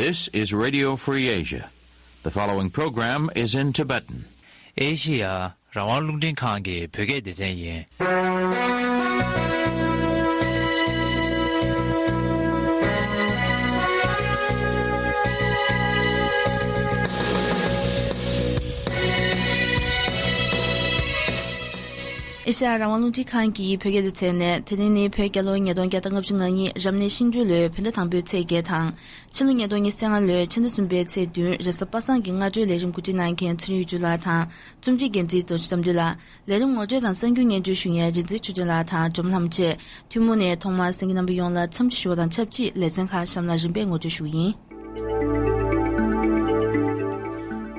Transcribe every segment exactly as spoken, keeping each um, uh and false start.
This is Radio Free Asia. The following program is in Tibetan. ཨེ་ཤི་ཡ་རང་དབང་རླུང་འཕྲིན་ཁང་གི་བོད་སྐད་སྡེ་ཚན་ཡིན། ཨེ་ཤ་ཡ་རང་དབང་རླུང་འཕྲིན་ཁང་གི་བོད་སྐད་སྡེ་ཚན་ནས། དེ་རིང་ནི་བོད་རྒྱལ་ལོ་ཉིས་སྟོང་བརྒྱ་དང་ལྔ་བཅུ་ང་གཉིས། རབ་གནས་ཤིང་སྦྲུལ་ལོའི་བོད་ཟླ་དང་པོའི་ཚེས་བརྒྱད་དང་། ཕྱི་ལོ་ཉིས་སྟོང་ཉི་ཤུ་རྩ་ལྔ་ལོའི་ཕྱི་ཟླ་གསུམ་པའི་ཚེས་བདུན། རེས་གཟའ་པ་སངས་ཀྱི་སྔ་དྲོའི་ལས་རིམ་གོ་སྒྲིག་གནང་མཁན་ཚེ་རིང་གཡུ་སྒྲོན་ལགས་དང་། རྩོམ་སྒྲིག་འགན་འཛིན་རྡོ་རྗེ་བསམ་འཕེལ་ལགས། ལས་རིམ་ངོ་སྤྲོད་དང་གསར་འགྱུར་སྙན་སྒྲོན་ཞུ་མཁན་རིག་འཛིན་ཆོས་སྒྲོན་ལགས་དང་། ལྗོན་ལྷམ་བཅས་ཐུན་མོང་ནས་ཐོག་མར་གསན་མཁན་རྣམ་པ་ཡོངས་ལ་འཚམས་འདྲི་ཞུ་བ་དང་ཆབས་ཅིག་ལེ་ཚན་ཁག་གཤམ་ལ་རིམ་པས་ངོ་སྤྲོད་ཞུ་གི་ཡིན།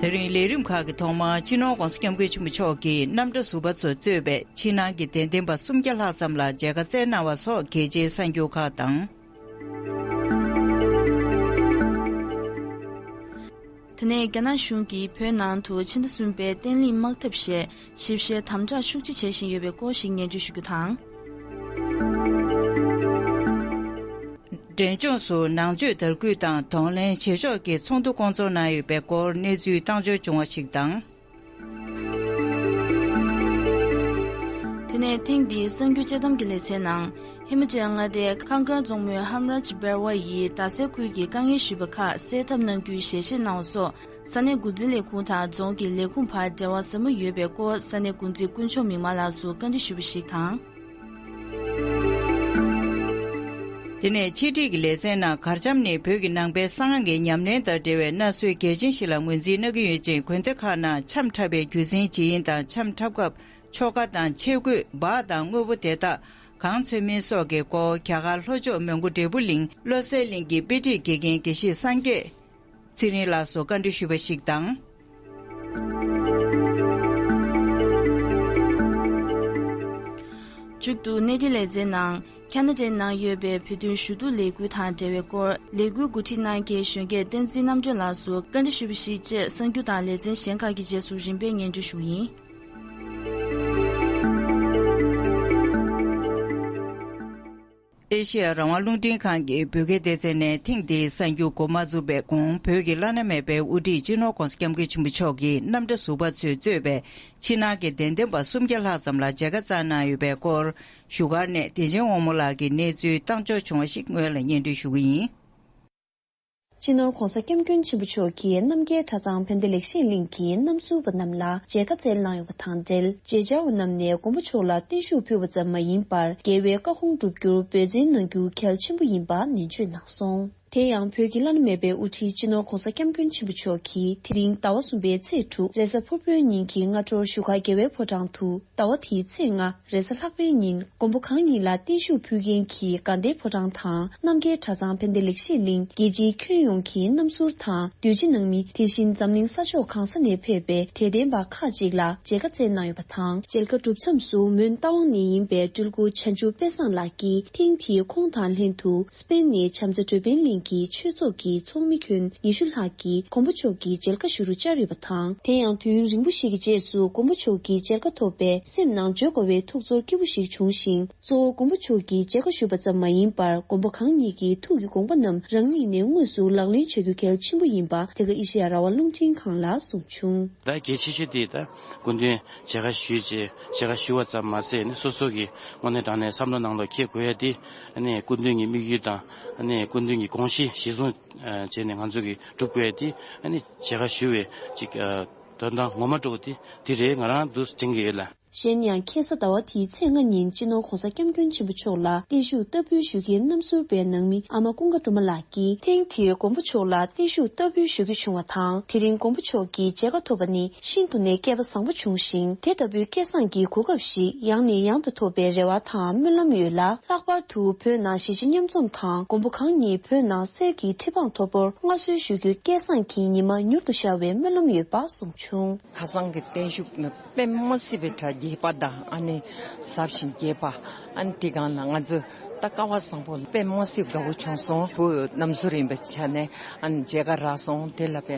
དེ་རིང་ལས་རིམ་ཁག་གི་ཐོག་མར་སྤྱི་ནོར་༸གོང་ས་༸སྐྱབས་མགོན་ཆེན་པོ་མཆོག་གིས་གནམ་གྲུ་ཟུར་པ་ཚོ་གཙོས་པའི་ཕྱི་ནང་གི་དད་ལྡན་པ་སུམ་བརྒྱ་ལྷག་ཙམ་ལ་མཇལ་ཁ་བསྩལ་གནང་བ་སོགས་གལ་ཆེའི་གསར་འགྱུར་ཁག་དང་། དེ་ནས་རྒྱ་ནག་གཞུང་གིས་བོད་ནང་དུ་ཕྱི་ཟླ་གསུམ་པའི་བརྟན་ལྷིང་དམག་འཐབ་ཞེས་ཞིབ་བཤེར་དམ་དྲག་ཤུགས་ཆེ་བྱེད་བཞིན་ཡོད་པའི་སྐོར་ཞིག་སྙན་སྒྲོན་ཞུ་རྒྱུ་དང་། འབྲས་ལྗོངས་སུ་ནང་ཆོས་དར་རྒུད་དང་གདོང་ལེན་བྱེད་ཕྱོགས་ཀྱི་ཚོགས་འདུ་བསྐོང་ཚོགས་གནང་ཡོད་པའི་སྐོར་གནས་ཚུལ་བཏང་འབྱོར་བྱུང་བ་ཞིག་དང་། དེ་ནས་ཐེངས་འདིའི་གསར་འགྱུར་དཔྱད་གཏམ་གྱི་ལེ་ཚན་ནང་། ཧི་མ་ཅལ་མངའ་སྡེའི་ཁང་དཀར་རྫོང་མུས་ཧམ་རཱཇ་བེར་ཝ་ཡིས་རྡ་སའི་ཁུལ་གྱི་དཀའ་ངལ་ཞུས་པ་ཁག་སེལ་ཐབས་གནང་རྒྱུའི་ཞལ་བཞེས་གནང་བ་སོགས། ས་གནས་འགོ་འཛིན་ལས་ཁུངས་དང་རྫོང་གི་ལས་ཁུངས་བར་འབྲེལ་བ་ཟབ་མོ་ཡོད་པའི་སྐོར། ས་གནས་འགོ་འཛིན་དཀོན་མཆོག་མིག་དམར་ལགས་སུ་བཀའ་འདྲི་ཞུས་པ་ཞིག་དང་། དེ་ནས་ཕྱི་དྲིལ་གྱི་ལེ་ཚན་ནང་། གར་འཆམ་ནི་བོད་ཀྱི་ནང་པའི་གསང་སྔགས་ཀྱི་ཉམས་ལེན་དང་འབྲེལ་བའི་གནའ་སྲོལ་གལ་ཆེན་ཞིག་ལ་ངོས་འཛིན་གནང་གི་ཡོད་ཅིང་། དགོན་སྡེ་ཁག་ནང་འཆམ་འཁྲབ་པའི་རྒྱུ་མཚན་ཇི་ཡིན་དང་། འཆམ་འཁྲབ་སྐབས་ཆོ་ག་དང་ཆས་གོས། སྦག་དང་དངོས་པོ་དེ་དག་གང་འཚོལ་མིན་སོགས་ཀྱི་སྐོར། རྒྱ་གར་ལྷོ་ཕྱོགས་མོན་གྷོ་འབྲས་སྤུངས་གླིང་བློ་གསལ་གླིང་གི་དཔེ་ཁྲིད་དགེ་རྒན་དགེ་བཤེས་སངས་རྒྱས་ཚེ་རིང་ལགས་སུ་བཀའ་འདྲི་ཞུས་པ་ཞིག་དང་། མཇུག་ཏུ་གནས་བརྟན་ལེ་ཚན་ནང་། ཁ་ན་ཌའི་ནང་ཡོད་པའི་བོད་དོན་ཞུ་གཏུག་ལས་འགུལ་དང་འབྲེལ་བའི་སྐོར། ལས་འགུལ་འགོ་ཁྲིད་གནང་མཁན་གཞོན་སྐྱེས་བསྟན་འཛིན་རྣམ་གྲོལ་ལགས་སུ་བཀའ་འདྲི་ཞུས་པ་ཞིག་བཅས། གསར་འགྱུར་དང་ལེ་ཚན་གཞན་ཁག་གི་རྗེས་སུ་རིམ་པས་སྙན་སྒྲོན་ཞུ་གི་ཡིན། ཨེ་ཤེ་ཡ་རང་དབང་རླུང་འཕྲིན་ཁང་གི་བོད་སྐད་སྡེ་ཚན་ནས་ཐེངས་འདིའི་གསར་འགྱུར་འགོ་མ་འཛུགས་པའི་གོང་། བོད་ཀྱི་བླ་ན་མེད་པའི་དབུ་ཁྲིད་སྤྱི་ནོར་༸གོང་ས་༸སྐྱབས་མགོན་ཆེན་པོ་མཆོག་གིས་གནམ་གྲུ་ཟུར་པ་ཚོས་གཙོས་པའི་ཕྱི་ནང་གི་དད་ལྡན་པ་སུམ་བརྒྱ་ལྷག་ཙམ་ལ་མཇལ་ཁ་བསྩལ་གནང་ཡོད་པའི་སྐོར། བཞུགས་སྒར་ནས་བདེ་ཆེན་དབང་མོ་ལགས་ཀྱིས་གནས་ཚུལ་བཏང་འབྱོར་བྱུང་བ་ཞིག་སྔོན་ལ་སྙན་སྒྲོན་ཞུ་གི་ཡིན། སྤྱི་ནོར་༸གོང་ས་༸སྐྱབས་མགོན་ཆེན་པོ་མཆོག་གིས་རྣམ་རྒྱལ་གྲྭ་ཚང་ཕན་བདེ་ལེགས་བཤད་གླིང་གི་རྣམ་ཟུར་པ་རྣམས་ལ་མཇལ་ཁ་བསྩལ་གནང་ཡོད་པ་དང་འབྲེལ། མཇལ་བཅར་བ་རྣམས་ནས་མགོན་པོ་མཆོག་ལ་བརྟན་བཞུགས་ཕུལ་བ་ཙམ་མ་ཡིན་པར། རྒྱལ་བའི་བཀའ་དགོངས་བསྒྲུབ་རྒྱུར་འབད་བརྩོན་གནང་རྒྱུ་གལ་ཆེན་པོ་ཡིན་པ་ནན་བརྗོད་གནང་སོང་། དེ་ཡང་བོད་ཀྱི་བླ་ན་མེད་པའི་དབུ་ཁྲིད་སྤྱི་ནོར་༸གོང་ས་༸སྐྱབས་མགོན་ཆེན་པོ་མཆོག་གིས་དེ་རིང་ཟླ་བ་གསུམ་པའི་ཚེས་དྲུག་རེས་གཟའ་ཕུར་བུའི་ཉིན་གྱི་སྔ་དྲོར་བཞུགས་སྒར་རྒྱལ་བའི་ཕོ་བྲང་དུ། ཟླ་བ་དེའི་ཚེས་ལྔ་རེས་གཟའ་ལྷག་པའི་ཉིན་མགོན་པོ་གང་ཉིད་ལ་བརྟན་བཞུགས་ཕུལ་མཁན་གྱི་དགའ་ལྡན་ཕོ་བྲང་དང་། རྣམ་རྒྱལ་གྲྭ་ཚང་ཕན་བདེ་ལེགས་བཤད་གླིང་། རྒྱལ་སྤྱིའི་ཁྱོན་ཡོངས་ཀྱི་རྣམ་ཟུར་དང་། དུས་ཆེན་གནང་མི། དེ་བཞིན་འཛམ་གླིང་ས་ཕྱོགས་གང་ས་ནས་ཕེབས་པའི་དད་ལྡན་པ་ཁག་ཅིག་ལ་མཇལ་ཁ་བསྩལ་གནང་ཡོད་པ་དང་། མཇལ་ཁ་གྲུབ་མཚམས་སུ་མོན་རྟ་དབང་ནས་ཡིན་པའི་སྤྲུལ་སྐུ་བྱང་ཆུབ་དཔལ་བཟང་ལགས་ཀྱིས། ཐེངས་འདིའི་ཁོང་དང་ལྷན་དུ་སྤེན་ནས་བྱམས་བརྩེ་འགྲོ་ཕན་གླིང་གི་ཆོས་ཚོགས་ཀྱི་ཚོགས་མི་ཁྱོན་ཉི་ཤུ་ལྷག་གིས་མགོན་པོ་མཆོག་གི་མཇལ་ཁ་ཞུ་རུ་བཅར་ཡོད་པ་དང་། དེ་ཡང་དུས་ཡུན་རིང་པོ་ཞིག་གི་རྗེས་སུ་མགོན་པོ་མཆོག་གི་མཇལ་ཁ་ཐོབ་པས། སེམས་ནང་བརྗོད་དཀའ་བའི་ཐུགས་ཚོར་སྐྱིད་པོ་ཞིག་བྱུང་ཞིང་། གཙོ་བོ་མགོན་པོ་མཆོག་གི་མཇལ་ཁ་ཞུས་པ་ཙམ་མ་ཡིན་པར། མགོན་པོ་གང་ཉིད་ཀྱི་ཐུགས་ཀྱི་དགོངས་པ་རྣམས་རང་ཉིད་ནས་དངོས་སུ་ལག་ལེན་བྱ་རྒྱུ་གལ་ཆེན་པོ་ཡིན་པ། དེ་ག་ཨེ་ཤེ་ཡ་རང་དབང་རླུང་འཕྲིན་ཁང་ལ་གསུངས་བྱུང་། ད་གལ་ཆེ་ཤོས་དེ་ད་སྐུ་མདུན་མཇལ་ཁ་ཞུས་རྗེས། མཇལ་ཁ་ཞུ་བ་ཙམ་མ་ཟད་ནི། སོ་སོ་གི་དངོས་གནས་དྲང་གནས་བསམ་བློ་ནང་ལ་འཁྱེར་དགོས་ཡ་དེ། ཨ་ནི་སྐུ་མདུན་གྱི་དམིགས་ཡུལ་དང་། ཨ་ནི་སྐུ་མདུན་གྱི་དགོངས་གཞི་གཞིར་བཟུང་བྱས་ནས་ང་ཚོ་གིས་སྒྲུབ་དགོས་ཡ་དེ། ཨ་ནི་མཇལ་ཁ་ཞུ་བའི་ཅིག་དོན་དག་ངོ་མ་འདྲ་བོ་དེ་དེ་རེད། ང་རང་འདུག་དྲན་གྱི་ཡོད་ལ། གཞན་ཡང་ཁ་སང་ཟླ་བ་དེའི་ཚེས་ལྔ་ཉིན་སྤྱི་ནོར་༸གོང་ས་༸སྐྱབས་མགོན་ཆེན་པོ་མཆོག་ལ་བརྟན་བཞུགས་བསྟར་འབུལ་ཞུ་མཁན་རྣམ་ཟུར་པའི་ནང་མི་ཨ་མ་ཀུན་དགའ་སྒྲོལ་མ་ལགས་ཀྱིས། ཐེངས་འདིར་མགོན་པོ་མཆོག་ལ་བརྟན་བཞུགས་བསྟར་འབུལ་ཞུ་རྒྱུ་བྱུང་བ་དང་། དེ་རིང་མགོན་པོ་མཆོག་གི་མཇལ་ཁ་ཐོབ་པ་ནི་ཤིན་ཏུ་ནས་སྐལ་པ་བཟང་པོ་བྱུང་ཞིང་། དེ་ལྟ་བུའི་སྐལ་བཟང་གི་གོ་སྐབས་ཤིག་ཡང་ནས་ཡང་དུ་ཐོབ་པའི་རེ་བ་དང་སྨོན་ལམ་ཡོད་ལ། ལྷག་པར་དུ་བོད་ནང་གཞིས་བྱེས་མཉམ་འཛོམས་དང་། མགོན་པོ་གང་ཉིད་བོད་ནང་གསེར་གྱི་ཁྲི་འཕང་མཐོ་པོར་མངའ་གསོལ་ཞུ་རྒྱུའི་སྐལ་བཟང་གི་ཉི་མ་མྱུར་དུ་ཤར་བའི་སྨོན་ལམ་ཡོད་པ་གསུངས་བྱུང་། ཁ་སང་གི་བརྟན་བཞུགས་ནི་དཔེ་མི་སྲིད་པའི་གྲ་རྒྱས་པ་དང་། ཨ་ནི་ཟབ་ཞིང་རྒྱས་པ། ཨ་ནི་དེ་སྒང་ལ་ང་ཚོས་ད་སྐལ་བ་བཟང་པོ་དཔེ་མི་སྲིད་དགའ་བོ་བྱུང་སོང་། བོད་རྣམ་ཟུར་ཡིན་པའི་ཆ་ནས་ཨ་ནི་མཇལ་ཁ་རག་སོང་། དེ་ལ་དཔེ་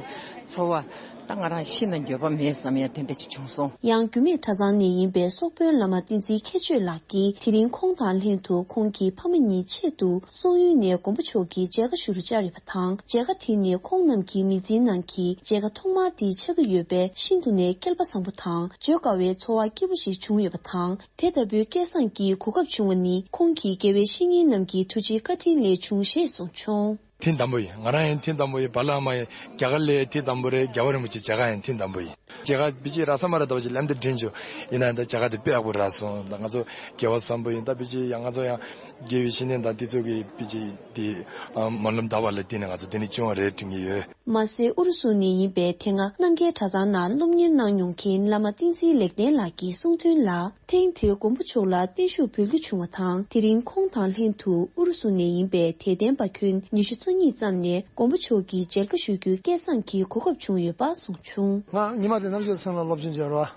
ཚོར་བ་ ད་ང་རང་ཤི་ན་འགྱོད་པ་མེད་བསམ་ཡ་དེ་འདྲ་ཅིག་བྱུང་སོང་། ཡང་རྒྱུད་སྨད་གྲྭ་ཚང་ནས་ཡིན་པའི་སོག་པོའི་བླ་མ་བསྟན་འཛིན་མཁས་ཆོས་ལགས་ཀྱིས། དེ་རིང་ཁོང་དང་ལྷན་དུ་ཁོང་གི་ཕ་མ་གཉིས་ཆེད་དུ་སོག་ཡུལ་ནས་མགོན་པོ་མཆོག་གི་མཇལ་ཁ་ཞུ་རུ་བཅར་ཡོད་པ་དང་། མཇལ་ཁ་དེ་ནི་ཁོང་རྣམས་ཀྱི་མི་ཚེའི་ནང་གི་མཇལ་ཁ་ཐོག་མ་དེ་ཆགས་ཀྱི་ཡོད་པས། ཤིན་ཏུ་ནས་སྐལ་པ་བཟང་པོ་དང་བརྗོད་དཀའ་བའི་ཚོར་བ་སྐྱིད་པོ་ཞིག་བྱུང་ཡོད་པ་དང་། དེ་ལྟ་བུའི་སྐལ་བཟང་གི་གོ་སྐབས་བྱུང་བ་ནི་ཁོང་གི་དགེ་བའི་བཤེས་གཉེན་རྣམས་ཀྱི་ཐུགས་རྗེའི་བཀའ་དྲིན་ལས་བྱུང་ཞེས་གསུངས་བྱུང་། ཐེངས་དང་པོ་ཡིན། ང་རང་ཡང་ཐེངས་དང་པོ་ཡིན། བ་ལ་མ་ཡིན། རྒྱ་གར་ལ་ཐེངས་དང་པོ་རེད། རྒྱལ་བ་རིན་པོ་ཆེ་མཇལ་ཁ་ཡང་ཐེངས་དང་པོ་ཡིན། མཇལ་ཁ་པི་ཅི་ར་ས་མ་ར་ད་བ་ཅི་ལམ་དེ་དྲན་བྱུང་། ཡིན་ན་ད་མཇལ་ཁ་དེ་དཔེ་ཡག་པོ་རག་སོང་། ད་ང་ཚོ་རྒྱལ་བ་བཟང་པོ་ཡིན། ད་པི་ཅི་ཡང་ང་ཚོ་ཡང་དགེ་བའི་བཤེས་གཉེན་དང་དེ་ཚོ་གི་པི་ཅི་དེ་སྨོན་ལམ་བཏབ་པ་ལ་བརྟེན་ནས་ང་ཚོ་དེ་ནས་བྱུང་བ་རེད་དྲན་གྱི་ཡོད། མ་ཟད་ཨུ་རུ་སུ་ནས་ཡིན་པའི་དེ་སྔ་རྣམ་རྒྱལ་གྲྭ་ཚང་ནང་སློབ་གཉེར་གནང་མྱོང་མཁན་བླ་མ་བསྟན་འཛིན་ལེགས་ལྡན་ལགས་ཀྱིས་གསུངས་དོན་ལ། ཐེངས་འདིར་མགོན་པོ་མཆོག་ལ་བརྟན་བཞུགས་འབུལ་རྒྱུ་བྱུང་བ་དང་། དེ་རིང་ཁོང་དང་ལྷན་དུ་ཨུ་རུ་སུ་ནས་ཡིན་པའི་དད་ལྡན་པ་ཁྱོན་ཉི་ཤུ་རྩ་གཉིས་ཙམ་ནས་མགོན་པོ་མཆོག་གི་མཇལ་ཁ་ཞུ་རྒྱུའི་སྐལ་བཟང་གི་གོ་སྐབས་བྱུང་ཡོད་པ་གསུངས་བྱུང་། ང་ཉི་མ་དེ་རྣམ་རྒྱལ་ཚང་ལ་སློབ་ཆེན་བྱས་རོགས།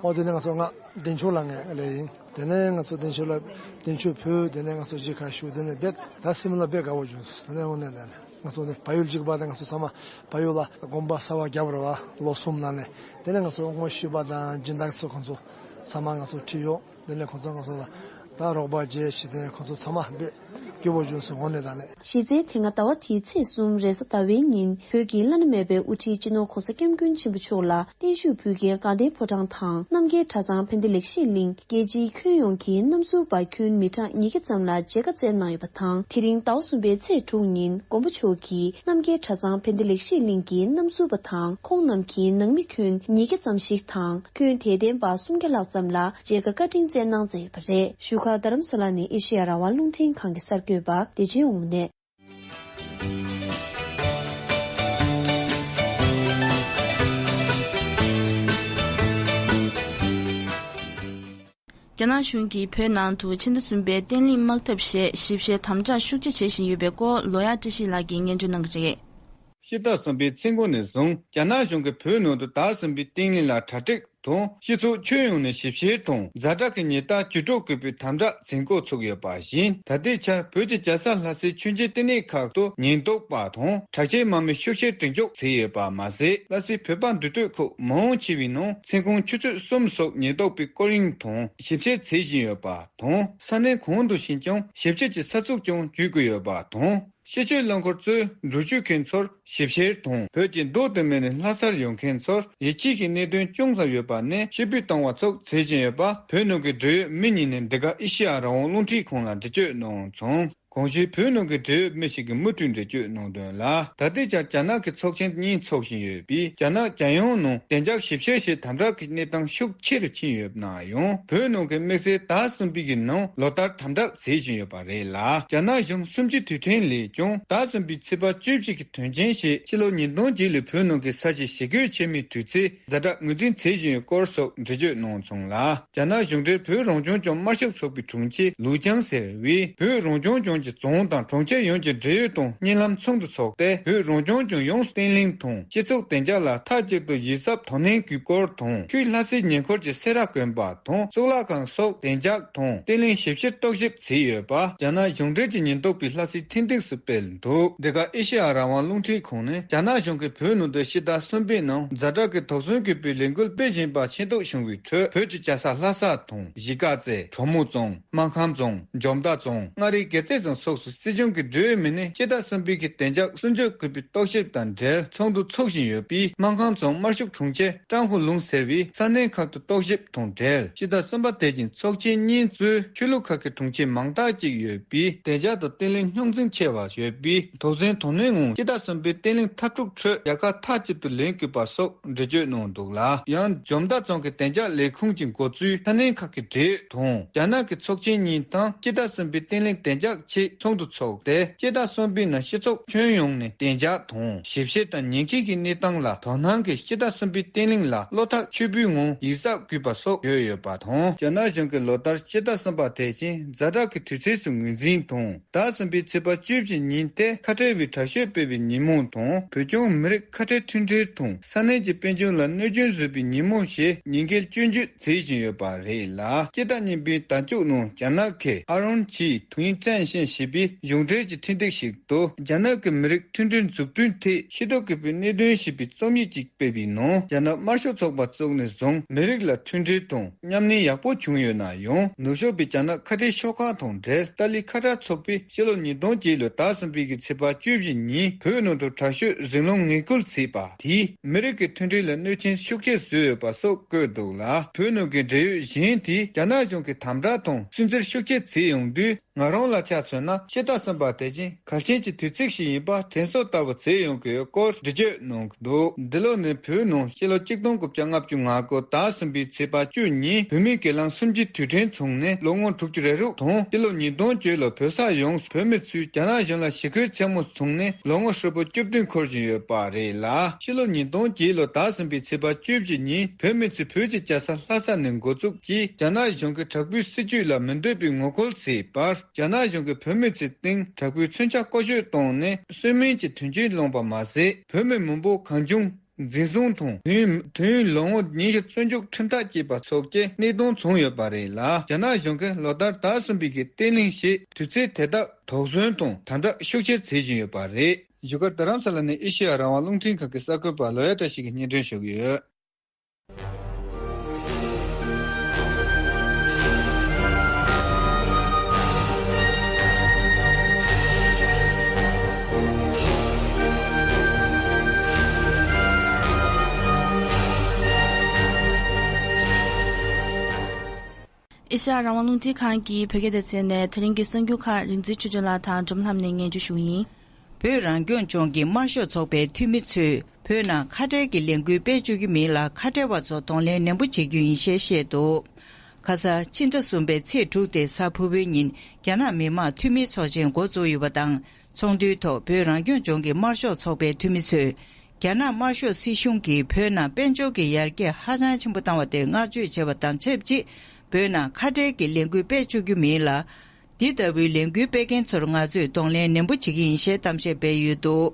ཨོ་དེ་ནས་ང་ཚོ་ང་བདེ་མཆོག་ལ་ངས་ལས་ཡིན། དེ་ནས་ང་ཚོ་བདེ་མཆོག་ལ་བདེ་མཆོག་བུ་དེ་ནས་ང་ཚོ་གཞིས་ཁ་ཞུགས། དེ་ནས་རྦད་ད་སིམ་ལ་རྦད་དགའ་བོ་བྱུང་། དེ་ནས་འོང་ནས་ལས་ནས། ང་ཚོ་ནི་བལ་ཡུལ་གཅིག་པ་དང་ང་ཚོ་ཚང་མ་བལ་ཡུལ་ལ་དགོན་པ་གསར་བ་བརྒྱབ་རེད་བ། ལོ་གསུམ་ནང་ནས། དེ་ནས་ང་ཚོ་དངོས་ཤུལ་པ་དང་སྦྱིན་བདག་ཚོ་ཁོང་ཚོ་ཚང་མ་ང་ཚོ་ཁྲིད་ཡོང་། དེ་ནས་ཁོང་ཚོ་ང་ཚོ་ལ་ད་རོགས་པ་བྱས་ཤིག་དེ་ཁོང་ཚོ་ཚང་མ་དཔེ་སྐྱིད་པོ་བྱུང་སོང་། དངོས་གནས་དྲང་གནས། གཞི་རྩའི་དེ་སྔ་ཟླ་བ་འདིའི་ཚེས་གསུམ་རེས་གཟའ་ཟླ་བའི་ཉིན་བོད་ཀྱི་བླ་ན་མེད་པའི་དབུ་ཁྲིད་སྤྱི་ནོར་༸གོང་ས་༸སྐྱབས་མགོན་ཆེན་པོ་མཆོག་ལ་བརྟན་བཞུགས་འབུལ་མཁན་དགའ་ལྡན་ཕོ་བྲང་དང་རྣམ་རྒྱལ་གྲྭ་ཚང་ཕན་བདེ་ལེགས་བཤད་གླིང་རྒྱལ་སྤྱིའི་ཁྱོན་ཡོངས་ཀྱི་རྣམ་ཟུར་པ་ཁྱོན་མི་གྲངས་ཉིས་བརྒྱ་ཙམ་ལ་མཇལ་ཁ་བསྩལ་གནང་ཡོད་པ་དང་། དེ་རིང་ཟླ་བ་གསུམ་པའི་ཚེས་དྲུག་ཉིན་མགོན་པོ་མཆོག་གིས་རྣམ་རྒྱལ་གྲྭ་ཚང་ཕན་བདེ་ལེགས་བཤད་གླིང་གི་རྣམ་ཟུར་པ་དང་ཁོང་རྣམས་ཀྱི་ནང་མི་ཁྱོན་ཉིས་བརྒྱ་ཙམ་ཞིག་དང་། ཁྱོན་དད་ལྡན་པ་སུམ་བརྒྱ་ལྷག་ཙམ་ལ་མཇལ་ཁ་བཀའ་དྲིན་བསྩལ་གནང་མཛད་ཡོད་པ་རེད། བཞུགས་སྒར་རྡ་རམ་ས་ལ་ནས་ཨེ་ཤེ་ཡ་རང་དབང་རླུང་འཕྲིན་ཁང་གི་གསར་འགོད་པ་བདེ་ཆེན་དབང་མོ་ནས། རྒྱ་ནག་གཞུང་གིས་བོད་ནང་དུ་ཕྱི་ཟླ་གསུམ་པའི་བརྟན་ལྷིང་དམག་འཐབ་ཞེས་ཞིབ་བཤེར་དམ་དྲག་ཤུགས་ཆེ་བྱེད་བཞིན་ཡོད་པའི་སྐོར་ལོ་ཡག་བཀྲ་ཤིས་ལགས་ཀྱིས་སྙན་སྒྲོན་གནང་གི་རེད། ཕྱི་ཟླ་གསུམ་པའི་ཚེས་འགོ་ནས་བཟུང་རྒྱ་ནག་གཞུང་གིས་བོད་ནང་དུ་ཟླ་གསུམ་པའི་བརྟན་ལྷིང་ལ་གྲ་སྒྲིག་དང་སྤྱི་ཚོགས་ཁྱོན་ཡོངས་ནས་ཞིབ་བཤེར་དང་ཛ་དྲག་གི་ཉེན་རྟགས་ཇུས་གཏོགས་དགོས་པའི་དམ་དྲག་འཛིན་སྐོར་ཚུགས་ཡོད་པ་བཞིན། ད་ལྟའི་ཆར་བོད་ཀྱི་རྒྱལ་ས་ལྷ་སའི་ཆོས་བརྒྱུད་བསྟི་གནས་ཁག་ཏུ་ཉེན་རྟོག་པ་དང་དྲག་ཆས་དམག་མི་ཤུགས་ཆེར་སྒྲིག་འཇོག་བྱས་ཡོད་པ་མ་ཟད། ལྷ་སའི་བོད་པ་འདུས་སྡོད་ཁུལ་མང་ཆེ་བའི་ནང་མཚན་གུང་ཆུ་ཚོད་གསུམ་སོགས་ཉེན་རྟོག་པས་སྐོར་གཡེང་དང་ཞིབ་བཤེར་བྱེད་བཞིན་ཡོད་པ་དང་། ས་གནས་གང་དུ་ཕྱིན་ཀྱང་ཞིབ་བཤེར་གྱི་ས་ཚུགས་ཀྱང་བརྒྱུད་དགོས་ཡོད་པ་དང་། སྤྱི་སྤྱོད་རླངས་འཁོར་གཙོས་འགྲུལ་སྐྱོད་མཁན་ཚོར་ཞིབ་བཤེར་དང་། བོད་ཀྱི་མདོ་དེ་མིན་ནས་ལྷ་སར་ཡོང་མཁན་ཚོར་ཡིད་ཆེས་ཀྱི་གནད་དོན་ཅུང་ཙམ་ཡོད་པ་ནས་ཕྱིར་འབུད་གཏོང་བ་སོགས་བྱེད་བཞིན་ཡོད་པ་བོད་ནང་གི་འབྲེལ་ཡོད་མི་གཉིས་ནས་འདི་ག་ཨེ་ཤེ་ཡ་རང་དབང་རླུང་འཕྲིན་ཁང་ལ་འགྲེལ་བརྗོད་གནང་སོང་། གོང་ཞུས་བོད་ནང་གི་འབྲེལ་ཡོད་མི་ཞིག་གིས་མུ་མཐུད་འགྲེལ་བརྗོད་གནང་དོན་ལ། ད་ལྟའི་ཆར་རྒྱ་ནག་གི་ཚོགས་ཆེན་གཉིས་འཚོགས་བཞིན་ཡོད་པས། རྒྱ་ནག་རྒྱལ་ཡོངས་ནང་བདེ་འཇགས་ཞིབ་བཤེར་ཞེས་དམ་དྲག་གི་གནས་སྟངས་ཤུགས་ཆེ་རུ་ཕྱིན་ཡོད་ན་ཡང་། བོད་ནང་གི་དམིགས་བསལ་ཟླ་གསུམ་པའི་གི་ནང་ལོ་ལྟར་དམ་དྲག་བྱེད་བཞིན་ཡོད་པ་རེད་ལ། རྒྱ་ནག་གཞུང་གསུམ་བཅུའི་དུས་དྲན་ལས་ཀྱང་ཟླ་གསུམ་པའི་ཚེས་པ་བཅུ་བཞི་གི་དོན་རྐྱེན་ཞེས་ཕྱི་ལོ་ཉིས་སྟོང་བརྒྱད་ལོའི་བོད་ནང་གི་ས་བྱི་ཞི་རྒོལ་ཆེན་མོའི་དུས་ཚེས་ཛ་དྲག་ངོས་འཛིན་བྱེད་བཞིན་ཡོད་སྐོར་སོགས་འགྲེལ་བརྗོད་གནང་སོང་ལ། རྒྱ་ནག་གཞུང་འབྲེལ་བོད་རང་སྐྱོང་ལྗོངས་དམར་ཤོག་ཚོགས་པའི་དྲུང་ཆེ་ལུའུ་ཅང་ཟེར་བས། བོད་རང་སྐྱོང་ལྗོངས་ཀྱི་རྫོང་དང་གྲོང་ཁྱེར་ཡོངས་ཀྱི་འབྲེལ་ཡོད་དང་བརྙན་ལམ་ཚོགས་འདུ་འཚོགས་ཏེ། བོད་རང་སྐྱོང་ལྗོངས་ཡོངས་སུ་བརྟན་ལྷིང་དང་སྤྱི་ཚོགས་བདེ་འཇགས་ལ་མཐའ་གཅིག་ཏུ་ཡིད་གཟབ་དོ་ནན་དགོས་སྐོར་དང་། ཆུའི་ལྷ་སའི་ཉེ་འཁོར་གྱི་སེ་ར་དགོན་པ་དང་གཙུག་ལག་ཁང་སོགས་བདེ་འཇགས་དང་བརྟན་ལྷིང་ཞིབ་བཤེར་རྟོག་ཞིབ་བྱས་ཡོད་པ་རྒྱ་ནག་གཞུང་འབྲེལ་གྱི་ཉེན་རྟོག་པས་ལྷ་སའི་འཕྲིན་སྟེགས་སུ་སྤེལ་འདུག་འདི་ག་ཨེ་ཤེ་ཡ་རང་དབང་རླུང་འཕྲིན་ཁང་ནས་རྒྱ་ནག་གཞུང་གིས་བོད་ནང་དུ་ཕྱི་ཟླ་གསུམ་པའི་ནང་ཛ་དྲག་གི་དོགས་ཟོན་དགོས་པའི་ལས་འགུལ་སྤེལ་བཞིན་པ་ཤེས་རྟོགས་བྱུང་བའི་ཁྲོད། བོད་ཀྱི་རྒྱལ་ས་ལྷ་ས་དང་། གཞིས་ཀ་རྩེ། གྲོ་མོ་རྫོང་། སྨར་ཁམས་རྫོང་། འཇོ་མདའ་རྫོང་། མངའ་རིས་དགེ་རྩེ་རྫོང་སོགས་སུ་སྲིད་གཞུང་གི་འབྲེལ་ཡོད་མི་སྣས་སྤྱི་ཟླ་གསུམ་པའི་གི་བདེ་འཇགས་སྲུང་སྐྱོབ་དགོས་པའི་རྟོག་ཞིབ་དང་འབྲེལ་ཚོགས་འདུ་འཚོགས་བཞིན་ཡོད་པས། སྨར་ཁམས་རྫོང་དམར་ཤོག་དྲུང་ཆེ་ཀྲང་ཧུ་ལུང་ཟེར་བས་ས་གནས་ཁག་ཏུ་རྟོག་ཞིབ་དང་འབྲེལ། ཕྱི་ཟླ་གསུམ་པ་དེ་བཞིན་ཚོགས་ཆེན་གཉིས་གཙོས་ཆོས་ལུགས་ཁག་གི་དྲུང་ཆེ་མང་དག་ཅིག་ཡོད་པས། བདེ་འཇགས་དང་བརྟན་ལྷིང་རྙོག་འཛིང་ཆེ་བ་ཡོད་པས། དོགས་ཟོན་དོ་ནན་ངང་སྤྱི་ཟླ་གསུམ་པའི་བརྟན་ལྷིང་འཐབ་འཁྲུག་ཁྲོད་རྒྱལ་ཁ་མཐའ་གཅིག་ཏུ་ལེན་དགོས་པ་སོགས་འགྲེལ་བརྗོད་གནང་འདུག་ལ། ཡང་འཇོ་མདའ་རྫོང་གི་བདེ་འཇགས་ལས་ཁུངས་ཀྱི་འགོ་གཙོས་ས་གནས་ཁག་གི་འབྲེལ་ཡོད་དང་རྒྱ་ནག་གི་ཚོགས་ཆེན་གཉིས་དང་སྤྱི་ཟླ་གསུམ་པའི་བརྟན་ལྷིང་བདེ་འཇགས་ཆེད་ཚོགས་འདུ་འཚོགས་ཏེ། སྤྱི་ཟླ་གསུམ་པའི་ནང་སྤྱི་ཚོགས་ཁྱོན་ཡོངས་ནས་བདེ་འཇགས་དང་ཞིབ་བཤེར་དང་ཉེན་ཁའི་གི་གནས་སྟངས་ལ་དོ་སྣང་གིས་སྤྱི་ཟླ་གསུམ་པའི་བརྟན་ལྷིང་ལ་བློ་ཐག་ཆོད་པོའི་ངང་ཡིད་གཟབ་དགོས་པ་སོགས་བརྗོད་ཡོད་པ་དང་། རྒྱ་ནག་གཞུང་གིས་ལོ་ལྟར་སྤྱི་ཟླ་གསུམ་པ་དེ་བཞིན་ཛ་དྲག་གི་དུས་ཚིགས་སུ་ངོས་འཛིན་དང་། ཟླ་གསུམ་པའི་ཚེས་པ་བཅུ་བཞི་ཉིན་དེ་ཁ་བྲལ་བའི་དྲག་ཤོས་སྤེལ་བའི་ཉིན་མོ་དང་། བོད་ལྗོངས་མི་རིགས་ཁ་བྲལ་མཐུན་སྒྲིལ་དང་ས་གནས་ཀྱི་དཔལ་འབྱོར་ལ་གནོད་སྐྱོན་བཟོས་པའི་ཉིན་མོ་ཞེས་ཉེས་འགེལ་སྐྱོན་བརྗོད་བྱེད་བཞིན་ཡོད་པ་རེད་ལ། སྤྱི་ཟླ་གཉིས་པའི་ཟླ་མཇུག་ནང་རྒྱ་ནག་གི་ཨ་རོན་ཆི་ཐུའུ་ཀྲན་ཤན་ ཞེས་པའི་གཞུང་འབྲེལ་གྱི་འཕྲིན་སྟེགས་ཤིག་ཏུ། རྒྱ་ནག་གི་མི་རིགས་མཐུན་སྒྲིལ་འཛུགས་སྐྲུན་ཐད་ཤེས་རྟོགས་དགོས་པའི་གནད་དོན་ཞེས་པའི་རྩོམ་ཡིག་ཅིག་སྤེལ་བའི་ནང་། རྒྱ་ནག་དམར་ཤོག་ཚོགས་པ་བཙུགས་ནས་བཟུང་མི་རིགས་ལ་མཐུན་སྒྲིལ་དང་མཉམ་གནས་ཡག་པོ་བྱུང་ཡོད་ན་ཡང་། ནུབ་ཕྱོགས་པའི་རྒྱ་ནག་ཁ་བྲལ་ཤོག་ཁག་དང་འབྲེལ། ཏཱ་ལའི་ཁ་བྲལ་ཚོགས་པས་ཕྱི་ལོ་ཉིས་སྟོང་བརྒྱད་ལོའི་ཟླ་གསུམ་པའི་གི་ཚེས་པ་བཅུ་བཞི་ཉིན་བོད་ནང་དུ་དྲག་ཤོས་གཟིམ་ལམ་ངན་སྐུལ་བྱས་པ་དེས་མི་རིགས་ཀྱི་མཐུན་སྒྲིལ་ལ་གནོད་སྐྱོན་ཤུགས་ཆེ་བཟོས་ཡོད་པ་སོགས་བཀོད་འདུག་ལ། བོད་ནང་གི་འབྲེལ་ཡོད་གཞན་དེས་རྒྱ་ནག་གཞུང་གི་དམ་དྲག་དང་སུན་གཙེར་ཤུགས་ཆེ་བྱས་ཡོང་དུས། ང་རང་ལ་ཆ་མཚོན་ན། ཕྱི་ཟླ་གསུམ་པ་དེ་བཞིན་གལ་ཆེན་གྱི་དུས་ཚིགས་ཤིག་ཡིན་པ་དྲན་གསོ་ལྟ་བུ་བྱས་ཡོང་གི་ཡོད་སྐོར་འགྲེལ་བརྗོད་གནང་གི་འདུག་འདི་ལོ་ནི་བོད་ནང་ཕྱི་ལོ་ཆིག་སྟོང་དགུ་བརྒྱ་ལྔ་བཅུ་ང་དགུ་ཟླ་གསུམ་པའི་ཚེས་པ་བཅུ་ཉིན་བོད་མིའི་སྒེར་ལངས་གསུམ་བཅུའི་དུས་དྲན་བྱུང་ནས་ལོ་ངོ་དྲུག་ཅུ་རེ་དྲུག་དང་། ཕྱི་ལོ་ཉིས་སྟོང་བཅུ་ལོ་བོད་ས་ཡོངས་སུ་བོད་མི་ཚོས་རྒྱ་ནག་གཞུང་ལ་ཞི་རྒོལ་ཆེན་མོ་བྱུང་ནས་ལོ་ངོ་ཧྲིལ་པོ་བཅུ་བདུན་འཁོར་བཞིན་ཡོད་པ་རེད་ལ། ཕྱི་ལོ་ཉིས་སྟོང་བརྒྱད་ལོ་ཟླ་གསུམ་པའི་ཚེས་པ་བཅུ་བཞི་ཉིན་བོད་མི་ཚོས་བོད་ཀྱི་རྒྱལ་ས་ལྷ་ས་ནས་འགོ་བཙུགས་ཀྱིས་རྒྱ་ནག་གཞུང་གི་དྲག་པོའི་སྲིད་བྱུས་ལ་མི་འདོད་པའི་ངོ་རྒོལ་བྱས་པར། རྒྱ་ནག་གཞུང་གིས་བོད་མི་ཚོའི་སྟེང་དྲག་པོའི་མཚོན་ཆ་བཀོལ་སྤྱོད་བཏང་ནས་གསོད་རྨས་ཀྱི་དོན་རྐྱེན་བསླངས་པ་མ་ཟད། བོད་མི་མང་པོ་གང་བྱུང་འཛིན་བཟུང་དང་། དུས་ཡུན་དུས་ཡུན་ལོ་ངོ་ཉི་ཤུ་བཙོན་འཇུག་ཁྲིམས་ཐག་བཅད་པ་སོགས་ཀྱི་གནད་དོན་བྱུང་ཡོད་པ་རེད་ལ། རྒྱ་ནག་གཞུང་གིས་ལོ་ལྟར་ཟླ་གསུམ་པའི་གི་བརྟན་ལྷིང་ཞེས་དུས་ཚོད་དེ་དག་དོགས་ཟོན་དང་དམ་དྲག་ཤུགས་ཆེ་བྱེད་བཞིན་ཡོད་པ་རེད། བཞུགས་སྒར་རྡ་རམ་ས་ལ་ནས་ཨེ་ཤེ་ཡ་རང་དབང་རླུང་འཕྲིན་ཁང་གི་གསར་འགོད་པ་ལོ་ཡ་བཀྲ་ཤིས་ཀྱིས་སྙན་སྒྲོན་ཞུ་གི་ཡོད། ཨེ་ཤ་ཡ་རང་དབང་རླུང་འཕྲིན་ཁང་གི་བོད་སྐད་སྡེ་ཚན་ནས་དེ་རིང་གི་གསར་འགྱུར་ཁག་རིག་འཛིན་ཆོས་སྒྲོན་ལགས་དང་འབྲོམ་ལྷམ་ནས་སྙན་སྒྲོན་ཞུ་གི་ཡིན། བོད་རང་སྐྱོང་ལྗོངས་ཀྱི་དམར་ཤོག་ཚོགས་པའི་འཐུས་མི་ཚོས་བོད་ནང་ཁ་བྲལ་གྱི་ལས་འགུལ་སྤེལ་བཅུག་རྒྱུ་མིན་ལ། ཁ་བྲལ་བ་ཚོ་གདོང་ལེན་ནན་པོ་བྱེད་རྒྱུ་ཡིན་ཞེས་བཤད་འདུག་ཁ་ས་ཕྱི་ཟླ་གསུམ་པའི་ཚེས་དྲུག་སྟེ་གཟའ་ཕུར་བུའི་ཉིན། རྒྱ་ནག་མི་དམངས་འཐུས་མིའི་ཚོགས་ཆེན་འགོ་བཙུགས་ཡོད་པ་དང་། ཚོགས་འདུའི་ཐོག་བོད་རང་སྐྱོང་ལྗོངས་ཀྱི་དམར་ཤོག་ཚོགས་པའི་འཐུས་མི་ཚོས། རྒྱ་ནག་དམར་ཤོག་སྲིད་གཞུང་གིས་བོད་ནང་དཔལ་འབྱོར་གྱི་ཡར་རྒྱས་ཧ་ཅང་ཆེན་པོ་བཏང་བ་དེར་བསྔགས་བརྗོད་བྱས་པ་དང་ཆབས་ཅིག་བོད་ནང་ཁ་བྲལ་གྱི་ལས་འགུལ་སྤེལ་བཅུག་རྒྱུ་མིན་ལ། འདི་ལྟ་བུའི་ལས་འགུལ་སྤེལ་མཁན་ཚོར་ང་ཚོས་གདོང་ལེན་ནན་པོ་བྱེད་ཀྱི་ཡིན་ཞེས་གཏམ་བཤད་སྤེལ་ཡོད་འདུག་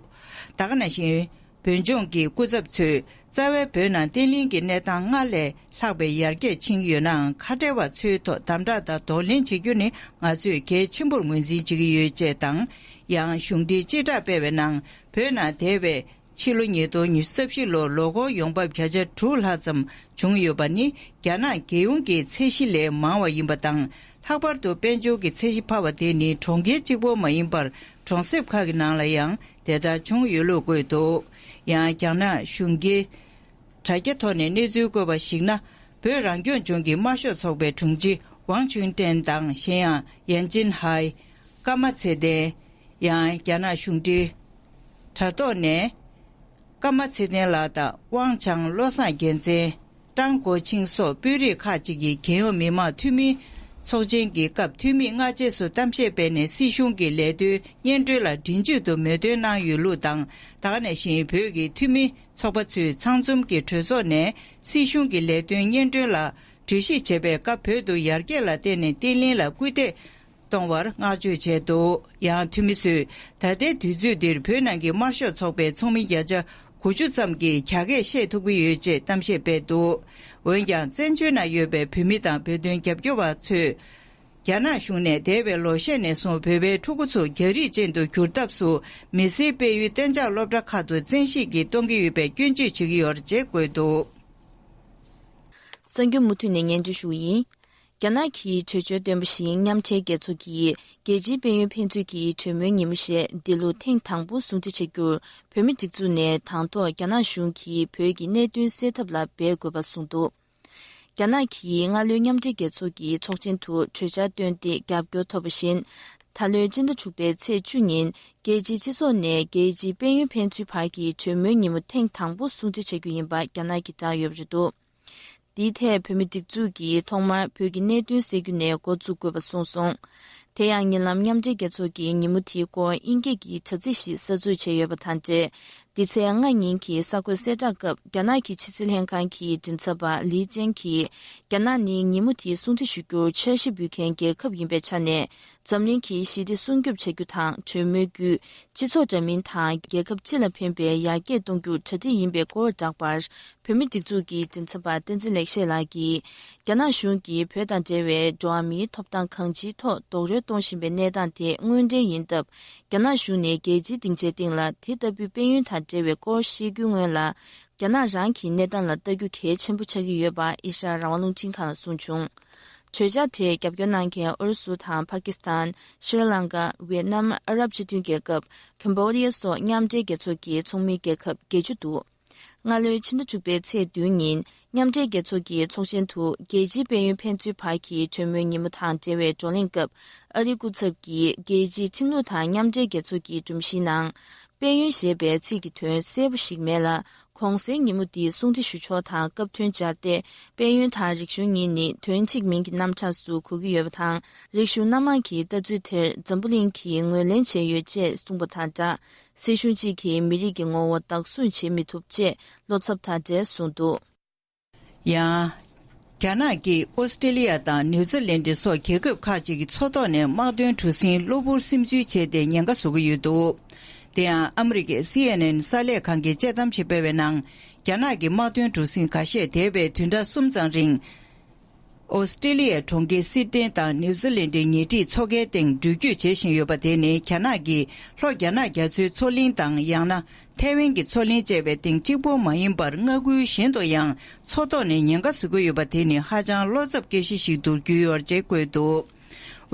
ད་ག་ནང་བཞིན། བོད་ལྗོངས་ཀྱི་སྐུ་ཚབ་ཚོས་རྩ་བའི་བོད་ནང་བརྟན་ལྷིང་གི་གནས་སྟངས་སྔར་ལས་ལྷག་པའི་ཡར་རྒྱས་ཕྱིན་ཡོད་ནའང་། ཁ་བྲལ་བ་ཚོའི་ཐོག་དམ་དྲག་དང་གདོང་ལེན་བྱེད་རྒྱུ་ནི་ང་ཚོས་གལ་ཆེན་པོར་ངོས་འཛིན་བྱེད་ཀྱི་ཡོད་ཅེས་དང་། ཡང་གཞུང་འབྲེལ་སྤྱི་བསྒྲགས་སྤེལ་བའི་ནང་། བོད་ནང་འདས་པའི་ཕྱི་ལོ་ཉིས་སྟོང་ཉི་ཤུ་རྩ་བཞི་ལོར་ལོ་འཁོར་ཡོང་འབབ་བརྒྱ་ཆ་དྲུག་ལྷག་ཙམ་བྱུང་ཡོད་པ་ནི། རྒྱ་ནག་རྒྱལ་ཡོངས་ཀྱི་ཚད་གཞི་ལས་མང་བ་ཡིན་པ་དང་། ལྷག་པར་དུ་དཔལ་འབྱོར་གྱི་ཚད་གཞི་འཕར་བ་དེ་ནི་གྲོང་ཁྱེར་གཅིག་པོ་མ་ཡིན་པར། གྲོང་གསེབ་ཁག་གི་ནང་ལ་ཡང་དེ་ལྟར་བྱུང་ཡོད་ལུགས་བཀོད་འདུག་ཡང་རྒྱ་ནག་གཞུང་གིས་དྲ་རྒྱ་ཐོག་ནས་གནས་ཚུལ་བཀོད་པར་གཞིགས་ན། བོད་རང་སྐྱོང་ལྗོངས་ཀྱི་དམར་ཤོག་ཚོགས་པའི་དྲུང་ཆེ་ཝང་ཅུན་ཀྲེང་དང་། གཞན་ཡང་ཡན་ཅིན་ཧའེ། ཀརྨ་ཚེ་བརྟན། ཡང་རྒྱ་ནག་གཞུང་འབྲེལ་དྲ་ཐོག་ནས། ཀརྨ་ཚེ་བརྟན་ལགས་དང་དབང་ཆང་བློ་བཟང་རྒྱལ་མཚན། ཀྲང་གོ་ཆིང་སོགས་དཔོན་རིགས་ཁག་ཅིག་གིས་རྒྱལ་ཡོངས་མི་དམངས་འཐུས་མིའི་ཚོགས་ཆེན་གྱི་སྐབས། འཐུས་མིས་སྔ་རྗེས་སུ་གཏམ་བཤད་སྤེལ་ནས། སྲིད་གཞུང་གི་ལས་དོན་སྙན་སྒྲོན་ལ་མགྲིན་གཅིག་ཏུ་མོས་མཐུན་གནང་ཡོད་ལུགས་དང་། ད་ག་ནང་བཞིན་བོད་ཀྱི་འཐུས་མི་ཚོགས་པ་ཚོས་ཚང་འཛོམས་ཀྱི་གྲོས་ཚོགས་ནས། སྲིད་གཞུང་གི་ལས་དོན་སྙན་སྒྲོན་ལ་གྲོས་ཞིབ་བྱེད་པའི་སྐབས། བོད་དུ་ཡར་རྒྱས་ལ་བརྟེན་ནས་བརྟན་ལྷིང་ལ་སྐུལ་འདེད་གཏོང་བར་བསྔགས་བརྗོད་བྱས་འདུག་ཡང་འཐུས་མི་ཚོས་ད་ལྟའི་དུས་ཚོད་འདིར་བོད་ནང་གི་དམར་ཤོག་ཚོགས་པའི་ཚོགས་མི་བརྒྱ་ཆ་དགུ་བཅུ་ཙམ་གྱིས་རྒྱ་སྐད་བཤད་ཐུབ་ཀྱི་ཡོད་ཅེས་གཏམ་བཤད་སྤེལ་འདུག་འོན་ཀྱང་། བཙན་བྱོལ་ནང་ཡོད་པའི་བོད་མི་དང་བོད་དོན་རྒྱབ་སྐྱོར་བ་ཚོས། རྒྱ་ནག་གཞུང་ནས་འདས་པའི་ལོ་ཤས་ནས་བཟུང་བོད་པའི་ཕྲུ་གུ་ཚོ་རྒྱ་རིགས་ཅན་དུ་བསྒྱུར་ཐབས་སུ། མི་སེར་སྤེལ་ཡུལ་གཏན་འཇགས་སློབ་གྲྭ་ཁག་ཏུ་བཙན་ཤེད་ཀྱིས་གཏོང་གི་ཡོད་པའི་སྐྱོན་བརྗོད་བྱེད་ཀྱི་ཡོད་ཅེས་བཀོད་འདུག་གསར་འགྱུར་མུ་མཐུད་ནས་སྙན་སྒྲོན་ཞུ་གི་ཡིན། རྒྱ་ནག་གིས་གྲོས་ཆོད་བཏོན་པ་བཞིན། མཉམ་འབྲེལ་རྒྱལ་ཚོགས་ཀྱིས་རྒྱལ་སྤྱིའི་དཔལ་ཡོན་ཕན་ཚུན་གྱི་གྲོས་མོལ་ཉིན་མོ་ཞེས་འདི་ལོ་ཐེངས་དང་པོ་སྲུང་བརྩི་བྱ་རྒྱུར། བོད་མིའི་སྒྲིག་འཛུགས་ནས་དང་ཐོག་རྒྱ་ནག་གཞུང་གིས་བོད་ཀྱི་གནད་དོན་སེལ་ཐབས་ལ་འབད་དགོས་པ་གསུངས་འདུག་རྒྱ་ནག་གིས་སྔ་ལོའི་མཉམ་འབྲེལ་རྒྱལ་ཚོགས་ཀྱི་ཚོགས་ཆེན་དུ་གྲོས་འཆར་བཏོན་ཏེ་རྒྱབ་སྐྱོར་ཐོབ་པ་བཞིན། ད་ལོའི་སྤྱི་ཟླ་དྲུག་པའི་ཚེས་བཅུ་ཉིན། རྒྱལ་སྤྱིའི་སྤྱི་ཚོགས་ནས་རྒྱལ་སྤྱིའི་དཔལ་ཡོན་ཕན་ཚུན་བར་གྱི་གྲོས་མོལ་ཉིན་མོ་ཐེངས་དང་པོ་སྲུང་བརྩི་བྱ་རྒྱུ་ཡིན་པ་རྒྱ་ནག་གིས་བསྒྲགས་ཡོད་པ་རེད་འདུག་འདིའི་ཐད་བོད་མིའི་སྒྲིག་འཛུགས་ཀྱིས་ཐོག་མར་བོད་ཀྱི་གནད་དོན་སེལ་རྒྱུ་ནས་འགོ་བཙུགས་དགོས་པ་གསུངས་སོང་། དེ་ཡང་ཉེ་ལམ་མཉམ་འབྲེལ་རྒྱལ་ཚོགས་ཀྱིས་ཉིན་མོ་དེའི་སྐོར་དབྱིན་སྐད་ཀྱི་དྲ་ཚིགས་ཤིག་གསར་འཛུགས་བྱས་ཡོད་པ་དང་འབྲེལ། འདི་ཚེས་ལྔ་ཉིན་གྱི་གསར་འགོད་གསལ་བསྒྲགས་སྐབས། རྒྱ་ནག་གི་ཕྱི་སྲིད་ལྷན་ཁང་གི་མགྲིན་ཚབ་པ་ལི་ཅན་གྱིས། རྒྱ་ནག་ནི་ཉིན་མོ་དེའི་སྲུང་བརྩི་ཞུ་རྒྱུར་འཆར་གཞི་འབུལ་མཁན་རྒྱལ་ཁབ་ཡིན་པའི་ཆ་ནས། འཛམ་གླིང་གིས་ཞི་བདེ་སྲུང་སྐྱོབ་བྱ་རྒྱུ་དང་། གྲོས་མོལ་བརྒྱུད་སྤྱི་ཚོགས་འདྲ་མིན་དང་རྒྱལ་ཁབ་སྤྱི་ལ་ཕན་པའི་ཡར་རྒྱས་གཏོང་རྒྱུར་གྲ་སྒྲིག་ཡིན་པའི་སྐོར་བསྒྲགས་པར། བོད་མིའི་སྒྲིག་འཛུགས་ཀྱི་མགྲིན་ཚབ་པ་བསྟན་འཛིན་ལེགས་བཤད་ལགས་ཀྱིས། རྒྱ་ནག་གཞུང་གིས་བོད་དང་འབྲེལ་བའི་འགྲོ་བ་མིའི་ཐོབ་ཐང་གང་ཅིའི་ཐོག་རྡོག་རོལ་ གཏོང་བཞིན་པའི་གནས་སྟངས་དེ་དངོས་འབྲེལ་ཡིན་སྟབས། རྒྱ་ནག་གཞུང་ནས་རྒྱལ་སྤྱིའི་སྡིངས་ཆའི་སྟེང་ལ་དེ་ལྟ་བུའི་དཔལ་ཡོན་དང་འབྲེལ་བའི་སྐོར་བཤད་རྒྱུའི་སྔོན་ལ། རྒྱ་ནག་རང་གི་གནས་སྟངས་ལ་ལྟ་རྒྱུ་གལ་ཆེན་པོ་ཆགས་ཀྱི་ཡོད་པ་ཨེ་ཤ་ཡ་རང་དབང་རླུང་འཕྲིན་ཁང་ལ་གསུངས་བྱུང་། གྲོས་འཆར་དེར་རྒྱབ་སྐྱོར་གནང་མཁན་ཨུ་རུ་སུ་དང་ཕ་ཀི་སི་ཐན། ཤྲི་ལང་ཀ། ཝེ་ཏི་ནམ། ཨ་རབ་སྤྱི་མཐུན་རྒྱལ་ཁབ། ཀམ་བོ་ཌི་ཡ་སོགས་མཉམ་འབྲེལ་རྒྱལ་ཚོགས་ཀྱི་ཚོགས་མི་རྒྱལ་ཁབ་བརྒྱད་ཅུ་འདུག་སྔ་ལོའི་ཕྱི་ཟླ་དྲུག་པའི་ཚེས་བདུན་ཉིན། མཉམ་འབྲེལ་རྒྱལ་ཚོགས་ཀྱི་ཚོགས་ཆེན་དུ་རྒྱལ་སྤྱིའི་དཔལ་ཡོན་ཕན་ཚུན་བར་གྱི་གྲོས་མོལ་ཉིན་མོ་དང་འབྲེལ་བའི་བགྲོ་གླེང་སྐབས། ཨ་རིའི་སྐུ་ཚབ་ཀྱིས་རྒྱལ་སྤྱིའི་ཁྲིམས་ལུགས་དང་མཉམ་འབྲེལ་རྒྱལ་ཚོགས་ཀྱི་སྒྲོམ་གཞིའི་ནང་། དཔལ་ཡོན་ཞེས་པའི་ཚིག་གི་དོན་གསལ་པོ་ཞིག་མེད་ལ། གོང་གསལ་ཉིན་མོ་འདིའི་གསུང་འཕྲིན་ཞུ་ཕྱོགས་དང་སྐབས་དོན་སྦྱར་ཏེ། དཔལ་ཡོན་དང་རིག་གཞུང་གཉིས་ནི་དོན་གཅིག་མིང་གི་རྣམ་གྲངས་སུ་གོ་གི་ཡོད་པ་དང་། རིག་གཞུང་སྣ་མང་གི་ལྟ་ཚུལ་དེར་འཛམ་བུ་གླིང་གིས་ངོས་ལེན་བྱས་ཡོད་ཅེས་གསུངས་པ་དང་སྦྲགས། སྲིད་གཞུང་གཅིག་གིས་མི་རིགས་ཀྱི་ངོ་བོ་བདག་བཟུང་བྱེད་མི་ཐུབ་ཅེས་བློ་འཚབ་དང་འབྲེལ་གསུངས་འདུག་ཡང་། རྒྱ་ནག་གིས་ཨོ་སི་ཀྲི་ལི་ཡ་དང་ནིའུ་ཛི་ལན་སོགས་རྒྱལ་ཁབ་ཁག་ཅིག་གི་མཚོ་ཐོག་ནས་དམག་དོན་གྲུ་གཟིངས་གློ་བུར་སིམ་འཛུལ་བྱས་ཏེ་ཉེན་ཁ་བཟོ་གི་ཡོད་འདུག་དེ་ཡང་ཨ་མི་རི་ཀའི་སི་ཨེན་ཨེན་གསར་ལས་ཁང་གིས་དཔྱད་གཏམ་ཞིག་སྤེལ་བའི་ནང་། རྒྱ་ནག་གི་དམག་དོན་གྲུ་གཟིངས་ཁ་ཤས་འདས་པའི་བདུན་ཕྲག་གསུམ་ཙམ་རིང་། ཨོ་སི་ཀྲི་ལི་ཡའི་གྲོང་ཁྱེར་སིད་ནི་དང་ནིའུ་ཛི་ལན་ཌའི་ཉེ་འཁྲིས་མཚོ་ཁའི་སྟེང་འགྲུལ་སྐྱོད་བྱེད་བཞིན་ཡོད་པ་དེ་ནི་རྒྱ་ནག་གིས་ལྷོ་རྒྱ་ནག་རྒྱ་མཚོའི་མཚོ་གླིང་དང་ཡང་ན་ཐའེ་ཝན་གྱི་མཚོ་གླིང་བཅས་པའི་སྟེང་གཅིག་པོ་མ་ཡིན་པར་མངའ་ཁུལ་གཞན་དུ་ཡང་མཚོ་ཐོག་ནས་ཉེན་ཁ་བཟོ་གི་ཡོད་པ་དེ་ནི་ཧ་ཅང་བློ་འཚབ་སྐྱེ་གཞི་ཞིག་ཏུ་གྱུར་ཡོད་ཅེས་བཀོད་འདུག་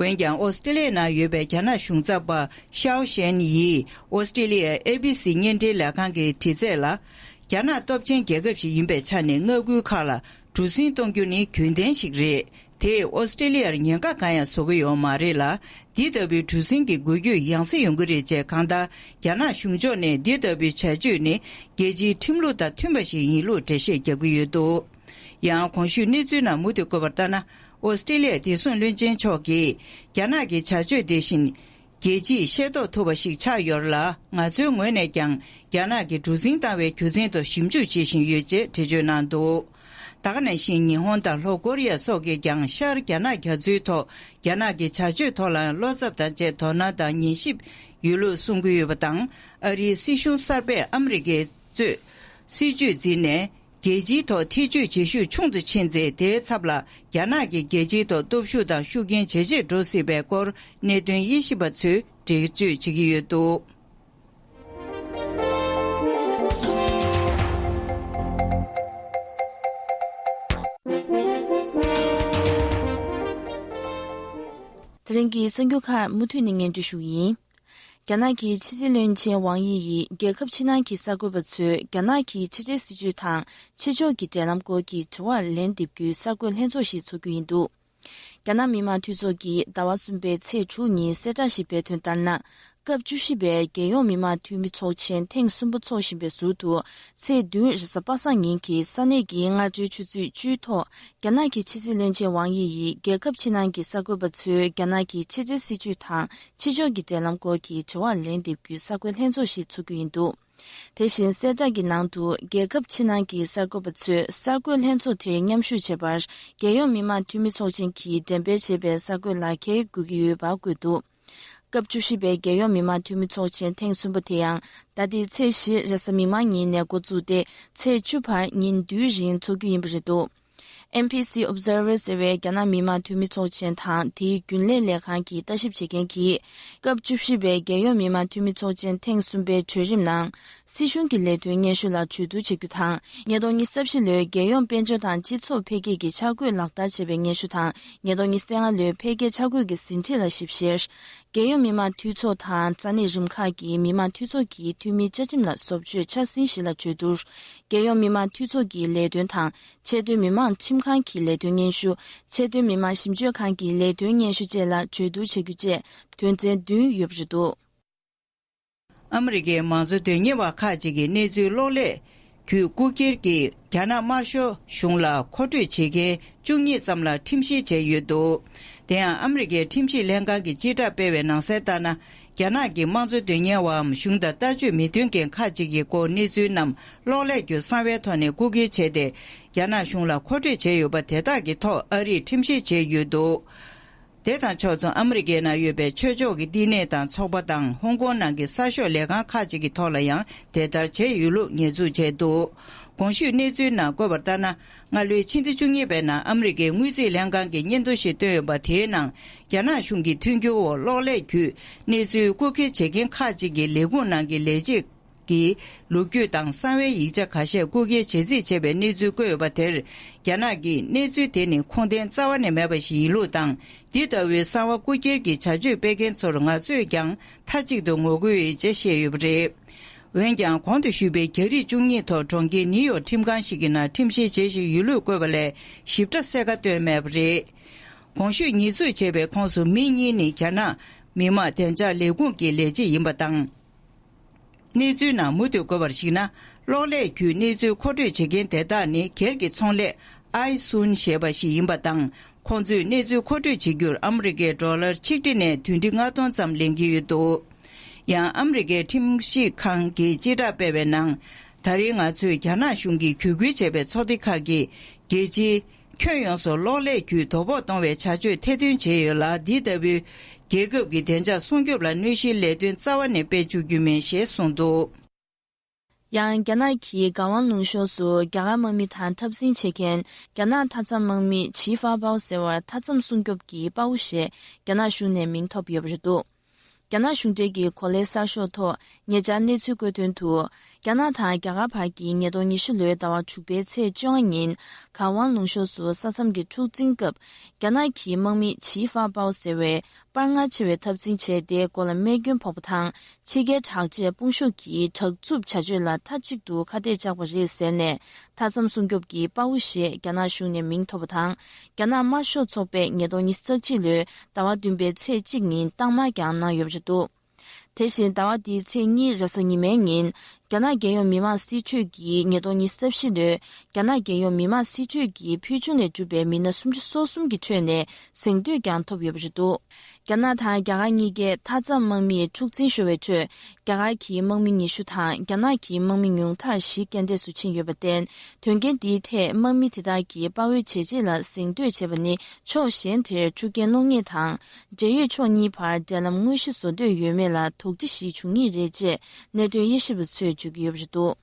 འོན་ཀྱང་ཨོ་སི་ཀྲི་ལི་ཡའི་ནང་ཡོད་པའི་རྒྱ་ནག་གཞུང་ཚབ་པ་ཤའོ་ཞན་ཡིས་ཨོ་སི་ཀྲི་ལི་ཡའི་ཨེ་བྷི་སི་བརྙན་འཕྲིན་ལས་ཁང་གི་དྲི་རྩད་ལ། རྒྱ་ནག་སྟོབས་ཆེན་རྒྱལ་ཁབ་ཞིག་ཡིན་པའི་ཆ་ནས་མངའ་ཁུལ་ཁག་ལ་གྲུ་གཟིངས་གཏོང་རྒྱུ་ནི་རྒྱུན་ལྡན་ཞིག་རེད། དེས་ཨོ་སི་ཀྲི་ལི་ཡར་ཉེན་ཁ་གང་ཡང་བཟོ་གི་ཡོད་མ་རེད་ལ། འདི་ལྟ་བུའི་གྲུ་གཟིངས་ཀྱི་འགུལ་སྐྱོད་ཡང་སེ་ཡོང་གི་རེད་ཅེས། གང་ལྟར་རྒྱ་ནག་གཞུང་ཕྱོགས་ནས་འདི་ལྟ་བུའི་བྱ་སྤྱོད་ནི་རྒྱལ་སྤྱིའི་ཁྲིམས་ལུགས་དང་མཐུན་པ་ཞིག་ཡིན་ལུགས་འགྲེལ་བཤད་བརྒྱབ་ཀྱི་ཡོད་འདུག་ཡང་གོང་ཞུས་གནས་ཚུལ་ནང་མུ་མཐུད་བཀོད་པར་ལྟར་ན། ཨོ་སི་ཀྲི་ལི་ཡའི་བདེ་སྲུང་བློན་ཆེན་མཆོག་གིས་རྒྱ་ནག་གི་བྱ་སྤྱོད་དེ་བཞིན་རྒྱལ་སྤྱིས་ཤེས་རྟོགས་ཐུབ་པ་ཞིག་ཆགས་ཡོད་ལ། ང་ཚོའི་ངོས་ནས་ཀྱང་རྒྱ་ནག་གི་གྲུ་གཟིངས་བཏང་བའི་རྒྱུ་མཚན་ཐོག་ཞིབ་འཇུག་བྱེད་བཞིན་ཡོད་ཅེས་འགྲེལ་བརྗོད་གནང་འདུག་ད་ག་ནང་བཞིན་ཉི་ཧོང་དང་ལྷོ་ཀོ་རི་ཡ་སོགས་ཀྱིས་ཀྱང་ཤར་རྒྱ་ནག་རྒྱ་མཚོའི་ཐོག་རྒྱ་ནག་གི་བྱ་སྤྱོད་ཐོག་ལ་བློ་འཚབ་དང་བཅས་དོ་སྣང་དང་ཉན་ཞིབ་ཡོད་ལུགས་གསུང་གི་ཡོད་པ་དང་། ཨ་རིའི་སྲིད་གཞུང་གསར་པས་ཨ་མི་རི་ཀའི་གཙོས་སྲིད་ཇུས་འཛིན་ནས། རྒྱལ་སྤྱིའི་ཐོག་ཐེ་བྱུས་བྱེད་ཤུགས་ཆུང་དུ་ཕྱིན་ཚེ། དེའི་ཚབ་ལ་རྒྱ་ནག་གིས་རྒྱལ་སྤྱིའི་ཐོག་སྟོབས་ཤུགས་དང་ཤུགས་རྐྱེན་ཇེ་ཆེར་འགྲོ་སྲིད་པའི་སྐོར་གནད་དོན་དབྱེ་ཞིབ་པ་ཚོས་འགྲེལ་བརྗོད་བྱེད་ཀྱི་ཡོད་འདུག་དེ་རིང་གི་གསར་འགྱུར་ཁག་མུ་མཐུད་ནས་སྙན་སྒྲོན་ཞུ་གི་ཡིན། རྒྱ་ནག་གི་ཕྱི་སྲིད་བློན་ཆེན་ཝང་དབྱི་ཡིས་རྒྱལ་ཁབ་ཕྱི་ནང་གི་གསར་འགོད་པ་ཚོས་རྒྱ་ནག་གི་ཕྱི་འབྲེལ་སྲིད་ཇུས་དང་ཕྱི་ཕྱོགས་ཀྱི་འབྲེལ་ལམ་སྐོར་གྱི་དྲི་བར་ལན་འདེབས་རྒྱུའི་གསར་འགོད་ལྷན་ཚོགས་ཤིག་འཚོགས་རྒྱུ་ཡིན་འདུག་རྒྱ་ནག་མི་དམངས་འཐུས་ཚོགས་ཀྱིས་ཟླ་བ་གསུམ་པའི་ཚེས་དྲུག་ཉིན་གསལ་བསྒྲགས་ཤིག་སྤེལ་དོན་ལྟར་ན། སྐབས་བཅུ་བཞི་པའི་རྒྱལ་ཡོངས་མི་དམངས་འཐུས་མི་ཚོགས་ཆེན་ཐེངས་གསུམ་པ་འཚོགས་བཞིན་པའི་ཟུར་དུ། ཚེས་བདུན་རེས་གཟའ་པ་སངས་ཉིན་གྱི་ས་གནས་ཀྱི་སྔ་དྲོའི་ཆུ་ཚོད་བཅུའི་ཐོག་རྒྱ་ནག་གི་ཕྱི་སྲིད་བློན་ཆེན་ཝང་དབྱི་ཡིས་རྒྱལ་ཁབ་ཕྱི་ནང་གི་གསར་འགོད་པ་ཚོས་རྒྱ་ནག་གི་ཕྱི་འབྲེལ་སྲིད་ཇུས་དང་ཕྱི་ཕྱོགས་ཀྱི་འབྲེལ་ལམ་སྐོར་གྱི་དྲི་བར་ལན་འདེབས་རྒྱུའི་གསར་འགོད་ལྷན་ཚོགས་ཤིག་འཚོགས་རྒྱུ་ཡིན་འདུག་དེ་བཞིན་གསལ་བསྒྲགས་ཀྱི་ནང་དུ། རྒྱལ་ཁབ་ཕྱི་ནང་གི་གསར་འགོད་པ་ཚོས་གསར་འགོད་ལྷན་ཚོགས་དེར་མཉམ་ཞུགས་བྱེད་པར། རྒྱལ་ཡོངས་མི་དམངས་འཐུས་མི་ཚོགས་ཆེན་གྱིས་འགྲེམས་སྤེལ་བྱས་པའི་གསར་འགོད་ལག་འཁྱེར་དགོས་ཀྱི་ཡོད་པ་བཀོད་འདུག་སྐབས་བཅུ་བཞི་པའི་རྒྱལ་ཡོངས་མི་དམངས་འཐུས་མི་ཚོགས་ཆེན་ཐེངས་གསུམ་པ་དེ་ཡང་། ད་ལྟའི་ཚེས་བཞི་རེས་གཟའ་མིག་དམར་ཉིན་ནས་འགོ་བཙུགས་ཏེ། ཚེས་བཅུ་བར་ཉིན་བདུན་རིང་འཚོགས་རྒྱུ་ཡིན་པ་རེད་འདུག་ཨེན་ཕི་སི་Observer ཟེར་བའི་རྒྱ་ནག་མི་དམངས་འཐུས་མི་ཚོགས་ཆེན་དང་། དེའི་རྒྱུན་ལས་ལས་ཁང་གི་ལྟ་ཞིབ་བྱེད་མཁན་གྱིས། སྐབས་བཅུ་བཞི་པའི་རྒྱལ་ཡོངས་མི་དམངས་འཐུས་མི་ཚོགས་ཆེན་ཐེངས་གསུམ་པའི་གྲོས་རིམ་ནང་། སྲིད་གཞུང་གི་ལས་དོན་སྙན་ཞུ་ལ་གྲོས་བསྡུར་བྱ་རྒྱུ་དང་། ཉིས་སྟོང་ཉི་ཤུ་རྩ་བཞི་ལོའི་རྒྱལ་ཡོངས་དཔལ་འབྱོར་དང་སྤྱི་ཚོགས་འཕེལ་རྒྱས་ཀྱི་འཆར་འགོད་ལག་བསྟར་བྱས་པའི་སྙན་ཞུ་དང་། ཉིས་སྟོང་ཉི་ཤུ་རྩ་ལྔ་ལོའི་འཕེལ་རྒྱས་འཆར་འགོད་ཀྱི་ཟིན་བྲིས་ལ་ཞིབ་བཤེར། རྒྱལ་ཡོངས་མི་དམངས་འཐུས་ཚོགས་དང་ས་གནས་རིམ་ཁག་གི་མི་དམངས་འཐུས་ཚོགས་ཀྱི་འཐུས་མིའི་བཅའ་ཁྲིམས་ལ་བཟོ་བཅོས་འཆར་ཟིན་བཞི་ལ་གྲོས་བསྡུར། རྒྱལ་ཡོངས་མི་དམངས་འཐུས་ཚོགས་ཀྱི་ལས་དོན་དང་། ཆེས་མཐོའི་མི་དམངས་ཁྲིམས་ཁང་གི་ལས་དོན་སྙན་ཞུ། ཆེས་མཐོའི་མི་དམངས་ཞིབ་དཔྱོད་ཁང་གི་ལས་དོན་སྙན་ཞུ་བཅས་ལ་གྲོས་བསྡུར་བྱ་རྒྱུ་བཅས་དོན་ཚན་བདུན་ཡོད་པ་རེད་འདུག་ཨ་མི་རི་ཀའི་མང་གཙོ་དོན་གཉེར་བ་ཁག་ཅིག་གིས་གནས་ཚུལ་གློག་ཀླད་བརྒྱུད་རྐུ་འཁྱེར་གྱིས་རྒྱ་ནག་དམར་ཤོག་གཞུང་ལ་མཁོ་སྤྲོད་བྱེད་མཁན་བཅུ་གཉིས་ཙམ་ལ་ཁྲིམས་བཤེར་བྱས་ཡོད་འདུག་དེ་ཡང་ཨ་མི་རི་ཀའི་ཁྲིམས་ཞིབ་ལྷན་ཁང་གིས་སྤྱི་བསྒྲགས་སྤེལ་བའི་ནང་གསལ་ལྟར་ན། རྒྱ་ནག་གི་དམངས་གཙོ་དོན་གཉེར་བའམ་གཞུང་དང་ལྟ་སྤྱོད་མི་མཐུན་མཁན་ཁག་ཅིག་གི་སྐོར་གནས་ཚུལ་རྣམས་གློག་ཀླད་བརྒྱུད་གསང་བའི་ཐོག་ནས་རྐུ་འཁྱེར་བྱས་ཏེ། རྒྱ་ནག་གཞུང་ལ་མཁོ་སྤྲོད་བྱས་ཡོད་པ་དེ་དག་གི་ཐོག་ཨ་རིས་ཁྲིམས་བཤེར་བྱས་ཡོད་འདུག་དེ་དང་ཕྱོགས་མཚུངས་ཨ་མི་རི་ཀའི་ནང་ཡོད་པའི་ཆོས་ཕྱོགས་ཀྱི་བསྟི་གནས་དང་ཚོགས་པ་དང་ཧོང་ཀོང་ནང་གི་གསར་ཤོག་ལས་ཁང་ཁག་ཅིག་གི་ཐོག་ལ་ཡང་དེ་ལྟར་བྱས་ཡོད་ལུགས་ཉེས་འཛུགས་བྱས་འདུག་གོང་ཞུས་གནས་ཚུལ་ནང་བཀོད་པ་ལྟར་ན། སྔ་ལོའི་ཕྱི་ཟླ་བཅུ་གཉིས་པའི་ནང་ཨ་མི་རི་ཀའི་དངུལ་རྩིས་ལྷན་ཁང་གིས་སྙན་ཐོ་ཞིག་བཏོན་ཡོད་པ། དེའི་ནང་རྒྱ་ནག་གཞུང་གི་མཐུན་འགྱུར་འོག་གློག་ཀླད་བརྒྱུད་གནས་ཚུལ་རྐུ་འཁྱེར་བྱེད་མཁན་ཁག་ཅིག་གི་ལས་ཁུངས་ནང་གི་ལས་བྱེད་ཀྱི་ལོ་རྒྱུས་དང་གསང་བའི་ཡིག་ཆ་ཁ་ཤས་རྐུ་འཁྱེར་བྱེད་རྩིས་བྱས་པའི་གནས་ཚུལ་བཀོད་ཡོད་པ་དེར། རྒྱ་ནག་གིས་གནས་ཚུལ་དེ་ནི་ཁུངས་ལྡན་རྩ་བ་ནས་མེད་པ་ཞིག་ཡིན་ལུགས་དང་། འདི་ལྟ་བུའི་གསང་བ་རྐུ་འཁྱེར་གྱི་བྱ་སྤྱོད་སྤེལ་མཁན་ཚོར་ང་ཚོས་ཀྱང་མཐའ་གཅིག་ཏུ་ངོ་རྒོལ་ཡོད་ཅེས་བཤད་ཡོད་པ་རེད། འོན་ཀྱང་། གོང་དུ་ཞུས་པའི་རྒྱ་རིགས་བཅུ་གཉིས་ཐོག་གྲོང་ཁྱེར་ནིའུ་ཡོག་ཁྲིམས་ཁང་ཞིག་གི་ནང་ཁྲིམས་བཤེར་བྱེད་བཞིན་ཡོད་ལུགས་བཀོད་པ་ལས་ཞིབ་ཕྲ་གསལ་ཁ་བཏོན་མེད་པ་རེད། གོང་ཞུས་ཉེས་འཛུགས་བྱས་པའི་ཁོངས་སུ་མི་གཉིས་ནི་རྒྱ་ནག་མི་དམངས་བདེ་འཇགས་ལས་ཁུངས་ཀྱི་ལས་བྱེད་ཡིན་པ་དང་། གནས་ཚུལ་ནང་མུ་མཐུད་བཀོད་པར་གཞིགས་ན། གློག་ཀླད་བརྒྱུད་གནས་ཚུལ་མཁོ་སྤྲོད་བྱེད་མཁན་དེ་དག་ནི་སྒེར་གྱི་ཚོང་ལས་ཨའི་སུན་ཞེས་པ་ཞིག་ཡིན་པ་དང་། ཁོང་ཚོས་གནས་ཚུལ་མཁོ་སྤྲོད་བྱེད་རྒྱུར་ཨ་མི་རི་ཀའི་ཌོ་ལར་ཆིག་ཁྲི་ནས་བདུན་ཁྲི་ལྔ་སྟོང་ཙམ་ལེན་གྱི་ཡོད་འདུག། ཡང་ཨ་མི་རི་ཀའི་ཁྲིམས་ཞིབ་ཁང་གིས་སྤྱི་བསྒྲགས་སྤེལ་བའི་ནང་། ད་རེས་ང་ཚོས་རྒྱ་ནག་གཞུང་གིས་བརྒྱུད་སྐུལ་བྱས་པའི་ཚོགས་སྡེ་ཁག་གིས་རྒྱལ་སྤྱིའི་ཁྱོན་ཡོངས་སུ་གློག་ཀླད་བརྒྱུད་དོ་ཕོག་གཏོང་བའི་བྱ་སྤྱོད་ཐེར་འདོན་བྱས་ཡོད་ལ། འདི་ལྟ་བུའི་རྒྱལ་ཁབ་ཀྱི་བདེ་འཇགས་སྲུང་སྐྱོབ་ལ་གནོད་གཞིའི་ལས་དོན་རྩ་བ་ནས་སྤེལ་བཅུག་རྒྱུ་མིན་ཞེས་གསུངས་འདུག། ཡང་རྒྱ་ནག་གི་གྷ་ཝང་ལུང་ཤོག་སུ་རྒྱ་གར་དམག་མི་དང་འཐབ་འཛིང་བྱེད་མཁན་རྒྱ་ནག་མཐའ་མཚམས་དམག་མི་ཆི་ཧྥ་པའོ་ཟེར་བར་མཐའ་མཚམས་སྲུང་སྐྱོབ་ཀྱི་དཔའ་བོ་ཞེས་རྒྱ་ནག་གཞུང་ནས་མིང་ཐོབ་ཡོད་པ་རེད་འདུག། རྒྱ་ནག་གཞུང་འབྲེལ་གྱི་གོ་ལའི་གསར་ཤོག་ཐོག་ཉེ་ཆར་གནས་ཚུལ་བཀོད་དོན་དུ། རྒྱ་ནག་དང་རྒྱ་གར་བར་གྱི་ཉིས་སྟོང་ཉི་ཤུ་ལོའི་ཟླ་བ་དྲུག་པའི་ཚེས་བཅོ་ལྔ་ཉིན། གྷ་ཝང་ལུང་ཤོག་སུ་ས་མཚམས་ཀྱི་འཁྲུག་འཛིང་སྐབས། རྒྱ་ནག་གི་དམག་མི་ཆི་ཧྥ་པའོ་ཟེར་བས། པར་ང་ཆེ་བའི་འཐབ་འཛིང་བྱས་ཏེ། མགོ་ལ་རྨས་སྐྱོན་ཕོག་པ་དང་། ཕྱི་རྒྱལ་དྲག་ཆས་དཔུང་ཤུགས་ཀྱི་དྲག་རྩུབ་བྱ་སྤྱོད་ལ་མཐའ་གཅིག་ཏུ་ཁ་གཏད་བཅག་པ་རེད་ཟེར་ནས། མཐའ་མཚམས་སྲུང་སྐྱོབ་ཀྱི་དཔའ་བོ་ཞེས་རྒྱ་ནག་གཞུང་ནས་མིང་ཐོབ་པ་དང་། རྒྱ་ནག་དམར་ཤོག་ཚོགས་པས་ཉིས་སྟོང་ཉི་ཤུ་རྩ་གཅིག་ལོའི་ཟླ་བ་བདུན་པའི་ཚེས་གཅིག་ཉིན་རྟགས་མ་ཀྱང་གནང་ཡོད་པ་རེད་འདུག། དེ་བཞིན་ཟླ་བ་འདིའི་ཚེས་གཉིས་རེས་གཟའ་ཉི་མའི་ཉིན། རྒྱ་ནག་རྒྱལ་ཡོངས་མི་དམངས་སྲིད་གྲོས་ཀྱིས་ཉིས་སྟོང་ཉི་ཤུ་རྩ་བཞི་ལོའི་རྒྱ་ནག་རྒྱལ་ཡོངས་མི་དམངས་སྲིད་གྲོས་ཀྱི་ཕུལ་བྱུང་ནས་གྲུབ་པའི་མི་སྣ་སུམ་ཅུ་སོ་གསུམ་གྱི་ཁྲོད་ནས་གཟེངས་བསྟོད་ཀྱང་ཐོབ་ཡོད་པ་རེད་འདུག། རྒྱ་ནག་དང་རྒྱ་གར་གཉིས་ཀས་མཐའ་མཚམས་དམག་མིས་འཁྲུག་འཛིང་ཤོར་བའི་ཁྲོད། རྒྱ་གར་གྱི་དམག་མི་ཉི་ཤུ་དང་རྒྱ་ནག་གི་དམག་མི་ཉུང་མཐར་བཞི་རྐྱེན་འདས་སུ་ཕྱིན་ཡོད་པར་བརྟེན། དོན་རྐྱེན་འདིའི་ཐད་དམག་མི་དེ་དག་གི་དཔའ་བོའི་བྱས་རྗེས་ལ་གཟེངས་བསྟོད་བྱས་པ་ནི་ཕྱོགས་གཞན་དེར་འཁྲུག་རྐྱེན་སློང་ངེས་དང་། འབྲེལ་ཡོད་ཕྱོགས་གཉིས་བར་འབྲེལ་ལམ་དངོས་གཞི་བཟོ་འདོད་ཡོད་མེད་ལ་དོགས་འདྲི་ཞིག་འབྱུང་ངེས་རེད་ཅེས་གནད་དོན་དབྱེ་ཞིབ་པ་ཚོས་བརྗོད་ཀྱི་ཡོད་པ་རེད་འདུག།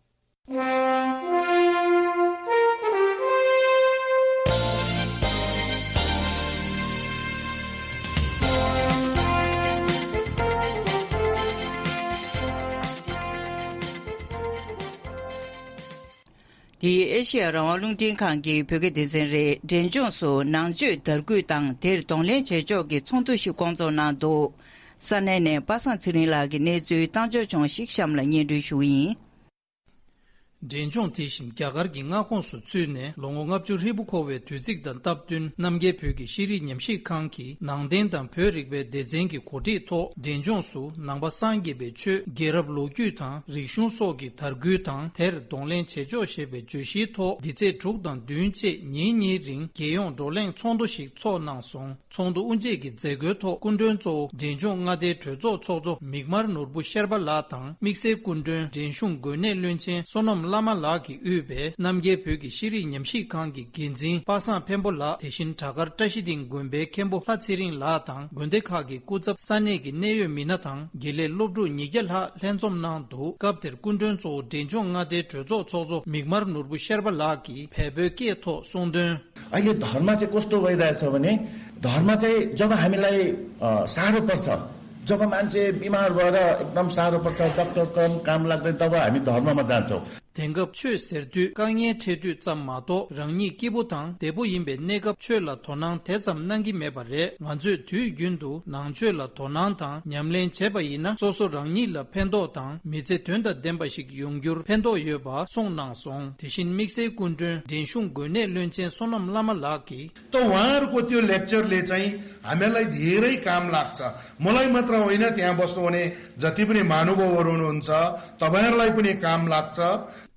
འདི་ཨེ་ཤེ་ཡ་རང་དབང་རླུང་འཕྲིན་ཁང་གི་བོད་སྐད་སྡེ་ཚན་རེད། འབྲས་ལྗོངས་སུ་ནང་ཆོས་དར་རྒུད་དང་དེར་གདོང་ལེན་བྱེད་ཕྱོགས་ཀྱི་ཚོགས་འདུ་ཞིག་བསྐོང་ཚོགས་གནང་འདུག། ས་གནས་ནས་པ་སངས་ཚེ་རིང་ལགས་ཀྱིས་གནས་ཚུལ་བཏང་འབྱོར་བྱུང་བ་ཞིག་གཤམ་ལ་སྙན་སྒྲོན་ཞུ་གི་ཡིན། འབྲས་ལྗོངས་དེ་བཞིན་རྒྱ་གར་གྱི་མངའ་ཁོངས་སུ་ཚུད་ནས་ལོ་ངོ་ལྔ་བཅུ་ཧྲིལ་པོ་འཁོར་བའི་དུས་ཚིགས་དང་སྟབས་བསྟུན། རྣམ་རྒྱལ་བོད་ཀྱི་ཤེས་རིག་ཉམས་ཞིབ་ཁང་གི་ནང་བསྟན་དང་བོད་རིག་པའི་སྡེ་ཚན་གྱི་གོ་སྒྲིག་ཐོག་འབྲས་ལྗོངས་སུ་ནང་པ་སངས་རྒྱས་པའི་ཆོས། རྒྱལ་རབས་ལོ་རྒྱུས་དང་རིག་གཞུང་སོགས་ཀྱི་དར་རྒུད་དང་དེར་གདོང་ལེན་བྱེད་ཕྱོགས་ཞེས་པའི་བརྗོད་གཞིའི་ཐོག་འདི་ཚེས་དྲུག་དང་བདུན་བཅས་ཉིན་གཉིས་རིང་རྒྱལ་ཡོངས་བགྲོ་གླེང་ཚོགས་འདུ་ཞིག་ཚོགས་གནང་སོང་། ཚོགས་འདུ་དབུ་འབྱེད་ཀྱི་མཛད་སྒོའི་ཐོག་སྐུ་མགྲོན་གཙོ་བོ་འབྲས་ལྗོངས་མངའ་སྡེའི་གྲོས་ཚོགས་ཚོགས་གཙོ་མིག་དམར་ནོར་བུ་ཤར་པ་ལགས་དང་། དམིགས་བསལ་སྐུ་མགྲོན་འབྲས་གཞུང་དགོན་གནས་བློན་ཆེན་བསོད་ནམས་བླ་མ་ལགས་ཀྱིས་དབུས་པའི་རྣམ་རྒྱལ་བོད་ཀྱི་ཤེས་རིག་ཉམས་ཞིབ་ཁང་གི་འགན་འཛིན་པ་སངས་འཕན་པོ་ལགས། དེ་བཞིན་བྲག་དཀར་བཀྲ་ཤིས་སྡིངས་དགོན་པའི་མཁན་པོ་ལྷ་ཚེ་རིང་ལགས་དང་། དགོན་སྡེ་ཁག་གི་སྐུ་ཚབ། ས་གནས་ཀྱི་གནད་ཡོད་མི་སྣ་དང་། དགེ་ལས་སློབ་ཕྲུག་ཉིས་བརྒྱ་ལྷག་ལྷན་འཛོམས་གནང་འདུག། སྐབས་དེར་སྐུ་མགྲོན་གཙོ་བོ་འབྲས་ལྗོངས་མངའ་སྡེའི་གྲོས་ཚོགས་ཚོགས་གཙོ་མིག་དམར་ནོར་བུ་ཤར་པ་ལགས་ཀྱིས་བལ་པོའི་སྐད་ཐོག་གསུངས་དོན། अहिले धर्म चाहिँ कस्तो भइरहेछ भने, धर्म चाहिँ जब हामीलाई, अ, साह्रो पर्छ, जब मान्छे बिमार भएर एकदम साह्रो पर्छ, डाक्टर कम काम लाग्दैन, तब हामी धर्ममा जान्छौँ। དེང་སྐབས་ཆོས་ཟེར་དུས་དཀའ་ངལ་འཕྲད་དུས་ཙམ་མ་གཏོགས། རང་ཉིད་སྐྱིད་པོ་དང་བདེ་པོ་ཡིན་པའི་གནས་སྐབས་ཆོས་ལ་དོ་སྣང་དེ་ཙམ་གནང་གི་མེད་པ་རེད། ང་ཚོས་དུས་རྒྱུན་དུ་ནང་ཆོས་ལ་དོ་སྣང་དང་ཉམས་ལེན་བྱས་པ་ཡིན་ན། སོ་སོ་རང་ཉིད་ལ་ཕན་ཐོགས་དང་མི་ཚེ་དོན་དང་ལྡན་པ་ཞིག་ཡོང་རྒྱུར་ཕན་ཐོགས་ཡོད་པ་གསུངས་གནང་སོང་། དེ་བཞིན་དམིགས་བསལ་སྐུ་མགྲོན་འབྲས་གཞུང་དགོན་གནས་བློན་ཆེན་བསོད་ནམས་བླ་མ་ལགས་ཀྱིས། त उहाँहरूको त्यो लेक्चरले चाहिँ हामीलाई धेरै काम लाग्छ। मलाई मात्र होइन, त्यहाँ बस्नुहुने जति पनि महानुभावहरू हुनुहुन्छ, तपाईँहरूलाई पनि काम लाग्छ।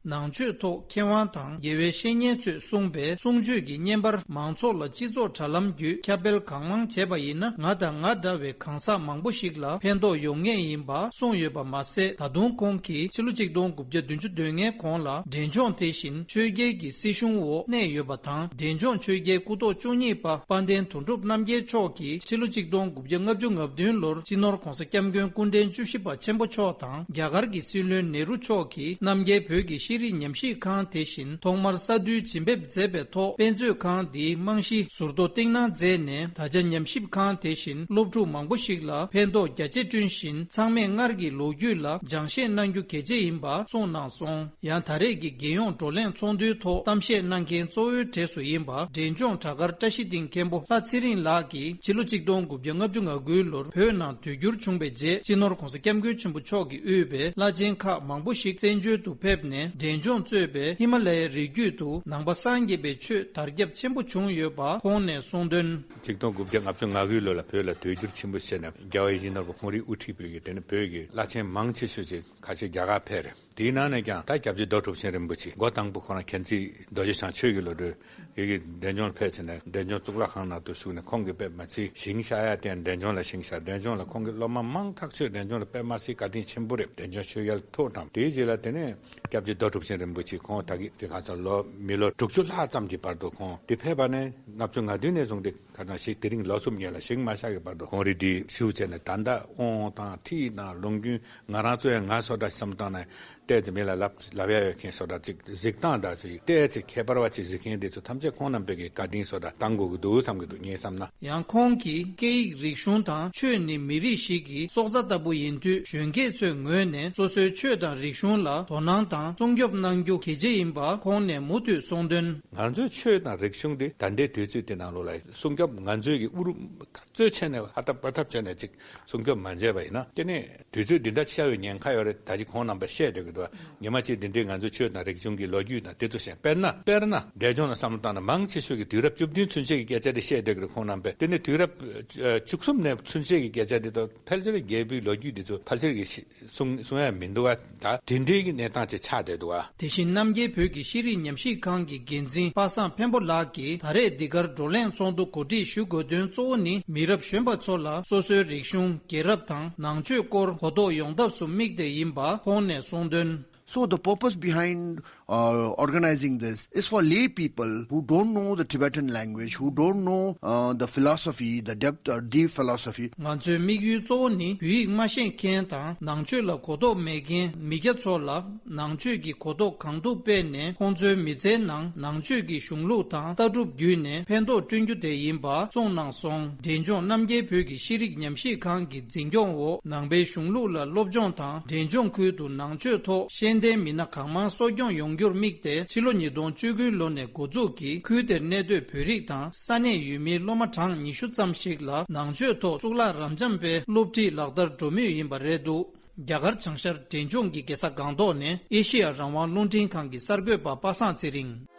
ནང་ཆོས་ཐོག་མཁས་དབང་དང་དགེ་བའི་བཤེས་གཉེན་ཚོས་གསུངས་པའི་གསུང་ཆོས་ཀྱི་བརྙན་པར་མང་ཚོགས་ལ་སྤྱི་ཚོགས་དྲ་ལམ་བརྒྱུད་ཁྱབ་སྤེལ་གང་མང་བྱས་པ་ཡིན་ན། ང་དང་ང་འདྲ་བའི་གང་ཟག་མང་པོ་ཞིག་ལ་ཕན་ཐོགས་ཡོང་ངེས་ཡིན་པ་གསུངས་ཡོད་པ་མ་ཟད། ད་དུང་ཁོང་གིས་ཕྱི་ལོ་ཆིག་སྟོང་དགུ་བརྒྱ་བདུན་ཅུ་དོན་ལྔའི་གོང་ལ་འབྲས་ལྗོངས་དེ་བཞིན་ཆོས་རྒྱལ་གྱི་སྲིད་གཞུང་འོག་གནས་ཡོད་པ་དང་། འབྲས་ལྗོངས་ཆོས་རྒྱལ་སྐུ་ཐོག་བཅུ་གཉིས་པ་དཔལ་ལྡན་དོན་གྲུབ་རྣམ་རྒྱལ་མཆོག་གིས་ཕྱི་ལོ་ཆིག་སྟོང་དགུ་བརྒྱ་ལྔ་བཅུ་ང་བདུན་ལོར་སྤྱི་ནོར་༸གོང་ས་༸སྐྱབས་མགོན་སྐུ་ཕྲེང་བཅུ་བཞི་པ་ཆེན་པོ་མཆོག་དང་རྒྱ་གར་གྱི་སྲིད་བློན་ནེ་རུ་མཆོག་གིས་རྣམ་རྒྱལ་བོད་ཀྱི་ ཤེས་རིག་ཉམས་ཞིབ་ཁང་དེ་བཞིན་ཐོག་མར་ས་འདུལ་བྱིན་འབེབས་མཛད་པའི་ཐོག་དཔེ་མཛོད་ཁང་འདིའི་རྨང་གཞི་ཟུར་གཏོགས་བཏིང་གནང་མཛད་ནས། ད་ཆ་ཉམས་ཞིབ་ཁང་དེ་བཞིན་སློབ་ཕྲུག་མང་པོ་ཞིག་ལ་ཕན་ཐོགས་རྒྱ་ཆེ་བསྐྲུན་བཞིན། ཚང་མས་སྔར་གྱི་ལོ་རྒྱུས་ལ་སྦྱང་བཤད་གནང་རྒྱུ་གལ་ཆེ་ཡིན་པ་གསུངས་གནང་སོང་། ཡང་ད་རེས་ཀྱི་རྒྱལ་ཡོངས་བགྲོ་གླེང་ཚོགས་འདུའི་ཐོག་གཏམ་བཤད་གནང་མཁན་གཙོ་བོའི་གྲས་སུ་ཡིན་པ་འབྲས་ལྗོངས་བྲག་དཀར་བཀྲ་ཤིས་སྡིངས་མཁན་པོ་ལྷ་ཚེ་རིང་ལགས་ཀྱིས། ཕྱི་ལོ་ཆིག་སྟོང་དགུ་བརྒྱ་ལྔ་བཅུ་ང་དགུའི་ལོར་བོད་ནང་དུས་འགྱུར་བྱུང་བའི་རྗེས། སྤྱི་ནོར་༧གོང་ས་༧སྐྱབས་མགོན་ཆེན་པོ་མཆོག་གིས་དབུས་པའི་བླ་ཆེན་ཁག་མང་པོ་ཞིག་བཙན་བྱོལ་དུ་ཕེབས་ནས། འབྲས་ལྗོངས་གཙོས་པའི་ཧི་མ་ལ་ཡའི་རི་རྒྱུད་དུ་ནང་པ་སངས་རྒྱས་པའི་ཆོས་དར་ཁྱབ་ཆེན་པོ་བྱུང་ཡོད་པ་ཁོང་ནས་གསུངས་དོན། ཆིག་སྟོང་དགུ་བརྒྱ་ལྔ་བཅུ་ང་དགུའི་ལོ་ལ་བོད་ལ་དུས་འགྱུར་ཆེན་པོ་བྱས་ནས། རྒྱལ་བ་ཡིད་བཞིན་ནོར་བུ་ཁོང་རའི་དབུ་ཁྲིད་པའི་གི་དེ་ནི་བོད་ཀྱི་བླ་ཆེན་མང་ཆེ་ཤོས་ཅིག་ཁ་ཆེ་རྒྱ་གར་ཕེབས་རེད། དེའི་ནང་ནས་ཀྱང་ད་སྐྱབས་རྗེ་རྡོ་གྲུབ་ཆེན་རིན་པོ་ཆེ་འགོ་དང་པོ་ཁོ་རང་མཁྱེན་བརྩེ་རྡོ་རྗེ་འཆང་ཆོས་ཀྱི་བློ་གྲོས་ཡི་གེ་འབྲས་ལྗོངས་ལ་ཕེབས་ཕྱིན་ནས། འབྲས་ལྗོངས་གཙུག་ལག་ཁང་ནང་དུ་བཞུགས་ནས། ཁོང་གིས་དཔེ་མི་སྲིད་ཞིང་གཤགས་ཡ་དེ་འབྲས་ལྗོངས་ལ་ཞིང་གཤགས། འབྲས་ལྗོངས་ལ་ཁོང་གི་སློབ་མ་མང་ཐག་ཆོད་འབྲས་ལྗོངས་ལ་དཔེ་མི་སྲིད་བཀའ་དྲིན་ཆེན་པོ་རེད། འབྲས་ལྗོངས་ཆོས་རྒྱལ་ཐོག་དང་། དེའི་རྗེས་ལ་དེ་ནས་སྐྱབས་རྗེ་རྡོ་གྲུབ་ཆེན་རིན་པོ་ཆེ་ཁོང་ད་གི་དེ་ག་ཚོད་ལོ་མི་ལོ་དྲུག་ཅུ་ལྷག་ཙམ་གྱི་བར་དུ་ཁོང་དེ་ཕེབས་པ་ནས་ལྔ་བཅུ་ང་བདུན་ནས་བཟུང་སྟེ། ཁ་སང་ཞིག་དེ་རིང་ལོ་གསུམ་ཉེ་ལ་ཞིང་མ་གཤགས་ཀྱི་བར་དུ་ཁོང་རི་དེ་བཞུགས་བྱས་ནས། ད་ལྟ་དབང་དང་ཁྲིད་དང་ལུང་རྒྱུན། ང་རང་ཚོ་ཡང་ང་སོ་འདྲ་བསམ་བཏང་ནས་ཏོག་ཙམ་མི་ལ་ལབ་ལབ་ཡ་ཡོད་མཁན་སོ་འདྲ་ཅིག་གཟིགས་སྟངས་འདྲ་ཅིག་ཏོག་ཙམ་ཁྱད་པར་བ་ཅིག་གཟིགས་མཁན་དེ་ཚོ་ཐམས་ཅད་ཁོང་རྣམ་པས་ཀྱི་བཀའ་དྲིན་སོ་འདྲ་བཏང་དགོས་ཀྱི་འདུག་བསམ་གྱི་འདུག་ངས་བསམ་ན། ཡང་ཁོང་གིས། སྐད་ཡིག་རིག་གཞུང་དང་ཆོས་ནི་མི་རིགས་ཤིག་གི་སྲོག་རྩ་ལྟ་བུ་ཡིན་དུས། གཞོན་སྐྱེས་ཚོའི་ངོས་ནས་སོ་སོའི་ཆོས་དང་རིག་གཞུང་ལ་དོ་སྣང་དང་སྲུང་སྐྱོབ་གནང་རྒྱུ་གལ་ཆེ་ཡིན་པ་ཁོང་ནས་མུ་མཐུད་གསུངས་དོན། ང་ཚོའི་ཆོས་དང་རིག་གཞུང་དེ་ད་ལྟའི་དུས་ཚོད་དེ་ནང་ལོགས་ལ་སྲུང་སྐྱོབ་ང་ཚོའི་གི་དབུ་རུ་གཙོས་བྱས་ནས་ཧ་ཐབས་བར་ཐབས་བྱས་ནས་ཅིག་སྲུང་སྐྱོབ་མ་བྱས་པ་ཡིན་ན། དེ་ནས་དུས་ཚོད་འདི་འདྲ་ཆགས་པའི་ཉེན་ཁ་ཡོད་རེད། ད་ཅི་ཁོང་རྣམ་པས་བཤད་བསྡད་ཀྱི་འདུག་ཉི་མ་གཅིག་འདི་འདྲའི་ང་ཚོའི་ཆོས་དང་རིག་གཞུང་གི་ལོ་རྒྱུས་དང་དེ་ཚོ་བཤད། དཔེར་ན་དཔེར་ན་འབྲས་ལྗོངས་ལ་བསམ་བློ་བཏང་ན། མང་ཆེ་ཤོས་ཀྱི་དུས་རབས་བཅུ་བདུན་ཚུན་ཆད་ཀྱི་སྐད་ཆ་དེ་བཤད་བསྡད་ཀྱི་རེད་ཁོང་རྣམ་པས། དེ་ནས་དུས་རབས་ཨ་བཅུ་གསུམ་ནས་ཚུན་ཆད་ཀྱི་སྐད་ཆ་དེ་དང་ཕལ་ཆེར་རྒྱལ་པོའི་ལོ་རྒྱུས་དེ་ཚོ་ཕལ་ཆེར་གྱི་ཤི་གསུང་གསུང་ཡ་མི་འདུག་ག་ད་དེ་འདྲའི་གི་གནས་སྟངས་ཅིག་ཆགས་བསྡད་འདུག་ག་དེ་བཞིན་རྣམ་རྒྱལ་བོད་ཀྱི་ཤེས་རིག་ཉམས་ཞིབ་ཁང་གི་འགན་འཛིན་པ་སངས་འཕན་པོ་ལགས་ཀྱིས། ད་རེས་འདི་གར་བགྲོ་གླེང་ཚོགས་འདུ་གོ་སྒྲིག་ཞུ་དགོས་དོན་གཙོ་བོ་ནི། མི་རབས་གཞོན་པ་ཚོ་ལ་སོ་སོའི་རིག་གཞུང་། རྒྱལ་རབས་དང་ནང་ཆོས་སྐོར་གོ་རྟོགས་ཡོང་ཐབས་སུ་དམིགས་ཏེ་ཡིན་པ་ཁོང་ནས་གསུངས་དོན། So the purpose behind uh, organizing this is for lay people who don't know the Tibetan language, who don't know uh, the philosophy, the depth or deep philosophy. ང་ཚོའི་དམིགས་ཡུལ་གཙོ་བོ་ནི། བོད་ཡིག་མ་ཤེས་མཁན་དང་ནང་ཆོས་ལ་གོ་རྟོགས་མེད་མཁན་མི་སྐྱ་ཚོ་ལ། ནང་ཆོས་ཀྱི་གོ་རྟོགས་གང་ཐུབ་སྤེལ་ནས། ཁོང་ཚོའི་མི་ཚེའི་ནང་ནང་ཆོས་ཀྱི་གཞུང་ལུགས་དང་ལྟ་གྲུབ་བརྒྱུད་ནས་ཕན་ཐོགས་བསྐྲུན་རྒྱུ་དེ་ཡིན་པ་གསུངས་གནང་སོང་། འབྲས་ལྗོངས་རྣམ་རྒྱལ་བོད་ཀྱི་ཤེས་རིག་ཉམས་ཞིབ་ཁང་གི་འཛིན་སྐྱོང་འོག་ནང་པའི་གཞུང་ལུགས་ལ་སློབ་སྦྱོང་དང་། འབྲས་ལྗོངས་ཁུལ་དུ་ནང་ཆོས་ཐོག་ཤེས་ལྡན་མི་སྣ་གང་མང་གསོ་སྐྱོང་ཡོང་རྒྱུར་དམིགས་ཏེ། ཕྱི་ལོ་ཉིས་སྟོང་བཅུ་དགུའི་ལོ་ནས་འགོ་འཛུགས་ཀྱིས། ཁུལ་དེར་གནས་སྡོད་བོད་རིགས་དང་ས་གནས་ཡུལ་མིའི་སློབ་མ་གྲངས་ཉི་ཤུ་ཙམ་ཞིག་ལ་ནང་ཆོས་ཐོག་གཙུག་ལག་རབ་འབྱམས་པའི་སློབ་ཁྲིད་ལག་བསྟར་འགྲོ་མུས་ཡིན་པ་རེད་འདུག་རྒྱ་གར་བྱང་ཤར་འབྲས་ལྗོངས་ཀྱི་རྒྱལ་ས་སྒང་ཏོག་ནས་ཨེ་ཤེ་ཡ་རང་དབང་རླུང་འཕྲིན་ཁང་གི་གསར་འགོད་པ་པ་སངས་ཚེ་རིང་།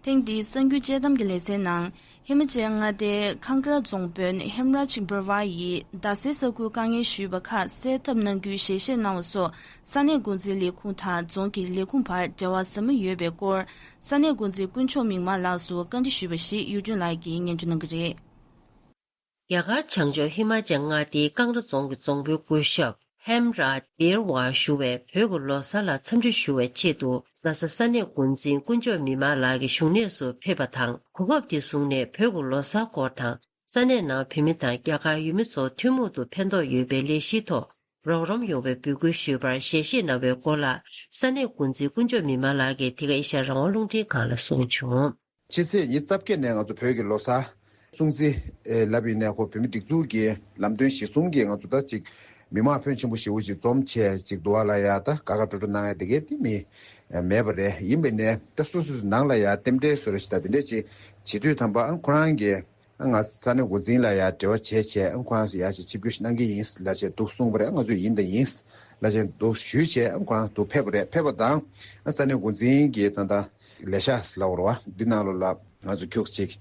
ཐེངས་འདིའི་གསར་འགྱུར་དཔྱད་གཏམ་གྱི་ལེ་ཚན་ནང་། ཧི་མ་ཅལ་མངའ་སྡེའི་ཁང་གྷར་རྫོང་དཔོན་ཧེམ་རཱཇ་བྷར་ཝ་ཡིས་རྡ་སའི་ས་ཁུལ་དཀའ་ངལ་ཞུས་པ་ཁག་སེལ་ཐབས་གནང་རྒྱུའི་ཞལ་བཞེས་གནང་བ་སོགས། ས་གནས་འགོ་འཛིན་ལས་ཁུངས་དང་རྫོང་གི་ལས་ཁུངས་བར་འབྲེལ་བ་ཟབ་མོ་ཡོད་པའི་སྐོར། ས་གནས་འགོ་འཛིན་དཀོན་མཆོག་མིག་དམར་ལགས་སུ་བཀའ་འདྲི་ཞུས་པ་ཞིག་གཡུ་སྒྲོན་ལགས་ཀྱིས་སྙན་སྒྲོན་གནང་གི་རེད། རྒྱ་གར་བྱང་ཕྱོགས་ཧི་མ་ཅལ་མངའ་སྡེའི་ཀང་ར་རྫོང་གི་རྫོང་དཔོན་སྐུ་ཞབས་ཧེམ་རཱཇ་བྷེར་ཝ་ཞུ་བས། བོད་ཀྱི་ལོ་གསར་ལ་འཚམས་འདྲི་ཞུ་བའི་ཆེད་དུ། རྡ་ས་ས་གནས་འགོ་འཛིན་དཀོན་མཆོག་མིག་དམར་ལགས་ཀྱི་བཞུགས་གནས་སུ་ཕེབས་པ་དང་། གོ་སྐབས་དེ་བཟུང་ནས་བོད་ཀྱི་ལོ་གསར་སྐོར་དང་། ས་གནས་ནང་བོད་མི་དང་རྒྱ་གར་ཡུལ་མི་ཚོ་ཐུན་མོང་དུ་ཕན་ཐོགས་ཡོད་པའི་ལས་གཞིའི་ཐོག་རོགས་རམ་ཡོང་བའི་འབོད་སྐུལ་ཞུས་པར་ཞལ་བཞེས་གནང་བའི་སྐོར་ལ། ས་གནས་འགོ་འཛིན་དཀོན་མཆོག་མིག་དམར་ལགས་ཀྱིས་དེ་ག་ཨེ་ཤ་ཡ་རང་དབང་རླུང་འཕྲིན་ཁང་ལ་གསུངས་བྱུང་། ཕྱི་ཚེས་ཉི་ཤུ་རྩ་བརྒྱད་ནས་ང་ཚོ་བོད་ཀྱི་ལོ་གསར་སྲུང་བརྩི་ལབ་ཡིན་ནའི། ཁོ་བོད་མི་སྒྲིག་འཛུགས་ཀྱི་ལམ་སྟོན་གཞི་བཟུང་གིས་ང་ཚོ་ད་ཅིག་མི་མང་ཕོན་ཆེན་པོ་ཞེ་པོ་ཅིག་འཛོམས་བྱས་ཅིག་འདུག་བ་ལ་ཡ། ད་དགའ་དགའ་སྤྲོ་སྤྲོ་གནང་ཡ་དེ་གས་དེ་མི་མེད་པ་རེད། ཡིན་པས་ནས་ད་སོ་སོ་སོའི་ནང་ལ་ཡ་རྟེན་འབྲེལ་བཟོ་འདྲ་ཞིག་དང་དེ་འདྲས་ཅིག་བྱེད་དུས་ཙམ་པ། ཨ་ཁོ་རང་གིས་ཨ་ང་ས་གནས་འགོ་འཛིན་ལ་ཡ་འབྲེལ་བ་བྱས་བྱས། ཨ་ཁོ་རང་ཚོ་ཡ་ཞིག་ཆིབས་བསྒྱུར་ཞིག་གནང་གི་ཡིན་ལབ་བྱས་འདུག་གསུངས་པ་རེད། ཨ་ང་ཚོས་ཡིན་དང་ཡིན་ལབ་བྱས་འདུག་ཞུས་བྱས། ཨ་ཁོ་རང་འདུག་ཕེབས་པ་རེད། ཕེབས་པ་དང་ཨ་ས་གནས་འགོ་འཛིན་གྱིས་ད་ལྟ་ལས་ཤག་ལབ་དགོས་རེད་བ། འདི་ནང་ལོགས་ལ་ང་ཚོ་ཁྱུག་ཅིག་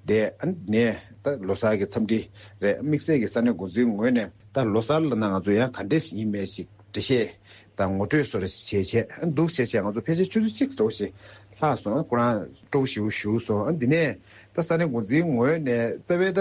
བསྡད། ཨ་ནས་ད་ལོ་གསར་གྱི་འཚམས་འདྲི་རེད། དམིགས་བསལ་གྱི་ས་གནས་འགོ་འཛིན་ངོས་ནས་ད་ལོ་གསར་ལབ་ན་ང་ཚོ་ཡང་ག་འདྲས་ཡིན་མེད་ཅིག་འགྲེལ་བཤད་དང་ངོ་སྤྲོད་བཟོ་འདྲ་ཞིག་བྱས་བྱས། ཨ་འདུག་བྱས་བྱས་ང་ཚོ་ཕལ་ཆེར་ཆུ་ཚོད་གཅིག་འདྲ་བོ་ཞིག་ལྷག་སོང་། ཁོ་རང་སྤྲོ་པོ་ཞེ་པོ་ཞུགས་སོང་། ཨ་འདི་ནས་ད་ས་གནས་འགོ་འཛིན་ངོས་ནས་རྩ་བའི་ད་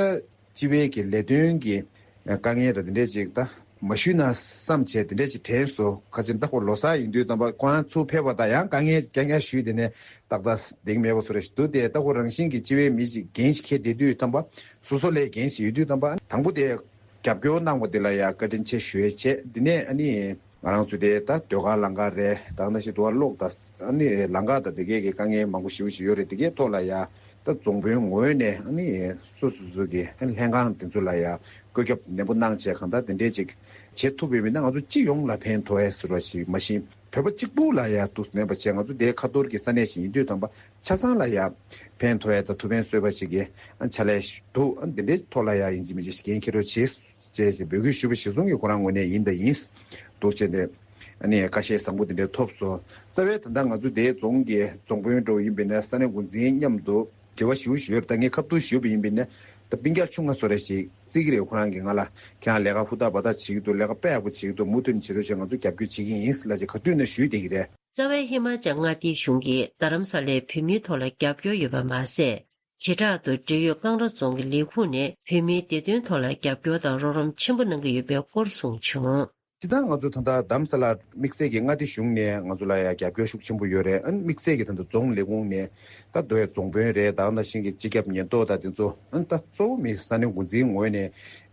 སྤྱི་པའི་གི་ལས་དོན་གྱི་དཀའ་ངལ་དང་དེ་འདྲས་ཅིག་ད་ མ་ཞུས་ན་བསམ་བྱས་དེ་འདྲས་ཅིག་དྲན་སོང་། ཁ་ཆེ་ད་ཁོ་ལོ་གསར་ཡིན་དུས་ཙམ་པ་ཁོ་རང་ཚུར་ཕེབས་པ་དང་ཡང་དཀའ་ངལ་རྐྱང་རྐྱང་ཞུས། དེ་ནས་ཏག་ཏག་བསྡད་ཀྱི་མེད་པ་བཟོ་འདྲ་ཞིག་འདུག་སྟེ། ད་ཁོ་རང་བཞིན་གྱིས་སྤྱི་བའི་མི་ཅིག་འགན་ཞིག་འཁྱེར་བསྡད་དུས་ཙམ་པ། སོ་སོ་ལ་འགན་ཞིག་ཡོད་དུས་ཙམ་པ། དང་པོ་དེ་རྒྱབ་སྐྱོར་གནང་བ་དེ་ལ་ཡང་བཀའ་དྲིན་ཆེ་ཞུ་ཡས་བྱས། དེ་ནས་ཨ་ནི་ང་རང་ཚོ་དེ་ད་ཟློས་གར་ལམ་ཁ་རེད། ད་ནང་བཞིན་དུ་བ་གློག་དང་ཨ་ནི་ལམ་ཁ་དང་དེ་གའི་གི་དཀའ་ངལ་མང་པོ་ཞེ་པོ་ཞིག་ཡོད་རེད། དེ་གའི་ཐོག་ལ་ཡང་ད་རྫོང་དཔོན་ངོས་ནས་ཨ་ནི་སོ་སོ་སོ་གི་ཨ་ནི་ལྷན་ཁང་དེ་ཚོ་ལ་ཡང་བཀོད་ཁྱབ་ནན་པོ་གནང་བྱས། གང་ལྟར་དེ་འདྲས་ཅིག་བྱེད་ཐུབ་པ་ཡིན་ན་ང་ཚོ་སྤྱི་ཡོངས་ལ་ཕན་ཐོགས་ཡས་ཟེར་བ་ཞིག་མ་གཞི་བོད་པ་གཅིག་པུ་ལ་ཡང་འདུག་མེད་པ་བྱས། ང་ཚོ་དེ་ཁ་ཐོར་གྱི་ས་གནས་ཤིག་ཡིན་དུས་ཙམ་པ་ཆ་ཚང་ལ་ཡང་ཕན་ཐོགས་ཡས་དང་ཐུགས་ཕན་གསོས་པ་ཞིག་གི་ཨ་ནི་ཕྱག་ལས་འདུག་ཨ་ནི་དེ་འདྲའི་ཐོག་ལ་ཡང་ཡིན་གཅིག་མིན་གཅིག་འགན་འཁྱེར་རོགས་བྱེད་ཅེས་འབོད་སྐུལ་ཞུས་པ་གཞིར་བཟུང་གིས་ཁོ་རང་ངོས་ནས་ཡིན་དང་ཡིན་འདུག་བྱས་ཏེ། ཨ་ནི་བཀའ་བཤད་བཟང་པོ་དེ་འདྲ་ཐོབ་སོང་། རྩ་བའི་ད་ལྟ་ང་ཚོ་དེའི་རྫོང་གི་རྫོང་དཔོན་འདྲ་བོ་ཡིན་པས་ན་ས་གནས་འགོ་འཛིན་མཉམ་དུ་འབྲེལ་བ་ཞེ་པོ་ཞིག་ཡོད་རེད། ད་ངས་ཁ་ཐུག་ཞུས་པ་ཡིན་པས་ན་ད་སྤུན་ཀྱག་ཆུང་ང་བཟོ་འདྲ་ཞིག་བརྩི་གི་རེད། ཁོ་རང་གིས་ང་ལ་ཁྱེད་རང་ལས་ཀ་ཧུར་ཐག་འབད་ཐག་བྱེད་ཀྱི་འདུག་ལས་ཀ་དཔེ་ཡག་པོ་བྱེད་ཀྱི་འདུག་མུ་མཐུད་ནས་བྱེད་རོགས་བྱེད། ང་ཚོ་རྒྱབ་སྐྱོར་བྱེད་ཀྱི་ཡིན་ཟེར་ལབ་བྱས་ག་དུས་ནས་ཞུས་བསྡད་ཀྱི་རེད། རྩ་བའི་ཧི་མ་ཅལ་མངའ་སྡེའི་གཞུང་གིས་རྡ་རམ་ས་ལའི་བོད་མིའི་ཐོག་ལ་རྒྱབ་སྐྱོར་ཡོད་པ་མ་ཟད། བྱེ་བྲག་ཏུ་འབྲེལ་ཡོད་ཀང་ར་རྫོང་གི་ལས་ཁུངས་ནས་བོད་མིའི་བདེ་དོན་ཐོག་ལ་རྒྱབ་སྐྱོར་དང་རོགས་རམ་ཆེན་པོ་གནང་གི་ཡོད་པའི་སྐོར་གསུངས་བྱུང་། སྤྱིར་བཏང་ང་ཚོ་ད་ལྟ་རྡ་རམ་ས་ལ་དམིགས་བསལ་གྱི་མངའ་སྡེ་གཞུང་ནས་ང་ཚོ་ལ་ཡང་རྒྱབ་སྐྱོར་ཤུགས་ཆེན་པོ་ཡོད་རེད། ཨ་ནི་དམིགས་བསལ་གྱི་ད་ལྟ་རྫོང་ལས་ཁུངས་ནས་ད་མདོ་ཡ་རྫོང་དཔོན་རེད། ད་ནང་བཞིན་གྱི་སྤྱི་ཁྱབ་ཉེན་རྟོག་དང་དེ་ཚོ། ཨ་ནི་ད་གཙོ་བོ་མི་ས་གནས་འགོ་འཛིན་ངོས་ནས་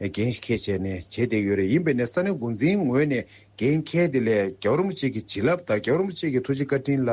འགན་ཞིག་འཁྱེར་བྱས་ནས་བྱེད་བསྡད་ཡོད་རེད། ཡིན་པས་ནས་ས་གནས་འགོ་འཛིན་ངོས་ནས་འགན་འཁྱེར་དེ་ལས་རྒྱལ་བ་རིན་པོ་ཆེ་གི་བྱིན་རླབས་དང་རྒྱལ་བ་རིན་པོ་ཆེ་གི་ཐུགས་རྗེ་བཀའ་དྲིན་ལ་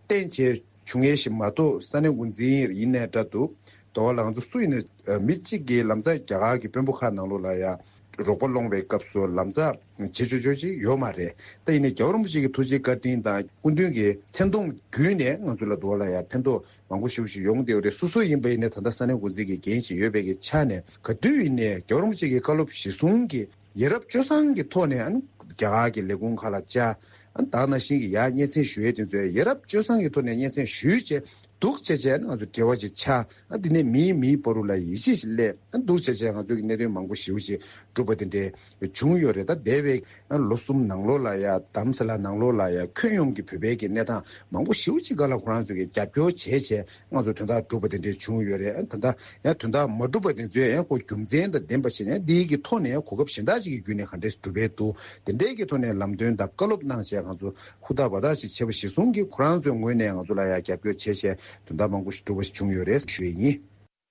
བརྟེན་བྱས་བྱུང་ཡས་ཤིག་མ་གཏོགས། ས་གནས་འགོ་འཛིན་ཡིན་ནའི་འདྲ་འདུག་དོ་བ་ལ་ང་ཚོ་སུ་ཡིན་ནའི་མི་གཅིག་གིས་ལམ་སང་རྒྱ་གར་གྱི་དཔོན་པོ་ཁག་ནང་ལོགས་ལ་ཡ་རོགས་པ་སློང་བའི་སྐབས་སུ་ལམ་སང་བྱེད་ཆོག་ཆོག་ཅིག་ཡོད་མ་རེད། ད་ཡིན་ནའི་རྒྱལ་བ་རིན་པོ་ཆེ་གི་ཐུགས་རྗེ་བཀའ་དྲིན་དང་སྐུ་མདུན་གྱི་མཚན་མཐོང་བརྒྱུད་ནས་ང་ཚོ་ལ་དོ་བ་ལ་ཡ་ཕན་ཐོགས་མང་པོ་ཞེ་པོ་ཞིག་ཡོང་བསྡད་ཡོད་རེད། སོ་སོ་ཡིན་པ་ཡིན་ནའི་ད་ལྟ་ས་གནས་འགོ་འཛིན་གྱི་འགན་ཞིག་ཡོད་པའི་གི་ཆ་ནས་ག་དུས་ཡིན་ནའི་རྒྱལ་བ་རིན་པོ་ཆེ་གི་བཀའ་སློབ་གཞིར་བཟུང་གིས་ཡ་རབས་སྤྱོད་བཟང་གི་ཐོག་ནས་ཨ་ནི་རྒྱ་གར་གྱི་ལས་ཁུངས་ཁག་ལ་བཅར། ཨ་ནི་ད་ནང་བཞིན་གྱི་ཡར་སྙན་སེང་ཞུ་ཡས་དེ་ཚོ་ཡ་རབས་སྤྱོད་བཟང་གི་ཐོག་ནས་སྙན་སེང་ཞུས་བྱས་འདུག་བྱས་བྱས་ཨ་ནི་ང་ཚོ་འབྲེལ་བ་ཅིག་ཆགས། ཨ་ནི་དེ་ནས་མིའི་མིའི་བར་དུ་ལ་ཡིད་ཆེས་ཤིག་སླེབས། ཨ་ནི་འདུག་བྱས་བྱས་ང་ཚོ་གི་གནད་དོན་མང་པོ་ཞེ་པོ་ཅིག་གྲུབ་པ་དེ་འདྲའི་བྱུང་ཡོད་རེད། ད་འདས་པའི་ཨ་ནི་ལོ་གསུམ་ནང་ལོགས་ལ་ཡ་རྡ་རམ་ས་ལ་ནང་ལོགས་ལ་ཡ་ཁྱོན་ཡོངས་ཀྱི་བོད་པའི་གི་གནས་སྟངས་མང་པོ་ཞེ་པོ་ཅིག་སྒང་ལ་ཁོ་རང་ཚོ་གི་རྒྱབ་སྐྱོར་བྱས་བྱས། ང་ཚོ་དོན་དག་གྲུབ་པ་དེ་འདྲས་བྱུང་ཡོད་རེད། ཨ་ད་ལྟ་ཡང་དོན་དག་མ་གྲུབ་པ་དེ་ཚོས་ཡང་ཁོ་རྒྱུ་མཚན་དང་ལྡན་པ་བྱས་ནས་འདིའི་གི་ཐོག་ནས་གོ་སྐབས་གཞན་དག་ཅིག་གི་བརྒྱུད་ནས་ག་འདྲས་གྲུབ་པའི་འདུག་དེ་འདྲས་ཀྱི་ཐོག་ནས་ལམ་སྟོན་དང་བཀའ་སློབ་གནང་བྱས་ང་ཚོ་ཧུར་ཐག་འབད་ཐག་ཅིག་བྱས་པ་གཞིར་བཟུང་གིས་ཁོ་རང་ཚོའི་ངོས་ནས་ང་ཚོ་ལ་ཡང་རྒྱབ་སྐྱོར་བྱས་བྱས་དོན་དག་མང་པོ་ཞིག་གྲུབ་པ་ཞིག་བྱུང་ཡོད་རེད་ཞུ་ཡས་ཡིན།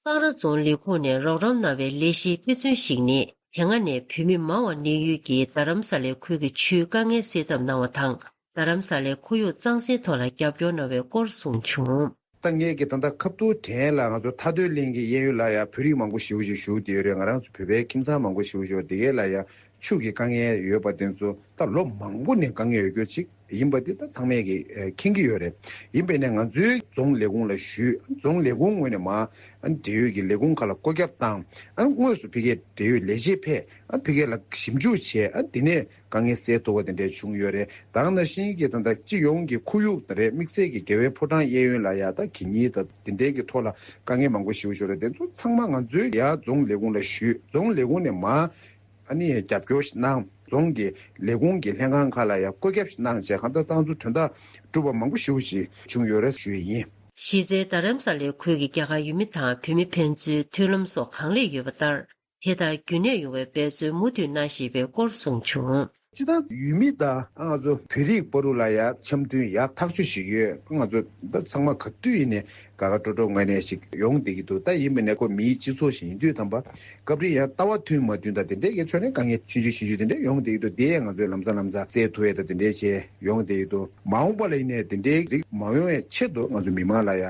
ཀང་ར་རྫོང་ལས་ཁུངས་ནས་རོགས་རམ་གནང་བའི་ལས་གཞིའི་དཔེ་མཚོན་ཞིག་ནི། དེ་སྔ་ནས་བོད་མི་མང་བ་གནས་ཡུལ་གྱི་རྡ་རམ་ས་ལའི་ཁུལ་གྱི་ཆུའི་དཀའ་ངལ་སེལ་ཐབས་གནང་བ་དང་། རྡ་རམ་ས་ལའི་ཁོར་ཡུག་གཙང་སེལ་ཐོག་ལ་རྒྱབ་སྐྱོར་གནང་བའི་སྐོར་གསུངས་བྱུང་། ད་ངས་ཀྱི་ད་ལྟ་ཁ་ཐུག་དྲན་ལ་ང་ཚོ་མཐའ་སྡོད་གླིང་གི་གཡས་གཡོན་ལ་ཡ་བོད་རིགས་མང་པོ་ཞེ་པོ་ཅིག་བཞུགས་བསྡད་ཡོད་རེད། ང་རང་ཚོ་བོད་པའི་ཁྱིམ་ཚང་མང་པོ་ཞེ་པོ་ཅིག་ཡོད། དེ་གའི་ལ་ཡ་ཆུ་གི་དཀའ་ངལ་ཡོད་པ་དེ་ཚོ་ད་ལོ་མང་པོ་ནས་དཀའ་ངལ་ཡོད་རྒྱུ་ཅིག་ཡིན་པ་དེ་ད་ཚང་མས་ཀྱི་ཨ་མཁྱེན་གྱི་ཡོད་རེད། ཡིན་པས་ནས་ང་ཚོའི་རྫོང་ལས་ཁུངས་ལ་ཞུས། རྫོང་ལས་ཁུངས་ངོས་ནས་མ་ཨ་འབྲེལ་ཡོད་ཀྱི་ལས་ཁུངས་ཁག་ལ་བཀོད་ཁྱབ་བཏང་། ཨ་དངོས་སུ་ཕ་གིར་འབྲེལ་ཡོད་ལས་བྱེད་ཕེབས། ཨ་ཕ་གི་ལ་ཞིབ་འཇུག་བྱས། ཨ་དེ་ནས་དཀའ་ངལ་སེལ་ཐུབ་པ་དེ་འདྲས་བྱུང་ཡོད་རེད། ད་ག་ནང་བཞིན་གྱི་ད་ལྟ་སྤྱི་ཡོངས་ཀྱི་ཁོར་ཡུག་དང་རེད། དམིགས་བསལ་གྱི་རྒྱལ་བའི་ཕོ་བྲང་གཡས་གཡོན་ལ་ཡ་ད་གད་སྙིགས་དང་དེ་འདྲས་ཀྱི་ཐོག་ལ་དཀའ་ངལ་མང་པོ་ཞེ་པོ་ཅིག་ཡོད་རེད། དེ་ཚོ་ཚང་མ་ང་ཚོའི་ཡ་རྫོང་ལས་ཁུངས་ལ་ཞུས། རྫོང་ལས་ཁུངས་ནས་མ་ཨ་ནི་རྒྱབ་སྐྱོར་ཞིག་གནང་། རྫོང་གི་ལས་ཁུངས་ཀྱི་ལྷན་ཁང་ཁག་ལ་ཡ་བཀོད་ཁྱབ་ཞིག་གནང་བྱས་གང་ལྟར་ཏང་ཙུའུ་དོན་དག་གྲུབ་པ་མང་པོ་ཞེ་པོ་ཞིག་བྱུང་ཡོད་རེད་ཞུ་ཡི་ཡིན། གཞི་རྩའི་རྡ་རམ་ས་ལའི་ཁུལ་གྱི་རྒྱ་གར་ཡུལ་མི་དང་བོད་མི་ཕན་ཚུན་མཐུན་ལམ་སོགས་གང་ལེགས་ཡོད་པ་ལྟར། དེ་ལྟར་རྒྱུན་གནས་ཡོང་བའི་འབད་རྩོལ་མུ་མཐུད་གནང་བཞིན་པའི་སྐོར་གསུངས་བྱུང་། སྤྱིར་བཏང་ཡུལ་མི་དང་ང་ཚོ་བོད་རིགས་བར་དུ་ལ་ཡ་འཆམ་མཐུན་ཡག་ཐག་ཆོད་ཞིག་ཡོད། ང་ཚོ་ད་ཚང་མ་ག་དུས་ཡིན་ནའི་དགའ་དགའ་སྤྲོ་སྤྲོ་ངང་ནས་ཞིག་ཡོང་བསྡད་ཀྱི་འདུག་ད་ཡིན་པ་ནས་ཁོ་མིའི་སྤྱི་ཚོགས་ཤིག་ཡིན་དུས་ཙམ་པ། སྐབས་རེ་ཡང་ལྟ་བ་མཐུན་མ་མཐུན་དང་དེ་འདྲའི་གི་ཕྱོགས་ནས་དཀའ་ངལ་ཆུང་ཆུང་ཆུང་ཆུང་དེ་འདྲ་ཡོང་བསྡད་ཀྱི་འདུག་དེ་ཡང་ང་ཚོས་ལམ་སང་ལམ་སང་སེལ་ཐུབ་ཡས་དང་དེ་འདྲའི་ཆེད་ཡོང་བསྡད་ཀྱི་འདུག་མ་འོངས་པ་ལ་ཡིན་ནའི་དེ་འདྲའི་རིགས་མ་ཡོང་བའི་ཆེད་དུ་ང་ཚོ་མི་མང་ལ་ཡ་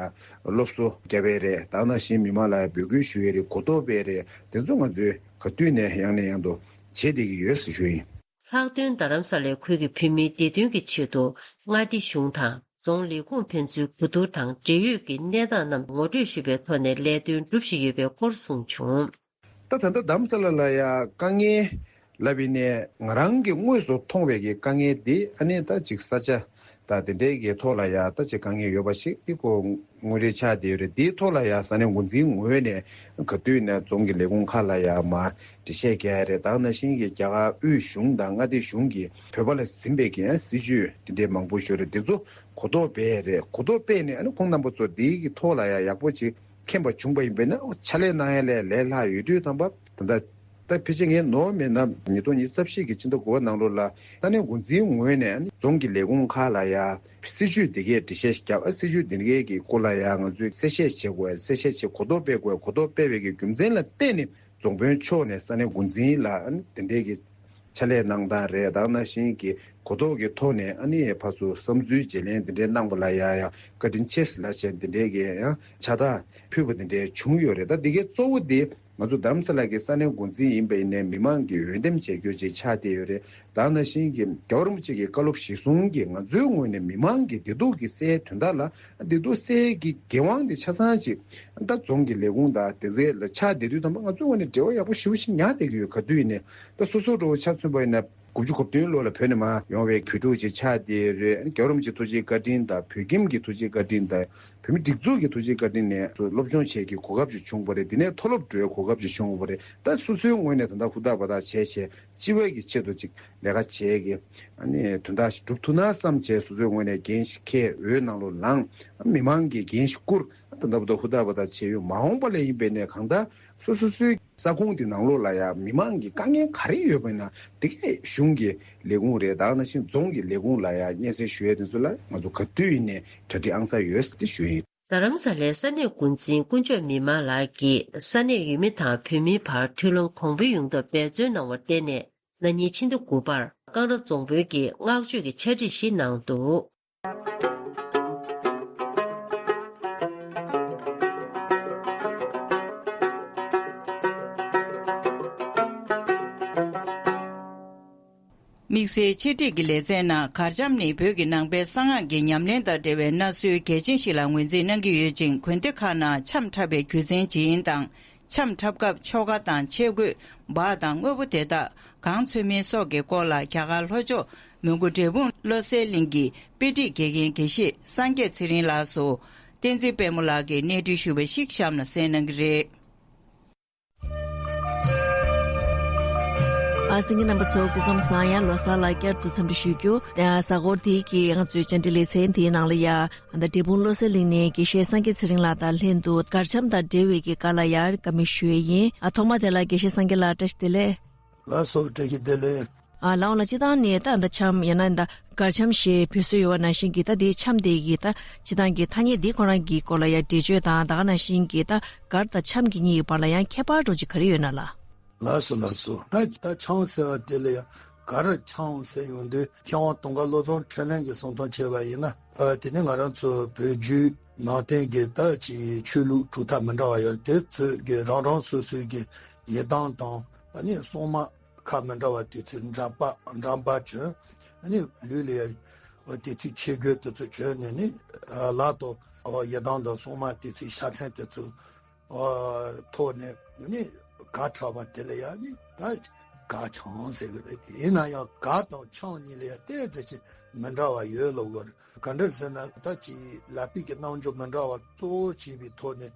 སློབ་གསོ་བརྒྱབ་ཡས་རེད། ད་ག་ནང་བཞིན་མི་མང་ལ་ཡ་འབོད་སྐུལ་ཞུ་ཡས་རེད། གོ་རྟོགས་སྤེལ་རེད། དེ་ཚོ་ང་ཚོས་ག་དུས་ནས་ཡང་ནས་ཡང་དུ་བྱེད་བསྡད་ཀྱི་ཡོད་ཟེར་ཞུ་ཡིན། ལྷག་དོན་རྡ་རམ་ས་ལའི་ཁུལ་གྱི་བོད་མིའི་བདེ་དོན་གྱི་ཆེད་དུ་མངའ་སྡེ་གཞུང་དང་རྫོང་ལས་ཁུངས་ཕན་ཚུན་གོ་བསྡུར་དང་འབྲེལ་ཡོད་ཀྱི་གནས་སྟངས་རྣམས་ངོ་སྤྲོད་ཞུས་པའི་ཐོག་ནས་ལས་དོན་སྒྲུབ་བཞིན་ཡོད་པའི་སྐོར་གསུངས་བྱུང་། ད་ད་ལྟ་རྡ་རམ་ས་ལ་ལ་ཡ་དཀའ་ངལ་ལབ་ཡིན་ནའི་ང་རང་གིས་དངོས་སུ་མཐོང་བའི་གི་དཀའ་ངལ་འདི་ཨ་ནི་ད་ཅིག་ས་ཆ་ད་དེ་འདྲའི་གི་ཐོག་ལ་ཡ་ད་ཅིག་དཀའ་ངལ་ཡོད་པ་ཞིག་འདི་ཁོ་དངོས་འབྲེལ་ཆགས་བསྡད་ཡོད་རེད། དེའི་ཐོག་ལ་ཡ་ས་གནས་འགོ་འཛིན་ངོས་ནས་ག་དུས་ནས་རྫོང་གི་ལས་ཁུངས་ཁག་ལ་ཡ་མ་འགྲེལ་བཤད་རྒྱག་ཡ་རེད། ད་ག་ནང་བཞིན་གྱི་རྒྱ་གར་དབུས་གཞུང་དང་མངའ་སྡེ་གཞུང་གིས་བོད་པ་ལ་ཟིན་པའི་གི་སྲིད་ཇུས་དེ་འདྲའི་མང་པོ་ཞིག་ཡོད་རེད། དེ་ཚོ་གོ་རྟོགས་སྤེལ་རེད། གོ་རྟོགས་སྤེལ་ནས་ཨ་ནི་ཁོང་རྣམ་པ་ཚོ་དེའི་གི་ཐོག་ལ་ཡ་ཡག་པོ་ཅིག་མཁྱེན་པ་བྱུང་པ་ཡིན་པས་ན་ཕྱག་ལས་གནང་ཡ་ལས་ལས་སླ་ཡོད་དུས་ཙམ་པ་ད་ལྟ་ ད་ཕལ་ཆེར་ངས་ནོར་མེད་ན་ཉིས་སྟོང་ཉི་ཤུ་རྩ་བཞི་གི་ཕྱི་ཟླ་དགུ་པ་ནང་ལོགས་ལ་ས་གནས་འགོ་འཛིན་ངོས་ནས་ཨ་ནི་རྫོང་གི་ལས་ཁུངས་ཁག་ལ་ཡ་སྲིད་ཇུས་འདི་གའི་འགྲེལ་བཤད་ཞིག་བརྒྱབ། ཨ་སྲིད་ཇུས་འདི་གའི་གི་སྐོར་ལ་ཡ་ང་ཚོས་གསལ་བཤད་བྱེད་དགོས། གསལ་བཤད་བྱེད་གོ་རྟོགས་སྤེལ་དགོས། གོ་རྟོགས་སྤེལ་བའི་གི་རྒྱུ་མཚན་ལ་བརྟེན་ནས་རྫོང་དཔོན་མཆོག་ནས་ས་གནས་འགོ་འཛིན་ལ་ཨ་ནི་དེ་འདྲའི་གི་ཕྱག་ལས་གནང་སྟངས་རེད། ད་ག་ནང་བཞིན་གྱི་གོ་རྟོགས་ཀྱི་ཐོག་ནས་ཨ་ནི་ཕར་ཚུར་བསམ་ཚུལ་བརྗེ་ལེན་འདི་འདྲའི་གནང་པ་ལ་ཡ་ཡ་བཀའ་དྲིན་ཆེ་ཟེར་ལབ་བྱས་འདི་འདྲའི་གི་ཡང་ཕྱག་རྟགས་ཕུལ་བ་འདི་འདྲའི་བྱུང་ཡོད་རེད། ད་འདི་གའི་གཙོ་བོ་འདི་ང་ཚོ་རྡ་རམ་ས་ལ་གི་ས་གནས་འགོ་འཛིན་ཡིན་པ་ཡིན་ནའི་མི་མང་གི་འོས་འདེམས་བྱེད་རྒྱུ་ཅིག་ཆགས་བསྡད་ཡོད་རེད། ད་ག་ནང་བཞིན་གྱི་རྒྱལ་བ་རིན་པོ་ཆེ་གི་བཀའ་སློབ་གཞིར་བཟུང་གིས་ང་ཚོའི་ངོས་ནས་མི་མང་གི་བདེ་སྡུག་གི་སེལ་དོན་དག་ལ་བདེ་སྡུག་སེལ་གྱི་འགན་དབང་དེ་ཆ་ཚང་ཅིག་ད་རྫོང་གི་ལས་ཁུངས་དང་དེ་ཚོ་ལ་ཆགས་བསྡད་དུས་ཙམ་པ་ང་ཚོའི་ངོས་ནས་འབྲེལ་བ་ཡག་པོ་ཞེ་པོ་ཞིག་ཉར་བསྡད་ཀྱི་ཡོད། ག་དུས་ཡིན་ནའི་ད་སོ་སོ་འདྲ་བོ་ཆ་མཚོན་པ་ཡིན་ན། དགུ་བཅུ་གོ་བདུན་ལོ་ལ་བོད་ནས་མར་ཡོང་བའི་བོད་ཕྲུག་ཅིག་ཆགས་བསྡད་ཡོད་རེད། རྒྱལ་བ་རིན་པོ་ཆེའི་ཐུགས་རྗེ་བཀའ་དྲིན་དང་བོད་ཁྱིམ་གྱི་ཐུགས་རྗེ་བཀའ་དྲིན་དང་བོད་མི་སྒྲིག་འཛུགས་ཀྱི་ཐུགས་རྗེ་བཀའ་དྲིན་ནས་སློབ་སྦྱོང་བྱེད་ཀྱི་གོ་སྐབས་ཅིག་བྱུང་བ་རེད། འདི་ནས་མཐོ་སློབ་འགྲོ་བའི་གོ་སྐབས་ཅིག་བྱུང་བ་རེད། ད་སོ་སོའི་ངོས་ནས་ད་ལྟ་ཧུར་ཐག་འབད་ཐག་བྱས་བྱས་སྤྱི་པའི་གི་ཆེད་དུ་ཅིག་ལས་ཀ་བྱས་ཀྱི་ཨ་ནི་དོན་དག་ཞིག་སྒྲུབ་ཐུབ་ན་བསམ་བྱས་སོ་སོའི་ངོས་ནས་འགན་ཞིག་འཁྱེར། འོས་ནང་ལོགས་ལངས། མི་མང་གིས་འགན་ཞིག་བསྐུར། ད་ལྟ་བར་དུ་ཧུར་ཐག་འབད་ཐག་བྱས་ཡོད། མ་འོངས་པ་ལ་ཡིན་པས་ནས་གང་ལྟར་སོ་སོ་སོའི་ས་ཁོངས་དེ་ནང་ལོགས་ལ་ཡང་མི་མང་གི་དཀའ་ངལ་ག་རེ་ཡོད་པ་ཡིན་ན་དེ་གའི་གཞུང་གི་ལས་ཁུངས་རེད། ད་ག་ནང་བཞིན་རྫོང་གི་ལས་ཁུངས་ལ་ཡང་སྙན་སེང་ཞུ་ཡས་དེ་ཚོ་ལ་ང་ཚོ་ག་དུས་ཡིན་ནའི་གྲ་སྒྲིག་ཨང་གསར་ཡོད་ཟེར་ཏེ་ཞུ་ཡིན། རྡ་རམ་ས་ལའི་ས་གནས་འགོ་འཛིན་དཀོན་མཆོག་མི་དམངས་ལགས་ཀྱིས་ས་གནས་ཡུལ་མི་དང་བོད་མིའི་བར་མཐུན་ལམ་གོང་འཕེལ་ཡོང་ཐབས་འབད་བརྩོན་གནང་བར་བརྟེན་ནས་ན་ནིང་ཕྱི་ཟླ་དགུ་པར་ཀང་ར་རྫོང་དཔོན་གྱིས་བསྔགས་བརྗོད་ཀྱི་ཕྱག་བྲིས་ཤིག་གནང་འདུག། དམིགས་བསལ་ཆེད་སྒྲིག་གི་ལེ་ཚན་ནང་གར་འཆམ་ནི་བོད་ཀྱི་ནང་པའི་གསང་སྔགས་ཀྱི་ཉམས་ལེན་དང་འབྲེལ་བའི་གནའ་སྲོལ་གལ་ཆེན་ཞིག་ལ་ངོས་འཛིན་གནང་གི་ཡོད་ཅིང་། དགོན་སྡེ་ཁག་ནང་འཆམ་འཁྲབ་པའི་རྒྱུ་མཚན་ཇི་ཡིན་དང་། འཆམ་འཁྲབ་སྐབས་ཆོ་ག་དང་ཆས་གོས། སྦག་དང་དངོས་པོ་དེ་དག་གང་འཚོལ་མིན་སོགས་ཀྱི་སྐོར་ལ་རྒྱ་གར་ལྷོ་ཕྱོགས་མོན་གྷོ་འབྲས་སྤུངས་བློ་གསལ་གླིང་གི་དཔེ་ཁྲིད་དགེ་རྒན་དགེ་བཤེས་སངས་རྒྱས་ཚེ་རིང་ལགས་སུ་བསྟན་འཛིན་པདྨོ་ལགས་ཀྱིས་གནས་འདྲི་ཞུས་པ་ཞིག་གཤམ་ལ་གསན་གནང་གི་རེད། ཨ་སྲིད་ཀྱི་རྣམ་པ་ཚོ་སྐུ་ཁམས་བཟང་། ཡང་ལོ་གསར་ལ་བསྐྱར་དུ་འཚམས་འདྲི་ཞུ་རྒྱུ། ཨ་གཟའ་འཁོར་འདིའི་གི་ང་ཚོའི་བཅར་འདྲི་ལེ་ཚན་འདིའི་ནང་ལ་ཡ། ཨ་ད་འབྲས་སྤུངས་བློ་གསལ་གླིང་ནས་དགེ་བཤེས་སངས་རྒྱས་ཚེ་རིང་ལགས་དང་ལྷན་དུ་གར་འཆམ་དང་འབྲེལ་བའི་གི་བཀའ་སློབ་ཡང་བཀའ་མོལ་ཞུ་ཡས་ཡིན། ཨ་ཐོག་མ་དེ་ལ་དགེ་བཤེས་སངས་རྒྱས་ལགས་བཀྲ་ཤིས་བདེ་ལེགས། ལགས་སོ། བཀྲ་ཤིས་བདེ་ལེགས། ཨ་ལགས་འོང་ལགས། སྤྱིར་བཏང་ནས་ད་ད་འཆམ་ཡང་ན་ད་གར་འཆམ་ཞེས་འབོད་སྲོལ་ཡོད་པ་ནང་བཞིན་གྱི་ད་དེའི་འཆམ་དེ་གི་ད་སྤྱིར་བཏང་གི་ཐ་སྙད་འདི་ཁོ་རང་གི་སྐོར་ལ་ཡང་འགྲེལ་བརྗོད་དང་། ད་ག་ནང་བཞིན་གྱི་ད་གར་དང་འཆམ་གྱི་གཉིས་ཀྱི་བར་ལ་ཡང་ཁྱད་པར་འདྲ་ཅིག་ག་རེ་ཡོད་ན་ལགས། ལགས་སོ་ལགས་སོ། ད་འཆམ་ཟེར་བ་དེ་ལ་ཡང་གར་འཆམ་ཟེར་ཡོང་དུས་མཁས་དབང་དུང་དཀར་བློ་བཟང་འཕྲིན་ལས་ཀྱིས་གསུང་སྟངས་བྱས་པ་ཡིན་ན། ཨ་དེ་ནི་ང་རང་ཚོ་བོད་བརྒྱུད་ནང་བསྟན་གྱི་ད་ཅིག་ཆོས་ལུགས་གྲུབ་མཐའ་མི་འདྲ་བ་ཡོད་རེད། དེ་ཚོས་ཀྱི་རང་རང་སོ་སོའི་གི་ཡི་དམ་དང་ཨ་ནི་སྲུང་མ་ཁག་མི་འདྲ་བ་དེ་ཚོས་འདྲ་པར་འདྲ་པར་བྱོན། ཨ་ནི་ལུས་ལ་ཡ་དེ་ཚོའི་ཆས་གོས་དེ་ཚོ་གྱོན་ནས་ནི་ལག་ཏུ་ཡི་དམ་དང་སྲུང་མ་དེ་ཚོའི་ཕྱག་མཚན་དེ་ཚོ་ཐོག་ནས་ནི་གར་འཁྲབ་པ་དེ་ལ་ཡང་ནི་ད་གར་འཆམ་ཟེར་གི་རེད། ཡིན་ན་ཡང་གར་དང་འཆམ་གཉིས་ལ་ཡང་ཏོག་ཙམ་ཅིག་མི་འདྲ་བ་ཡོད་ལབ་དགོས་རེད། ག་འདྲ་ཟེར་ན་ད་ཅིག་ལག་པའི་གི་རྣལ་འབྱོར་མི་འདྲ་བ་གཙོ་བོ་བྱས་པའི་ཐོག་ནས་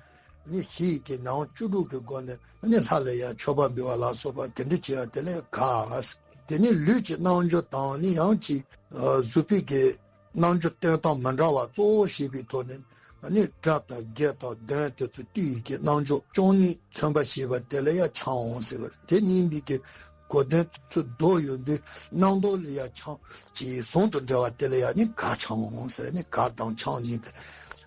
ནི་ཞི་བའི་གི་ནང་བཅུད་དྲུག་གི་སྒོ་ནས་ནི་ལྷ་ལ་ཡང་མཆོད་པ་འབུལ་བ་ལ་སོགས་པ་དེ་འདྲ་བྱས་པ་དེ་ལ་ཡང་གར། དེ་ནི་ལུས་ཀྱི་རྣལ་འབྱོར་དང་ནི་ཡང་ཅིག་གཟུགས་པོའི་གི་རྣལ་འབྱོར་སྟོན་སྟངས་མི་འདྲ་བ་གཙོ་བོ་བྱས་པའི་ཐོག་ནས་ནི་སྒྲ་དང་རྒྱན་དང་གདོན་དེ་ཚོ་བསྡུས་ཡི་གི་རྣལ་འབྱོར་བཅུ་གཉིས་མཚོན་པ་བྱས་པ་དེ་ལ་ཡང་འཆམ་ཟེར་བ་རེད། དེ་གཉིས་པའི་གི་གོ་དོན་ཚུར་བསྡུས་ཡོང་དུས་རྣམ་རྟོག་ལ་ཡང་འཆམ་ཅིག་ཟུང་དུ་འབྲེལ་བ་དེ་ལ་ཡང་ནི་གར་འཆམ་ཟེར། ནི་གར་དང་འཆམ་གཉིས་དེ་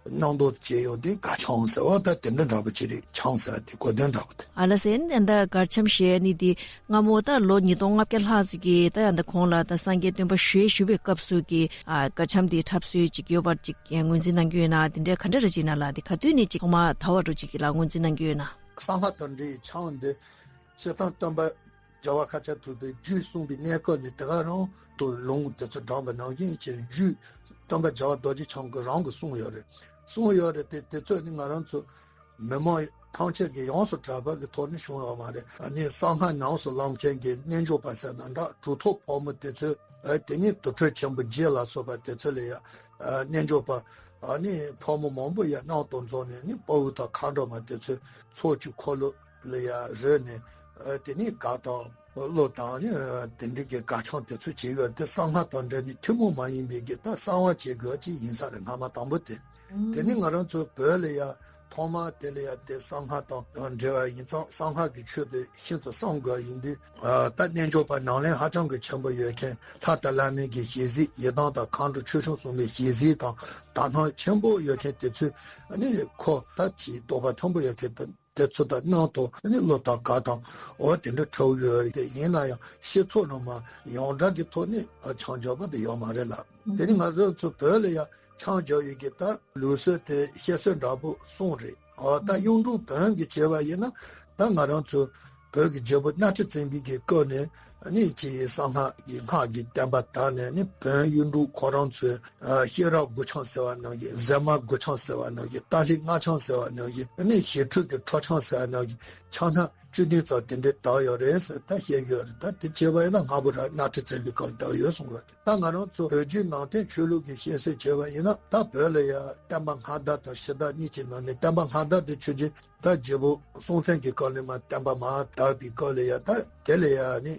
རྣམ་རྟོག་བྱས་ཡོང་དུས་གར་འཆམ་ཟེར་བ་ད་དེ་འདྲ་འདྲ་པོ་ཅིག་རེད། འཆམ་ཟེར་བ་དེ་གོ་དོན་འདྲ་པོ་དེ། ཨ་ལགས་སེ། ཨ་ནི་ད་གར་འཆམ་ཞེས་ནི་དེ་སྔ་མོ་ད་ལོ་ཉིས་སྟོང་ལྔ་བརྒྱ་ལྷག་ཙམ་གྱི་ད་ཡང་ད་གོང་ལ་ད་སངས་རྒྱས་སྟོན་པ་ཞལ་བཞུགས་པའི་སྐབས་སུ་གི་ཨ་གར་འཆམ་དེ་འཁྲབ་སྲོལ་ཅིག་ཡོད་པར་ཅིག་ངོས་འཛིན་གནང་གི་ཡོད་ན། དེ་འདྲ་ག་འདྲ་རེད་ཅིག་ན་ལགས། དེ་ག་དུས་ནས་ཅིག་ཐོག་མ་དར་བ་འདྲ་ཅིག་གི་ལ་ངོས་འཛིན་གནང་གི་ཡོད་ན། གསང་སྔགས་དང་འབྲེལ་བའི་འཆམ་འདི་སྤྱིར་བཏང་སྟོན་པ་རྒྱལ་བ་ཤཱཀྱ་ཐུབ་པས་རྒྱུད་གསུངས་པའི་གནས་སྐབས་ནས་དེ་ག་རང་དུ་ལུང་དེ་ཚོ་དྲངས་པ་ནང་བཞིན་ཅིག་རྒྱུད་སྟོན་པ་རྒྱལ་བ་རྡོ་རྗེ་འཆང་གིས་རང་གིས་གསུངས་ཡོད་རེད། གསུངས་ཡོད་རེད་དེ། དེ་ཚོ་ནི་ང་རང་ཚོ་མི་མང་ཐམས་ཅད་ཀྱིས་ཡོངས་སུ་གྲགས་པ་གི་ཐོག་ནས་བྱུང་ཡོད་མ་རེད། ཨ་ནི་གསང་སྔགས་ཉམས་སུ་བླང་མཁན་གྱི་རྣལ་འབྱོར་པ་ཟེར་ན་འདྲ། གྲུབ་ཐོབ་ཕོ་མོ་དེ་ཚོས་ཨ་དེ་ནི་དུར་ཁྲོད་ཆེན་པོ་བརྒྱད་ལ་སོགས་པ་དེ་ཚོ་ལ་ཡ་ཨ་རྣལ་འབྱོར་པ་ཨ་ནི་ཕོ་མོ་མང་པོ་ཡ་རྣམ་རྟོག་འཛོམས་ནས་ནི་དཔའ་བོ་དང་མཁའ་འགྲོ་མ་དེ་ཚོས་ཚོགས་ཀྱི་འཁོར་ལོ་ལ་ཡ་རོལ་ནས་ཨ་དེ་ནི་གར་དང་གླུ་དང་ནི་དེ་འདྲའི་གི་གར་འཆམ་དེ་ཚོ་བྱེད་ཡོད་རེད། དེ་གསང་སྔགས་དང་འབྲེལ་ནས་ཐུན་མོང་མ་ཡིན་པའི་གི་ད་གསང་བ་བྱེད་དགོས་ཅིག་ཡིན་ས་རེད། སྔ་མ་དང་པོ་དེ། དེ་ནི་ང་རང་ཚོ་བོད་ལ་ཡ་ ཐོག་མ་དེ་ལ་ཡང་དེ་གསང་སྔགས་དང་འབྲེལ་བ་ཡིན་ཙང་གསང་སྔགས་ཀྱི་ཆོས་དེ་ཤིན་ཏུ་གསང་དགོས་ཡིན་དུས། ད་རྣལ་འབྱོར་པ་ཉམས་ལེན་ཧ་ཅང་གི་ཆེན་པོ་ཡོད་མཁན་ལྷ་དང་ལྷ་མིན་གྱི་ཞལ་གཟིགས་ཡི་དམ་དང་མཁའ་འགྲོ་ཆོས་སྐྱོང་སྲུང་མའི་ཞལ་གཟིགས་དང་དག་སྣང་ཆེན་པོ་ཡོད་མཁན་དེ་ཚོས་ནི་ཁོ་ད་ཅིག་རྟོགས་པ་མཐོན་པོ་ཡོད་མཁན་དེ་དེ་ཚོ་དང་རྣམ་རྟོག་ནི་བློ་དང་དགའ་དང་འོ་དེ་འདྲ་འཁྲབ་ཡོད་རེད། དེ་ཡིན་ན་ཡང་ཤེས་ཚོགས་ནང་མ་ཡོངས་གྲགས་ཀྱི་ཐོག་ནས་ཆང་སྦྱོར་བ་དེ་ཡོད་མ་རེད་ལ། དེ་ནི་ང་ཚོ་ཚོ་བོད་ལ་ཡང་ཆང་སྦྱོར་ཡོད་ཀྱི་ད་ལུགས་སྲོལ་དེ་བཤད་སྲོལ་འདྲ་པོ་གསུངས་རེད། འོ་ད་གཡུང་དྲུང་བོན་གྱི་བྱས་པ་ཡིན་ན་ད་ང་རང་ཚོ་བོད་ཀྱི་རྒྱལ་པོ་གནའ་ཁྲི་བཙན་པོའི་གི་སྐབས་ནས་ནི་ཅི་གསང་སྔགས་ཀྱི་སྔགས་ཀྱི་བསྟན་པ་དར་ནས་ནི་བོན་གཡུང་དྲུང་ཁོ་རང་ཚོའི་ཤེས་རབ་དགུ་ཆང་ཟེར་བ་ནང་བཞིན་ཟེགས་མ་དགུ་ཆང་ཟེར་བ་ནང་བཞིན་ཏཱ་ལའི་ལྔ་ཆང་ཟེར་བ་ནང་བཞིན་ནི་ཞི་ཁྲོ་གི་ཁྲོ་ཆང་ཟེར་བ་ནང་བཞིན་ཆང་སྣ་བཅུ་བདུན་ཙམ་དེ་འདྲའི་དར་ཡོད་རེད་ཟེར་ད་བཤད་ཡོད་རེད། ད་དེ་བྱས་པ་ཡིན་ན་སྔ་པོ་ར་གནའ་ཁྲི་བཙན་པོའི་སྐབས་དར་ཡོད་གསུངས་རེད། ད་ང་རང་ཚོ་བོད་བརྒྱུད་ནང་བསྟན་ཆོས་ལུགས་ཀྱི་བཤད་སྲོལ་བྱས་པ་ཡིན་ན་ད་བོད་ལ་ཡ་བསྟན་པ་སྔ་དར་དང་ཕྱི་དར་གཉིས་ཀྱི་ནང་ནས་བསྟན་པ་སྔ་དར་དེ་ཆོས་རྗེ་ད་རྗེ་བོ་སྲོང་བཙན་གྱི་སྐབས་ནས་མ་བསྟན་པ་མར་དར་བའི་སྐབས་ལ་ཡ་ད་དེ་ལ་ཡ་ནི་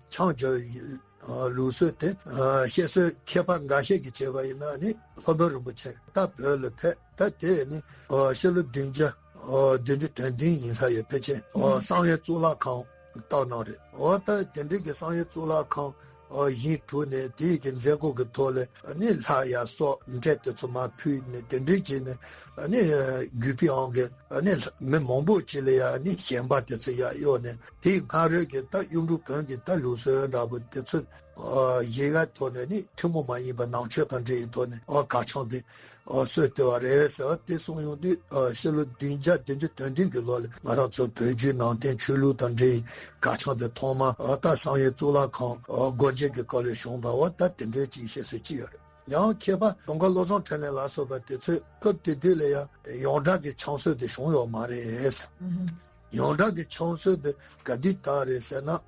ཆང་སྦྱོར་ཡི་ལུགས་སྲོལ་དེ་བཤད་སྲོལ་མཁས་པ་འགའ་ཤས་ཀྱིས་བྱས་པ་ཡིན་ན་ནི་སློབ་དཔོན་རིན་པོ་ཆེ་ད་བོད་ལ་ཕེབས། ད་དེ་ནི་ཕྱི་ལོ་བདུན་བརྒྱ་བདུན་ཅུ་དོན་བདུན་ཡིན་ས་ཡོད། ཕལ་ཆེར་བསམ་ཡས་གཙུག་ལག་ཁང་བཏབ་གནང་རེད། འོ་ད་དེ་འདྲའི་གི་བསམ་ཡས་གཙུག་ལག་ཁང་བཞེངས་གྲུབ་ནས་དེའི་གི་མཛད་སྒོ་གི་ཐོག་ལ་ནི་ལྷ་ཡ་སོགས་འབྲས་དེ་ཚོ་མར་ཕུལ་ནས་དེ་འདྲའི་བྱས་ནས་ནི་གུས་པའི་དབང་གིས་ནི་མི་མང་པོ་ཅིག་ལ་ཡ་ནི་ཞེན་པ་དེ་ཚོ་ཡ་གཡོས་ནས་དེའི་སྔ་རོལ་གྱི་ད་གཡུང་དྲུང་བོན་གྱི་ད་ལུགས་སྲོལ་འདྲ་པོ་དེ་ཚོ་གཞི་ག་ཐོག་ནས་ནི་ཐུན་མོང་མ་ཡིན་པ་ནང་ཆོས་དང་འབྲེལ་བའི་ཐོག་ནས་ཨོ་གར་ཆང་དེ་ཨོ་སྲོལ་བཏོད་པ་རེད་ཟེར་བ་དེ་གསུངས་ཡོང་དུས་ཨོ་ཕྱི་ལོ་བདུན་བརྒྱ་བདུན་ཅུ་དོན་བདུན་གྱི་ལོ་ལ་ང་རང་ཚོ་བོད་བརྒྱུད་ནང་བསྟན་ཆོས་ལུགས་དང་འབྲེལ་བའི་གར་ཆང་དེ་ཐོག་མ་ཨོ་ད་བསམ་ཡས་གཙུག་ལག་ཁང་ཨོ་སྒོ་འབྱེད་ཀྱི་སྐོར་ལ་བྱུང་བ་འོ་ད་དེ་འདྲའི་ཅིག་བཤད་སྲོལ་ཅིག་ཡོད་རེད། ཡང་མཁས་པ་དུང་དཀར་བློ་བཟང་འཕྲིན་ལས་ལ་སོགས་པ་དེ་ཚོས་སྐབས་དེ་དུས་ལ་ཡང་ཡོངས་གྲགས་ཀྱི་ཆང་སྲོལ་དེ་བྱུང་ཡོད་མ་རེད། ཡོངས་གྲགས་ཀྱི་ཆང་སྲོལ་དེ་ག་དུས་དར་རེད་ཟེར་ན།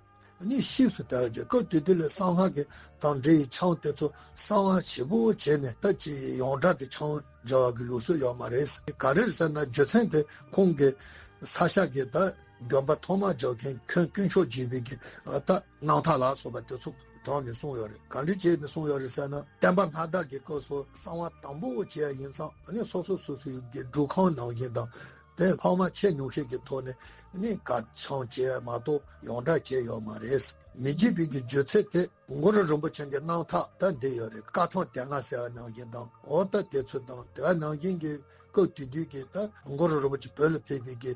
ནི་ཤེས་སུ་དར་རྒྱུ་སྐབས་དེ་དུས་ལ་གསང་སྔགས་ཀྱི་དང་འབྲེལ་བའི་ཆང་དེ་ཚོ་གསང་བ་ཞིབ་པོ་བྱས་ནས་ད་ཅི་ཡོངས་གྲགས་ཀྱི་ཆང་སྦྱར་བ་གི་ལུགས་སྲོལ་ཡོད་མ་རེད། ག་རེ་ཟེར་ན་རྒྱུ་མཚན་དེ་ཁོང་གི་ས་སྐྱ་གི་ད་དགོན་པ་ཐོག་མ་སྦྱར་མཁན་མཁན་དཀོན་མཆོག་སྦྱིན་པའི་གི་ད་རྣམ་ཐར་ལ་སོགས་པ་དེ་ཚོ་དྲངས་ནས་གསུངས་ཡོད་རེད། ག་འདྲ་བྱས་ནས་གསུངས་ཡོད་རེད་ཟེར་ན་བསྟན་པ་སྔ་དར་གྱི་སྐབས་སུ་གསང་བ་དང་པོ་བྱས་ཡིན་ཙང་ནི་སོ་སོ་སོ་སོའི་གི་སྒྲུབ་ཁང་ནང་བཞིན་དང་། དེ་ལྷག་མ་ཆེས་ཉུང་ཤོས་ཀྱི་ཐོག་ནས་ནི་གར་ཆང་བྱས་མ་གཏོགས་ཡོངས་གྲགས་བྱས་ཡོད་མ་རེད། མི་བྱེད་པའི་གི་རྒྱུ་མཚན་དེ་གུ་རུ་རིན་པོ་ཆེ་གི་རྣམ་ཐར་ད་འདི་ཡོད་རེད། བཀའ་ཐང་སྡེ་ལྔ་ཟེར་བ་ནང་བཞིན་དང་འོ་ད་དེ་ཚོ་དང་དེ་བ་ནང་བཞིན་གྱི་སྐབས་དེ་དུས་ཀྱི་ད་གུ་རུ་རིན་པོ་ཆེ་བོད་ལ་ཕེབས་པའི་གི་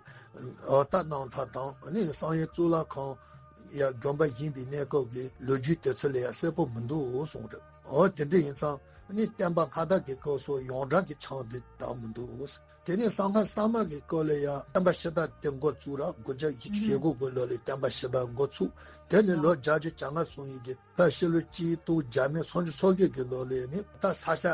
འོ་ད་རྣམ་ཐར་དང་ནི་བསམ་ཡས་གཙུག་ལག་ཁང་ཡ་དགོན་པ་བཞེངས་པའི་གནས་སྐབས་ཀྱི་ལོ་རྒྱུས་དེ་ཚོ་ལ་ཡ་གསལ་པོ་མི་འདུག་གསུངས་རེད། འོ་དེ་འདྲ་ཡིན་ཙང་ནི་བསྟན་པ་སྔ་དར་གྱི་སྐབས་སུ་ཡོངས་གྲགས་ཀྱི་ཆང་འདི་དར་མི་འདུག་དེ་ནས་གསང་སྔགས་གསར་མ་གི་སྐོར་ལ་ཡང་བསྟན་པ་ཕྱི་དར་དེ་འགོ་བཙུགས་ར། དགུ་བརྒྱ་བཞི་བཅུ་ཞེ་དགུ་གི་ལོ་ལ་བསྟན་པ་ཕྱི་དར་འགོ་ཚུགས། དེ་ནས་ལོ་བརྒྱད་ཅུ་གྱ་ལྔ་སོང་ཡི་གི་ད་ཕྱི་ལོ་གཅིག་སྟོང་བརྒྱ་མེད་སུམ་ཅུ་སོ་བརྒྱད་ཀྱི་ལོ་ལ་ནི་ད་ས་སྐྱ་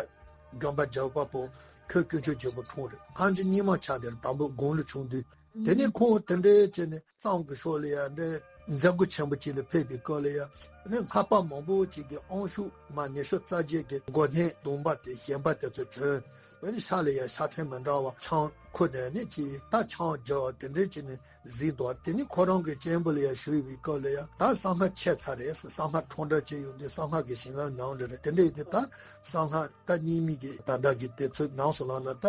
དགོན་པ་རྒྱབ་པ་པོ་ཁོས་དཀོན་མཆོག་རྒྱལ་པོ་འཁྲུངས་རེད། ལྷ་མཇུག་རྙིང་མ་ཆགས་དེར་དང་པོ་དགུང་ལོ་ཆུང་དུས། དེ་ནས་ཁོང་དེ་འདྲའི་བྱས་ནས་གཙང་གི་ཕྱོགས་ལ་ཡང་འདྲའི་མཛད་སྒོ་ཆེན་པོ་ཅིག་ལ་ཕེབས་པའི་སྐབས་ལ་ཡང་ནི་ལྷ་པ་མང་པོ་ཅིག་གི་དབང་ཤུགས་མ་ཉི་ཤུ་རྩ་བརྒྱད་ཀྱི་འགོ་ནད་གདོང་པ་དེ་ཞེན་པ་དེ་ཚོ་བྱོན། འོན་ཏེ་ཤ་ལ་ཡང་ཤ་ཚན་མི་འདྲ་བ་ཆང་ཁུར་ནས་ནི་ཅིག་ད་ཆང་རྒྱག་དེ་འདྲའི་བྱས་ནས་གཟིགས་འདུག་དེ་ནི་ཁོ་རང་གི་གཅེན་པོ་ལ་ཡང་ཞུས་པའི་སྐབས་ལ་ཡང་ད་གསང་སྔགས་ཆད་ཚར་རེད། གསང་སྔགས་ཁྲོམ་བསྒྲགས་བྱས་ཡོང་དུས་གསང་སྔགས་ཀྱི་ཞིང་ཁམས་ནང་འདྲ་རེད། དེ་འདྲ་ཡིན་དུས་ད་གསང་སྔགས་ད་རྙིང་མའི་གི་ད་ལྟ་གི་དེ་ཚོ་ནང་སུ་ལངས་ན་ད་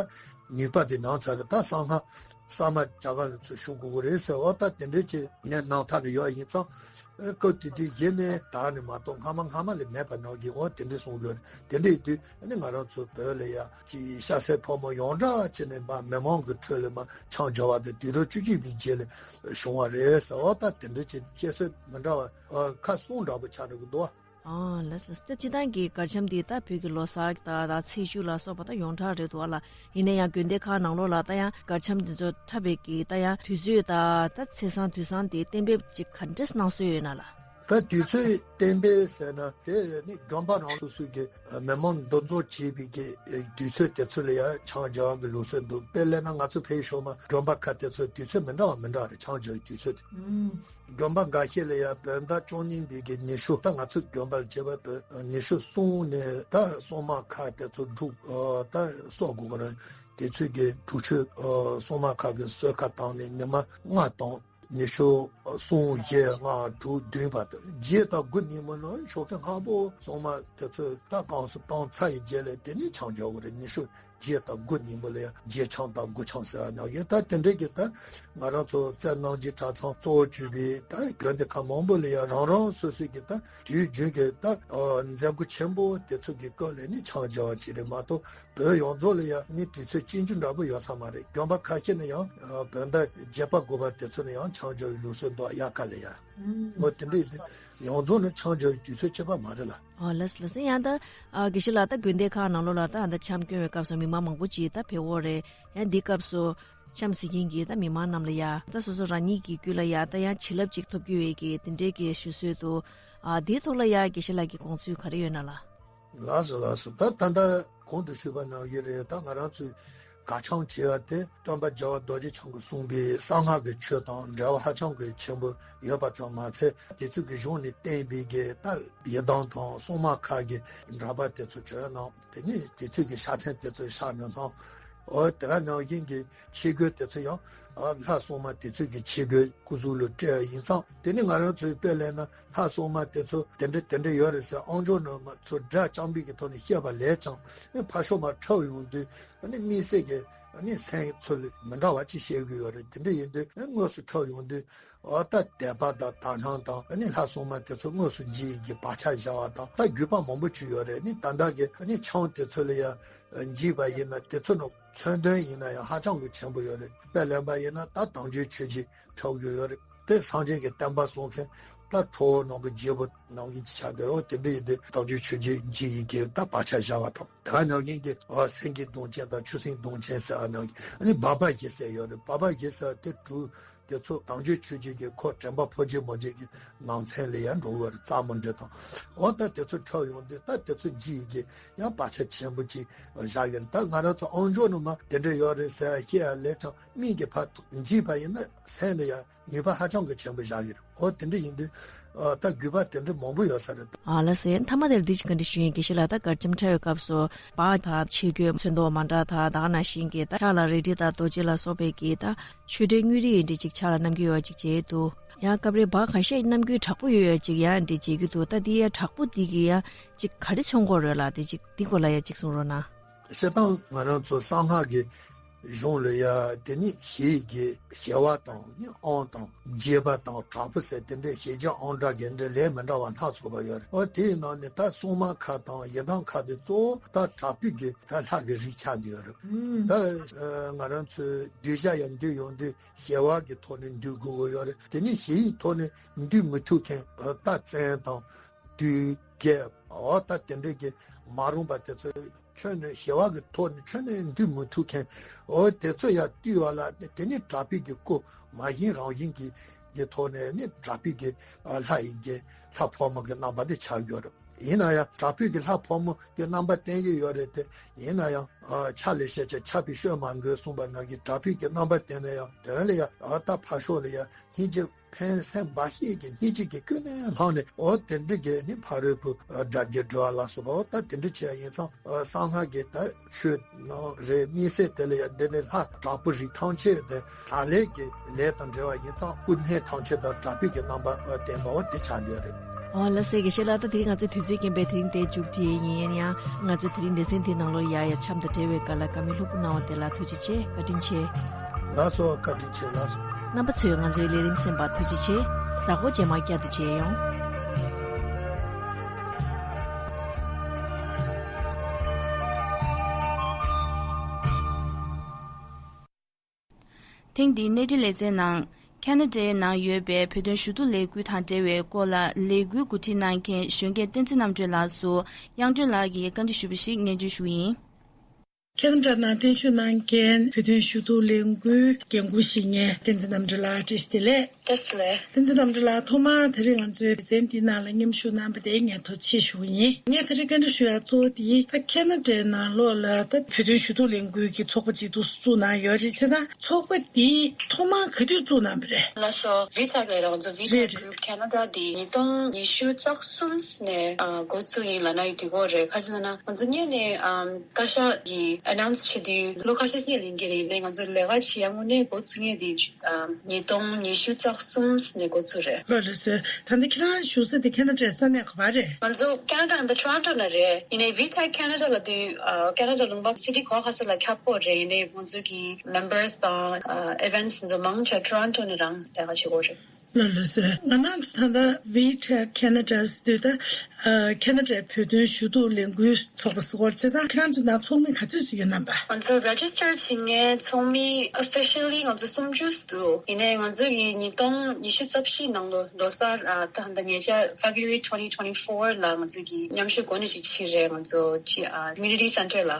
ནུས་པ་དེ་ནང་ཚར་རེད། ད་གསང་སྔགས་གསར་མ་རྒྱ་གར་ལ་ཚུར་ཞུགས་དགོས་ཀྱི་རེད་ཟེར་བ་ད་དེ་འདྲའི་ཅིག་ངས་རྣམ་ཐར་རེ་ཡོད་ཡིན་ཙང་། སྐབས་དེ་དུས་གཞི་ནས་དར་ནས་མ་གཏོགས་སྔ་མ་སྔ་མ་ལས་མེད་པ་ནང་བཞིན་འོ་དེ་འདྲ་གསུངས་ཡོད་རེད། དེ་འདྲ་ཡིན་དུས་ནི་ང་རང་ཚོ་བོད་ལ་ཡ་ཅིག་ཤ་ཟད་ཕོ་མོ་ཡོངས་གྲགས་བྱས་ནས་མ་མི་མང་གི་ཁྲོད་ལ་མ་ཆང་སྦྱོར་བ་དེ་དུས་རབས་བཅུ་གཅིག་པའི་རྗེས་ལ་བྱུང་བ་རེད་ཟེར་བ་ད་དེ་འདྲ་ཅིག་བཤད་སྲོལ་མི་འདྲ་བ་ཁ་གསུམ་འདྲ་པོ་ཆགས་འགྲོ་གི་འདུག་བ། ཨང་། ལགས་ལགས། ད་སྤྱིར་བཏང་གི་གར་འཆམ་འདི་ད་བོད་ཀྱི་ལོ་གསར་དང་ད་ཚེས་བཅུ་ལ་སོགས་པ་ད་ཡོངས་གྲགས་རེད་འདུག་ཨ་ལ། ཡིན་ན་ཡང་དགོན་སྡེ་ཁག་ནང་ལོགས་ལ་ད་ཡང་གར་འཆམ་འདི་ཚོ་འཁྲབ་པའི་གི་ད་ཡང་དུས་ཚོད་ད་ད་ཚེས་བཟང་དུས་བཟང་དེ་གཏན་འབེབས་ཅིག་ག་འདྲས་གནང་སྲོལ་ཡོད་ན་ལ། ད་དུས་ཚོད་གཏན་འབེབས་ཟེར་ན་དེ་ནི་དགོན་པ་རང་སོ་སོའི་གི་མི་མང་འདུ་འཛོམས་བྱེད་པའི་གི་དུས་ཚོད་དེ་ཚོ་ལ་ཡང་ཆང་སྦྱར་བ་གི་ལུགས་སྲོལ་འདུག་དཔེར་ལབ་ན་ང་ཚོ་ཕའི་ཤོ་མ་དགོན་པ་ཁག་དེ་ཚོ་དུས་ཚོད་མི་འདྲ་བ་མི་འདྲ་བ་རེད། ཆང་སྦྱར་བའི་དུས་ཚོད་དེ། དགོན་པ་འགའ་ཤས་ལ་ཡང་བོད་ཟླ་བཅུ་གཉིས་པའི་གི་ཉི་ཤུ་ད་ང་ཚོ་དགོན་པ་ལ་བྱས་པ་བོད་ཉི་ཤུ་གསུམ་ནས་ད་སྲུང་མ་ཁག་དེ་ཚོ་འཁྲུག་ད་གསོག་དགོས་ཀྱི་རེད། དེ་ཚོས་གི་དྲུག་ཅུ་སྲུང་མ་ཁག་གི་གསོལ་ཁ་བཏང་ནས་ཉི་མ་ལྔ་དང་ཉི་ཤུ་གསུམ་བཞི་ལྔ་དྲུག་བདུན་བར་དུ་བརྗེད་ད་དགུ་ཉིན་མོ་ནང་ཞོགས་ཀས་སྔ་པོ་སྲུང་མ་དེ་ཚོས་ད་བསྐང་གསོ་བཏང་ཚར་ཡི་རྗེས་ལ་དེ་ནས་ཆང་སྦྱར་དགོས་རེད། ཉི་ཤུ་ བརྒྱད་དང་དགུ་ཉིན་མོ་ལ་ཡང་བརྒྱད་འཆམ་དང་དགུ་འཆམ་ཟེར་བ་ནང་བཞིན། ད་དེ་འདྲའི་གི་ད་ང་རང་ཚོ་རྩལ་རྣམ་འབྱེད་གྲྭ་ཚང་གཙོ་བོ་གྱུར་པའི་ད་དགོན་སྡེ་ཁག་མང་པོ་ལ་ཡང་རང་རང་སོ་སོའི་གི་ད་དུས་རྒྱུན་གྱི་ད་མཛད་སྒོ་ཆེན་པོ་དེ་ཚོ་གི་སྐབས་ལ་ནི་འཆམ་སྦྱར་བ་ཅིག་རེད་མ་གཏོགས། བོད་ཡོངས་རྫོགས་ལ་ཡང་ནི་དུས་ཚོད་གཅིག་མཇུག་འདྲ་པོ་ཡོད་ས་མ་རེད། དགོན་པ་ཁ་ཤས་ནི་ཡང་བོད་ཟླ་བརྒྱད་པ་དགུ་པ་དེ་ཚོ་ནི་ཡང་འཆམ་སྦྱར་བའི་ལུགས་སྲོལ་འདུག་དབྱར་ཁ་ལ་ཡང་། འོ་དེ་འདྲ་ཡིན་དུས་ཡོངས་རྫོགས་ནི་འཆམ་སྦྱར་བའི་དུས་ཚོད་གཅིག་པ་མ་རེད་ལ། ཨོ་ལགས་ལགས་སོ། ཡང་ད་ཨ་དགེ་བཤེས་ལགས། ད་དགོན་སྡེ་ཁག་ནང་ལོགས་ལ་ད་ཨ་ད་འཆམ་སྐྱོང་བའི་སྐབས་སུ་མི་མང་མང་པོ་ཅིག་ད་ཕེབས་ཡོད་རེད། ཡང་འདི་སྐབས་སུ་འཆམ་གཟིགས་མཁན་གྱི་ད་མི་མང་རྣམས་ལ་ཡ་ད་སོ་སོ་རང་ཉིད་ཀྱི་རྒྱུད་ལ་ཡ་ད་ཡང་བྱིན་རླབས་ཅིག་ཐོབ་རྒྱུ་ཡོད་ཀྱི་དེ་འདྲའི་གི་ཞུ་སྲོལ་འདུག་ཨ་འདིའི་ཐོག་ལ་ཡ་དགེ་བཤེས་ལགས་ཀྱི་དགོངས་ཚུལ་ག་རེ་ཡོད་ན་ལགས། ལགས་སོ་ལགས་སོ། ད་ད་ལྟ་གོང་དུ་ཞུས་པ་ནང་བཞིན་རེད། ད་ང་རང་ཚོའི་གར་འཆམ་བྱེད་ཡ་དེ་སྟོན་པ་རྒྱལ་བ་རྡོ་རྗེ་འཆང་གིས་གསུངས་པའི་གསང་སྔགས་ཀྱི་ཆོས་དང་འབྲེལ་བ་ཧ་ཅང་གི་ཆེན་པོ་ཡོད་པ་ཙམ་མ་ཚད། དེ་ཚོ་གི་གཞུང་ནས་བསྟན་པའི་གི་ད་ཡི་དམ་དང་སྲུང་མ་ཁག་གི་འདྲ་པར་དེ་ཚོ་བྱོན་གནང་། དེ་ནས་དེ་ཚོ་གི་ཕྱག་མཚན་དེ་ཚོ་བཞག་ནས་གནང་། འོ་དེ་ག་ནང་བཞིན་གྱི་ཆས་གོས་དེ་ཚོ་ཡང་ཨ་ལྷ་སྲུང་མ་དེ་ཚོ་གི་ཆས་གོས་སྐུ་གཟུགས་ལ་སྤྲས་པ་ཡིན་ཙང་། དེ་ནི་ང་རང་ཚོའི་དཔེ་ལེན་ན་ལྷ་སྲུང་མ་དེ་ཚོ་དེ་འདྲ་དེ་འདྲ་ཡོད་རེད་ཟེར་ཨང་ཅོག་ནང་མ་ཚོ་སྒྲ་རྐྱང་པའི་གི་ཐོག་ནས་བཤད་པ་ལས་ཀྱང་ནི་ཕར་ཕྱོགས་མར་འཁྲབ་ཡོང་དུས་ནི་དམིགས་བསལ་གྱི་ནི་མཚན་ཚུལ་མི་འདྲ་བ་ཅིག་བཤད་གི་ཡོད་རེད། དེ་འདྲ་ཡིན་དུས་ནི་དངོས་སུ་འཁྲབ་ཡོང་དུས། འོ་ད་དད་པ་དང་དག་སྣང་དང་ནི་ལྷ་སྲུང་མ་དེ་ཚོ་དངོས་སུ་འཇིགས་ཀྱི་བག་ཆགས་བཞག་པ་དང་། ད་བརྒྱུད་པ་མང་པོ་ཅིག་ཡོད་རེད། ནི་ད་ལྟ་གི་ནི་འཆམ་དེ་ཚོ་ལ་ཡ་འཇིགས་པ་ཡིན་ན་དེ་ཚོ་ནི་མཚོན་དོན་ཡིན་ན་ཡང་ཧ་ཅང་གི་ཆེན་པོ་ཡོད་རེད། དཔེ་ལེན་པ་ཡིན་ན་ད་དལ་འབྱོར་ཆོས་རྗེ་འཁྲབ་ཀྱི་ཡོད་རེད། དེ་སངས་རྒྱས་ཀྱི་བསྟན་པ་སྲུང་མཁན་ད་ཁྲོ་བོ་ནང་གི་རྒྱལ་པོ་ནང་བཞིན་ཆགས་བསྡད་རེད། དེ་འདྲ་ཡིན་དུས་དལ་འབྱོར་ཆོས་རྗེ་འཇིགས་ཡིན་གྱི་ད་བག་ཆགས་བཞག་པ་དང་། དེ་ག་ནང་བཞིན་གྱི་འོ་སེང་གེ་གདོང་ཅན་དང་ཆུ་སྲིན་གདོང་ཅན་ཟེར་བ་ནང་བཞིན། ཨ་ནི་སྦལ་པ་བཞི་ཟེར་ཡོད་རེད། སྦལ་པ་བཞི་ཟེར་བ་དེ་གྲུ་དེ་ཚོ་དལ་འབྱོར་ཆོས་རྗེ་གི་ཁོ་དྲན་པ་ཕོ་རྒྱས་མོ་རྒྱས་ཀྱི་ནང་ཚན་ལ་ཡང་འགྲོ་གི་ཡོད་རེད། རྩ་མོ་འདྲ་དང་། འོ་ད་དེ་ཚོ་འཁྲབ་ཡོང་དུས་ད་དེ་ཚོ་འཇིགས་ཀྱི་ཡང་བག་ཆགས་ཆེན་པོ་ཅིག་བཞག་ཡོད་རེད། ད་ང་རང་ཚོ་ཨང་ཅོག་ནང་མ་དེ་འདྲ་ཡོད་རེད་ཟེར་བཤད་ཡ་ལས་ཀྱང་མིག་གིས་ཕར་འཇིགས་པ་ཡིན་ན་སེམས་ལ་ཡང་ནུས་པ་ཧ་ཅང་གི་ཆེན་པོ་བཞག་ཡོད་རེད། འོ་དེ་འདྲ་ཡིན་དུས་ཨ་ད་བརྒྱུད་པ་དེ་འདྲ་མང་པོ་ཡོད་ས་རེད། ཨ་ལགས་སོ། མཐའ་མ་དེར་འདི་ཅིག་བཀའ་འདྲི་ཞུ་ཡིན། དགེ་བཤེས་ལགས། ད་གར་འཆམ་འཁྲབ་པའི་སྐབས་སུ་སྦལ་དང་ཆས་གོས་ཚོན་མདོག་མ་འདྲ་དང་ད་ག་ནང་བཞིན་གྱི་ད་ཕྱག་ལ་རལ་གྲི་དང་རྡོ་རྗེ་ལ་སོགས་པའི་གི་ད་ཆོས་འབྲེལ་དངོས་རིགས་འདི་ཅིག་ཕྱག་ལ་བསྣམས་ཀྱི་ཡོད་ཅིག་བྱས་འདུག་ཡང་སྐབས་རེ་སྦལ་ཁ་ཤས་བསྣམས་རྒྱུའི་བྲག་ཕུག་ཡོད་ཡོད་ཅིག་ཡང་འདི་བྱེད་ཀྱི་འདུག་ད་འདི་ཡང་བྲག་ཕུག་འདི་གི་ཡང་ཅིག་ག་རེ་མཚོན་གྱི་ཡོད་རེད་ལགས། དེ་ཅིག་འདི་སྐོར་ལ་ཡང་ཅིག་གསུང་རོགས་གནང་། བཤད་སྟངས་ང་རང་ཚོ་གསང་སྔགས་ཀྱི་གཞུང་ལ་ཡ་དེ་ནི་ཞི་བའི་རྒྱས་ཞི་བ་དང་ནི་དབང་དང་རྒྱས་པ་དང་དྲག་པོ་ཟེར་དེ་འདྲའི་ཞི་རྒྱས་དབང་དྲག་གི་འདྲ་ལས་མི་འདྲ་བ་སྣ་ཚོགས་པ་ཡོད་རེད། འོ་དེའི་ནང་ནས་ད་སྲུང་མ་ཁག་དང་ཡི་དམ་ཁག་དེ་གཙོ་བོ་ད་དྲག་པོའི་གི་ད་ལྷ་གི་རིགས་ཆགས་བསྡད་ཡོད་རེད། ད་ང་རང་ཚོའི་གདུལ་བྱ་ཡང་འདུལ་ཡོང་དུས་ཞི་བ་གི་ཐོག་ནས་འདུལ་དགོས་ཀྱི་ཡོད་རེད། དེ་ནི་ཞི་བའི་ཐོག་ནས་འདུལ་མི་ཐུབ་མཁན་ད་བཙན་དང་བདུད་བགེགས་འོ་ད་དེ་འདྲའི་གི་མ་རུངས་པ་དེ་ཚོ་ཁྱོན་ནས་ཞི་བ་གི་ཐོག་ནས་ཁྱོན་ནས་འདུལ་མི་ཐུབ་མཁན་འོ་དེ་ཚོ་ཡར་བཏུལ་བ་ལ་དེ་ནི་དྲག་པོའི་གི་སྐུ་མ་བཞེངས་རང་བཞེངས་ཀྱི་གི་ཐོག་ནས་ནི་དྲག་པོའི་གི་ལྷ་ཡི་གི་ལྷ་ཕོ་མོ་གི་རྣམ་པ་དེ་ཆགས་ཡོད་རེད། ཡིན་ན་ཡང་དྲག་པོའི་གི་ལྷ་ཕོ་མོ་གི་རྣམ་པ་བསྟན་གྱི་ཡོད་རེད་དེ། ཡིན་ན་ཡང་ཆ་ལས་ཤེས་བྱ་ཆགས་པའི་ཤོད་མ་དགོས་གསུངས་པ་ནང་བཞིན་དྲག་པོའི་གི་རྣམ་པ་བསྟན་ན་ཡང་དོན་ལ་ཡང་ཨ་ད་ཕར་ཕྱོགས་ལ་ཡང་སྙིང་རྗེ་ཕན་སེམས་འབའ་ཞིག་གི་སྙིང་རྗེ་གི་ཀུན་ནས་བསླངས་ནས་འོ་དེ་འདྲ་གི་ནི་ཕ་རོལ་པོ་དགྲ་བགེགས་སྒྲོལ་བ་ལ་སོགས་པ་འོ་ད་དེ་འདྲ་བྱས་ཡིན་ཙང་གསང་སྔགས་ཀྱི་ད་ཆོས་ནང་རེད། དམིགས་བསལ་དེ་ལ་ཡང་འདི་ནི་ལྷ་དྲག་པོ་རིགས་ཐམས་ཅད་དེ་ལྷ་ལས་ཀྱི་ལས་དང་འབྲེལ་བ་ཡིན་ཙང་སྐུ་གནས་ཐམས་ཅད་དང་དྲག་པོའི་གི་རྣམ་པ་བསྟན་པ་འོ་དེ་ཆགས་འདོད་རེད། འོ་ལགས་སོ། དགེ་བཤེས་ལགས། ད་དེ་རིང་ང་ཚོའི་དུས་ཚོད་རྐྱེན་པས་དེ་རིང་འདིར་མཇུག་སྒྲིལ་ཡིན། ཡིན་ཡང་ང་ཚོའི་དེ་རིང་ལེ་ཚན་འདིའི་ནང་ལོགས་ཡ་ཡ་འཆམ་དང་འབྲེལ་བའི་སྐོར་ལ་བཀའ་མོལ་ལྷུག་པོ་གནང་བ་དེ་ལ་ཐུགས་རྗེ་ཆེ། བཀའ་དྲིན་ཆེ། ལགས་སོ། བཀའ་དྲིན་ཆེ། ལགས་སོ། རྣམ་པ་ཚོས་ང་ཚོའི་ལས་རིམ་གསན་པར་ཐུགས་རྗེ་ཆེ། གཟའ་འཁོར་རྗེས་མར་བསྐྱར་དུ་མཇལ་ཡོང་། ཐེངས་འདིའི་གནས་འདྲི་ལེ་ཚན་ནང་། ཁ་ན་ཌའི་ནང་ཡོད་པའི་བོད་དོན་ཞུ་གཏུག་ལས་འགུལ་དང་འབྲེལ་བའི་སྐོར་ལ་ལས་འགུལ་འགོ་ཁྲིད་གནང་མཁན་གཞོན་སྐྱེས་བསྟན་འཛིན་རྣམ་གྲོལ་ལགས་སུ་དབྱངས་སྒྲོན་ལགས་ཀྱིས་བཀའ་འདྲི་ཞུས་པ་ཞིག་སྙན་སྒྲོན་ཞུ་གི་ཡིན། ཁ་ན་ཌ་ནང་བརྟན་བཞུགས་གནང་མཁན་བོད་དོན་ཞུ་གཏུག་ལས་འགུལ་འགན་འཁུར་བཞེས་མཁན་བསྟན་འཛིན་རྣམ་གྲོལ་ལགས་བཀྲ་ཤིས་བདེ་ལེགས། བཀྲ་ཤིས་བདེ་ལེགས། བསྟན་འཛིན་རྣམ་གྲོལ་ལགས། ཐོག་མར་དེ་རིང་ང་ཚོའི་ལེ་ཚན་འདིའི་ནང་ལ་མཉམ་ཞུགས་གནང་བ་དེ་ངས་ཐུགས་རྗེ་ཆེ་ཞུ་གི་ཡིན། ངས་དེ་རིང་བཀའ་འདྲི་ཞུ་ཡག་གཙོ་བོ་དེ་ད་ཁ་ན་ཌའི་ནང་ལོགས་ལ་ད་བོད་དོན་ཞུ་གཏུག་ལས་འགུལ་གྱི་ཚོགས་པ་ཅིག་འདུག་སེ་བཙུགས་གནང་ཡོད་རེད། བྱས་ཙང་ཚོགས་པ་འདི་ཐོག་མར་ག་དུས་བཙུགས་གནང་བ་རེད། ལགས་སོ། ཝི་ཊེག་ལབ་རེད། ང་ཚོ་ཝི་ཊེག་རེད་རེད། གུ་རུབ་ཁ་ན་ཌ་འདི་ཉིས་སྟོང་ཉི་ཤུ་རྩ་གསུམ་ནས་ཨ་འགོ་བཙུགས་ཡིན་ལབ་ན་འགྲིག་གི་རེད། ག་ཅི་ལབ་ན་ང་ཚོ་སྔོན་ནས་ཨམ་བཀའ་ཤག་གི་ announce་བྱེད་དུས་ལོ་ཁ་ཤས་སྔོན་ལ་ཡིན་གྱི་རེད། ཡིན་ནའི་ང་ཚོ་ལས་ཀ་བྱེད་ཡ་དངོས་གནས་འགོ་བཙུགས་མཁན་དེ་ཨམ་ཉིས་སྟོང་ཉི་ཤུ་རྩ་གསུམ་ནས་འགོ་བཙུགས་རེད། ལགས་ལགས་སོ། ད་ལྟ་ཁྱེད་རང་བཞུགས་ས་དེ་ཁེ་ན་ཌའི་ས་གནས་ག་པར་རེད། ང་ཚོ་ཁེ་ན་ཌ་ད་ལྟ་ཊོ་རོན་ཊོ་ནང་རེད། ཡིན་ནའི་ཝི་ཊེག་ཁེ་ན་ཌ་ལབ་དུས་ཨ་ཁེ་ན་ཌ་ལུང་པ་སི་ཊི་ག་པར་ག་ས་ལ་ཁྱབ་ཀྱི་ཡོད་རེད། ཡིན་ནའི་ང་ཚོ་གི་མེམ་བར་སི་དང་ཨ་ཨི་ཝེན་ཊི་ང་ཚོ་མང་ཆེ་བ་ཊོ་རོན་ཊོ་ནས་རང་ལས་ཀ་བྱེད་ཀྱི་ཡོད་རེད། ལགས་ལགས་སོ། ང་རང་ཚོ་ད་ལྟ་ཝི་ཊེག་ཁེ་ན་ཌ་ཟེར་དུས་ད་ཨ་ཁེ་ན་ཌའི་བོད་དོན་ཞུ་གཏུག་ལས་འགུལ་ཚོགས་པ་ཟེར་བ་རེད། བྱས་ཙང་ཁྱེད་རང་ཚོ་ནང་ཚོགས་མི་ག་ཚོད་ཙམ་ཡོད་སྙམ་པ། ང་ཚོ་རེ་ཇི་སི་ཊར་བྱེད་མཁན་ཚོགས་མི་ཨོ་ཕི་ཤལ་ལི་ང་ཚོ་སུམ་ཅུ་འདུག་ཡིན་ནའི་ང་ཚོ་གི་ཉིས་སྟོང་ཉི་ཤུ་རྩ་བཞི་ནང་ལོ་ལོ་གསར་ཨ་ད་ད་ཉེ་ཆར་February twenty twenty-four ལ་ང་ཚོ་གི་མཉམ་ཞུགས་གོ་གནས་ཅིག་ཕྱིར་རེད། ང་ཚོ་ཅི་ཨ་ཀོ་མིའུ་ནི་ཊི་སེན་ཊར་ལ།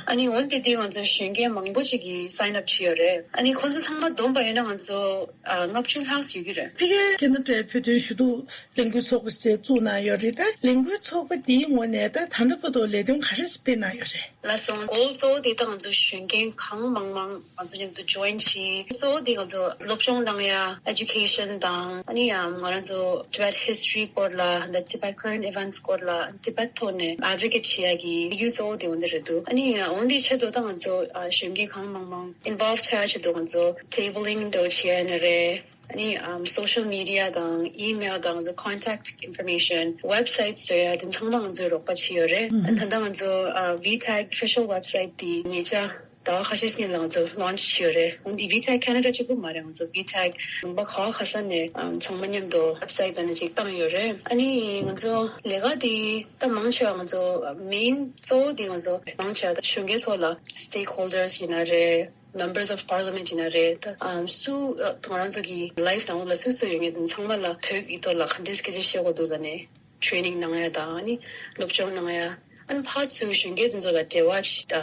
ཨ་ནི་འོན་ཏེ་དུས་ང་ཚོ་གཞོན་སྐྱེས་མང་པོ་ཅིག་གིས་སའིན་ཨབ་བྱས་ཡོད་རེད། ཨ་ནི་ཁོང་ཚོ་ཚང་མ་བསྡོམས་པ་ཡིན་ན་ང་ཚོ་ཨ་ལྔ་བཅུ་ལྷག་ཡོད་ཀྱི་རེད། ཕ་གིར་ཁེ་ན་ཌའི་བོད་དོན་ཞུ་གཏུག་ལས་འགུལ་ཚོགས་པ་ཞིག་བཙུགས་གནང་ཡོད་རེད། ད་ལས་འགུལ་ཚོགས་པ་འདིའི་ངོས་ནས་ད་ད་ལྟ་བར་དུ་ལས་དོན་ག་རེ་སྤེལ་གནང་ཡོད་རེད། ལགས་སོ། གོལ་གཙོ་བོ་དེ་ད་ང་ཚོ་གཞོན་སྐྱེས་གང་མང་མང་ང་ཚོ་མཉམ་དུ་ཇོ་ཡིན་བྱས། གཙོ་བོ་དེ་ང་ཚོ་སློབ་སྦྱོང་གནང་ཡ་ཨེ་ཌུ་ཀེ་ཤན་དང་། ཨ་ནི་ཡང་ང་རང་ཚོ་Tibet history སྐོར་ལ། ད་Tibet current events སྐོར་ལ། Tibet ཐོག་ནས་ཨེ་ཌི་ཝོ་ཀེཊ་བྱེད་ཡ་གི་དམིགས་ཡུལ་གཙོ་བོ་དེ་འོ་འདི་རེད་འདུག་ཨ་ནི་འོ་འདི་ཆེད་དུ་ད་ང་ཚོ་ཨ་གཞོན་སྐྱེས་གང་མང་མང་ཨིན་བོལབ་བྱ་ཡ་ཆེད་དུ་ང་ཚོ་ཊེ་བལ་ལིང་འདྲ་བོ་བྱེད་ཡ་ཡིན་ན་རེད། ཨ་ནི་ཨམ་social media དང་ཨི་མེལ་དང་ང་ཚོ་contact information, website བཟོ་ཡ་དེ་ཚང་མ་ང་ཚོས་རོགས་པ་བྱས་ཡོད་རེད། ཨ་ནི་ད་ལྟ་ང་ཚོ་ཨ་ཝི་ཊེག་ཨོ་ཕི་ཤལ་ཝེབ་སའིཊ་དེ་ཉེ་ཆར་ཟླ་བ་ཁ་ཤས་ཤིག་ལ་ང་ཚོ་ལོན་ཆི་བྱས་ཡོད་རེད། འོན་ཏེ་ཝི་ཊེག་ཁེ་ན་ཌ་གཅིག་པུ་མ་རེད། ང་ཚོ་ཝི་ཊེག་ལུང་པ་ག་བ་ག་ས་ནས་ཨམ་ཚང་མ་མཉམ་དུ་ཝེབ་སའིཊ་དང་ནས་ཅིག་བཏང་ཡོད་རེད། ཨ་ནི་ང་ཚོ་ལས་ཀ་དེ་ད་མང་ཆེ་བ་ང་ཚོ་མེན་གཙོ་བོ་དེ་ང་ཚོ་མང་ཆེ་བ་ད་གཞོན་སྐྱེས་ཚོ་ལ་སི་ཊེག་ཧོལ་ཌར་སི་ཡིན་ན་རེད། Members of Parliament ཡིན་ན་རེད། ད་ཨམ་སུ་ང་རང་ཚོ་གི་ལའིཕ་ནང་ལོགས་ལ་སུ་སུ་ཡོད་མཁན་དེ་ཚང་མ་ལ་བོད་ཀྱི་ཐོག་ལ་ག་འདྲས་སྐད་ཆ་བཤད་དགོས་འདུག་ལབ་ནས་ཊེ་རེ་ནིང་གནང་ཡ་དང་། ཨ་ནི་སློབ་སྦྱོང་གནང་ཡ། ཨ་ནི་ཕར་ཚུར་གཞོན་སྐྱེས་དེ་ཚོ་ལ་འབྲེལ་བ་ཞིག་ད་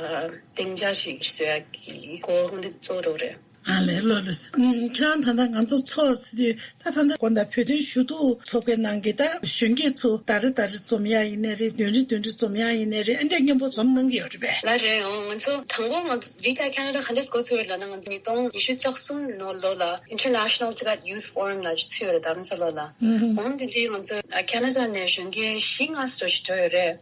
སྡིངས་ཆ་ཞིག་བཟོ་ཡ་གི་སྐོར་འོ་འདི་གཙོ་བོ་རེད། ཨ་ལས། ལགས་ལགས་སོ། ཨུམ། ཁྱེད་རང་ད་ལྟ་ང་ཚོ་ཚོགས་ཟེར་དུས་ད་ད་ལྟ་དགོང་དག་བོད་དོན་ཞུ་གཏུག་ཚོགས་པའི་ནང་གི་ད་གཞོན་སྐྱེས་ཚོ་ཟླ་རེ་ཟླ་རེ་འཛོམས་ཡ་ཡིན་ནའི་རེད། བདུན་རེ་བདུན་རེ་འཛོམས་ཡ་ཡིན་ནའི་རེད། ཨ་འདྲས་མཉམ་པོ་འཛོམས་གནང་གི་ཡོད་རེད་པས། ལགས་རེད། འོ་ང་ཚོ་དང་པོ་ང་ཚོ་ཝི་ཊེག་ཁེ་ན་ཌ་ག་འདྲས་འགོ་ཚུགས་ཡོད་ལབ་ན། ང་ཚོ་ཉིས་སྟོང་ཉི་ཤུ་རྩ་གསུམ་ལོ་ལོ་ལ་International Tibet Youth Forum ལ་ཚུད་ཡོད་རེད། རྡ་རམ་ས་ལ་ལ། ཨུམ། འོ་འདི་དུས་ང་ཚོ་ཨ་ཁེ་ན་ཌ་ནས་གཞོན་སྐྱེས་བཞི་ལྔ་ཙམ་ཞིག་འགྲོ་ཡོད་རེད།